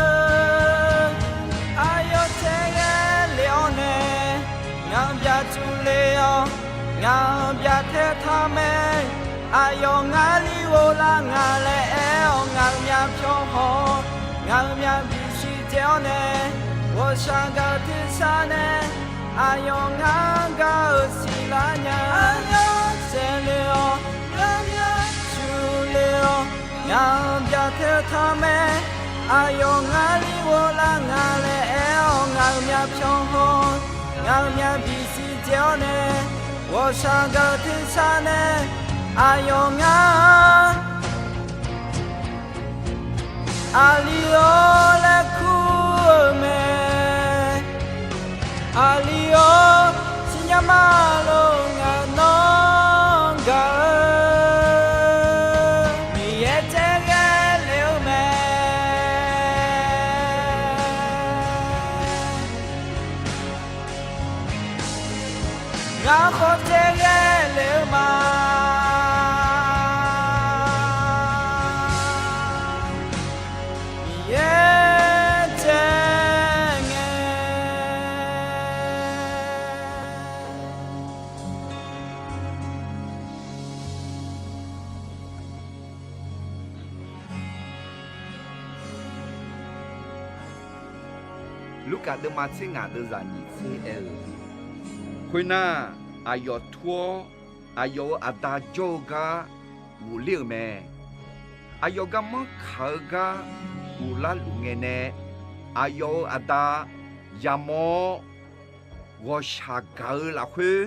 pyawr haw-awr, ngaq-euq myavbiq siqdzae-awr nae, ghawqshaq gaq-eu tersar nae, aqyawf ngar gaq-euq siqlar nya. Aqyawf saevle-awr, ngaq-euq myavshuq le-awr, ngaq-euq byaqteu tanq mae. Aqyawf ngar li ghoflar nga laer aer-awr, ngaq-euq myavpyawr haw-awr, ngaq-euq myavbiq siqdzae-awr nae, ghawqshaq gaq-eu tersar nae, aqyawf ngar Aqli-or laer kur-eu mae. Aqli-or, siqnya ma lor, ngaq nawr gaq-eu Miqyaer tsaer ghae lef-eu mae. Ngar khawf tsaer ghae lef-eu ma. Miqyaer tsaer ngae. Lurkaf deuvma tser ngaq deuvzaq nyiq tser aer-eu, khoernar, aqyawf tur-awr, aqyawf-euq aqda jawr-eu gar ghofler-euq mae. Aqyawf garmanr kaq-eu gar ghoflar luf ngae nae, aqyawf-euq aqda yamawr-awr, ghawqshaq gaq-eu lafkhoer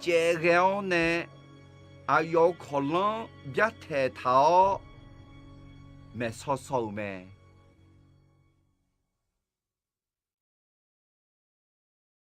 caev ghae-awr nae, aqyawf-euq kawqlanr byartaeq taq-awr maeqsaw saw-euq mae.